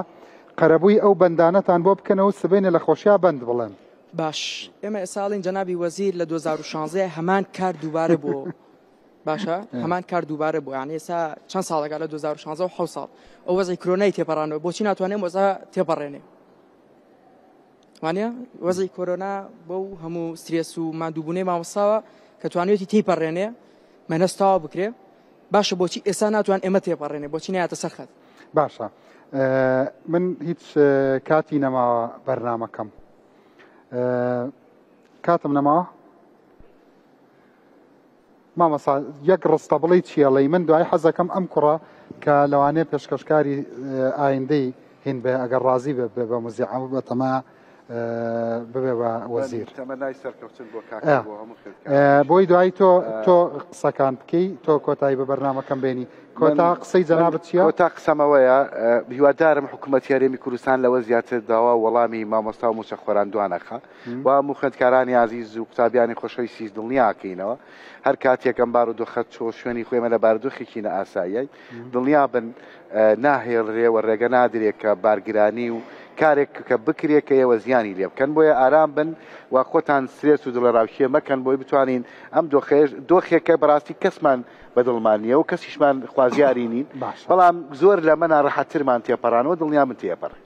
قەرەبووی ئەو بەندانەتان بۆ بکەنەوە سبەینێ لە خۆشیا بەند بڵێن. باش ئێمە ئێستا ئەڵێین جەنابی وەزیر لە 2016 هەمان کار دووبارە بووەوە باشە هەمان کار دووبارە بوو یعنی ئێستا چەند ساڵێکە لە 2016 و 7 ساڵ ئەو وەزعی کرۆنای تێپەڕانەوە بۆچی ناتوانێت وەزع تێپەڕێنێ؟ وانە وەزی کۆرۆنا بەو هەموو سترێس و ماندووبوونەی مامۆستاوە کە توانیویەتی تێیپەڕێنێ مەنەس تەواو بکرێ باشە بۆچی ئێستا ناتوان ئێمە تێپەڕێنێ بۆچی نایەتە سەر خەت؟ باشە من هیچ کاتی نەماوە بەرنامەکەم کاتم نەماوە مامۆستا یەک ڕستە بڵێی چی ئەڵێی من دوای حەزەکەم ئەم کوڕە کە لەوانەیە پێشکەشکاری ئایندەی هین بێ ئەگەر ڕازی بێ بێ بە موزیع ئەو بەتەما ببێ بە وەزیر تەمەنای سەرکەوتن بۆ کاکە بۆ هەموو خوێندکاران. بۆی دوایی تۆ تۆ قسەکان بکەی تۆ کۆتایی بە بەرنامەکەم بێنی کۆتا قسەی جەنابت چییە؟ کۆتا قسەمەوەیە هیوادارم حکوومەتی هەرێمی کوردستان لەوە زیاتر داوا وەڵامی مامۆستا و مووچەخۆران دوانەخا و هەموو خوێندکارانی ئازیز و قوتابیانی خۆشەویستیش دڵنیاکەینەوە هەر کاتێک ئەم بارودۆخە چۆ شوێنی خۆی ئێمە لە بارودۆخێکی نائاساییین دڵنیا بن ناهێڵرێ و ڕێگە نادرێ کە بارگرانی و کارێک کە بکرێ کە ئێوە زیانی لێ بکەن بۆیە ئارام بن و خۆتان سترێس و دڵەڕاوکێ مەکەن بۆی بتوانین ئەم دۆخەیش دۆخێکە بەڕاستی کەسمان بەدڵمان نییە و کەسیشمان خوازیاری نین بەڵام زۆر لەمە ناڕەحەتترمان تێپەڕانەوە دڵنیا من تێپەڕێ.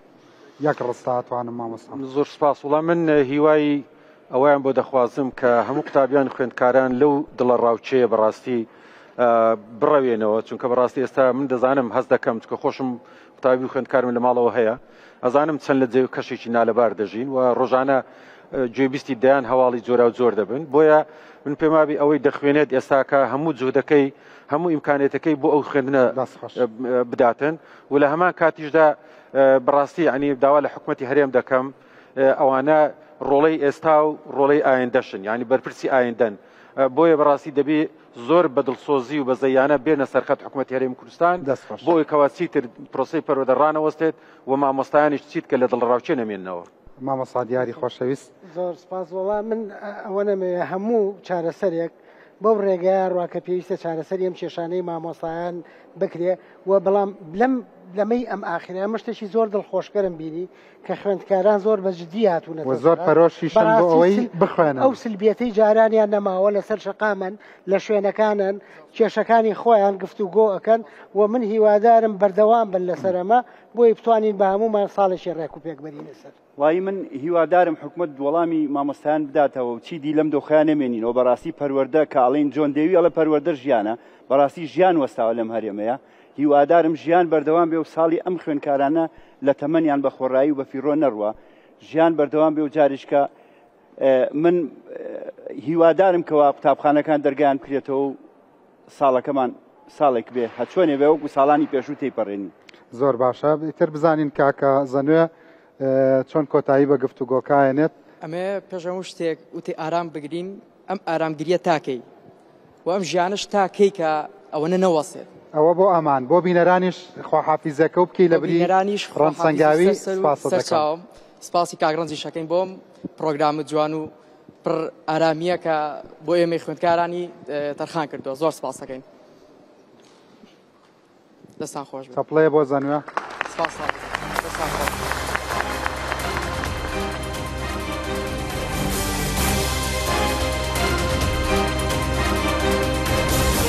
یەک ڕستە ئەتوانم مامۆستا. زۆر سوپاس وڵا من هیوای ئەوەیان بۆ دەخوازم کە هەموو قوتابیان خوێندکاران لەو دڵە ڕاوچەیە بەڕاستی بڕەوێنەوە چونکە بەڕاستی ئێستا من دەزانم هەست دەکەم چکە خۆشم قوتابی و خوێندکارم لە ماڵەوە هەیە ئەزانم چەند لە جێ کەشێکی نالەبار دەژین و ڕۆژانە گوێبیستی دەیان هەواڵی جۆرا و جۆر دەبن بۆیە من پێمابی ئەوەی دەخوێنێت ئێستاکە هەموو جهدەکەی هەموو ئیمکانێتەکەی بۆ ئەو خوێندنە بداتن و لە هەمان کاتیشدا بەڕاستی یعنی داوا لە حکومەتی هەرێم دەکەم ئەوانە ڕۆڵەی ئێستا و ڕۆڵەی ئایندەشن یعنی بەرپرسی ئایندەن بۆیە بەڕاستی دەبی زۆر بە دڵسۆزی و بەزەیانە بێنە سەرخەت حکوومەت هەرێم کوردستان بۆ ئەوەی کەوا چیتر پرۆسەی پەروەردە ڕانەوەستێت و مامۆستایانیش چیت کە لە دڵەڕاوکێ نەمێننەوە. مامۆستا دیاری خۆشەویست. زۆر سپاس وەڵا من ئەوە نەمەوێ هەموو چارەسەرێک بەو ڕێگەیە ڕوا کە پێویستە چارەسەری ئەم کێشانەی مامۆستایان بکرێ و بەڵام لەم لەمەی ئەم ئاخرە ئەمە شتێکی زۆر دڵخۆشکەرم بینی کە خوێندکاران زۆر بە جدی هاتوونەتە و زۆر پەرۆشیشن بۆ ئەوەی بخوێنن. ئەو سلبیەتەی جارانیان نەماوە لەسەر شەقامن لە شوێنەکانن کێشەکانی خۆیان گفتوگۆ ئەکەن و من هیوادارم بەردەوام بن لەسەر ئەمە بۆی بتوانین بە هەموومان ساڵێکی ڕێک و پێک بەرینە سەر. وەڵایی من هیوادارم حکومەت وەڵامی مامۆستایان بداتەوە و چیدی لەم دۆخەیا نەمێنینەوە بەڕاستی پەروەردە کە ئەڵێن جۆن دێوی ئەڵێ پەروەردە ژیانە بەڕاستی ژیان وەستاوە لەم هەرێمەیە هیوادارم ژیان بەردەوام بێ و ساڵی ئەم خوێندکارانە لە تەمەنیان بە خۆڕایی و بە فیڕۆ نەڕوا ژیان بەردەوام بێ و جاریشکە من هیوادارم کەوا قوتابخانەکان دەرگیان بکرێتەوە و ساڵەکەمان ساڵێک بێ هەچۆنێ بێ وەکو ساڵانی پێشوو تێیپەڕێنین. زۆر باشە ئیتر بزانین کاکە زەنوێ چۆن کۆتایی بە گفتوگۆکە ئەێنێت. ئەمەیە پێش هەموو شتێک وتی ئارام بگرین ئەم ئارامگریە تاکەی و ئەم ژیانەش تاکەی کە ئەوەنە نەوەستێت. ئەوە بۆ ئەمان بۆ بینەرانیش خواحافیزەکە و بکەی لە بری بینەرانیش ڕەنج سەنگاوی سپاست دەکەم. سپاسی کاک ڕەنجیش ئەکەین بۆم پڕۆگرامە جوان و پڕ ئارامییە کە بۆ ئێمەی خوێندکارانی تەرخان کردووە زۆر سپاس دەکەین دەستان خۆش بێت. چەپڵەیە بۆ زەنوێ. سپاس دەستان خۆش.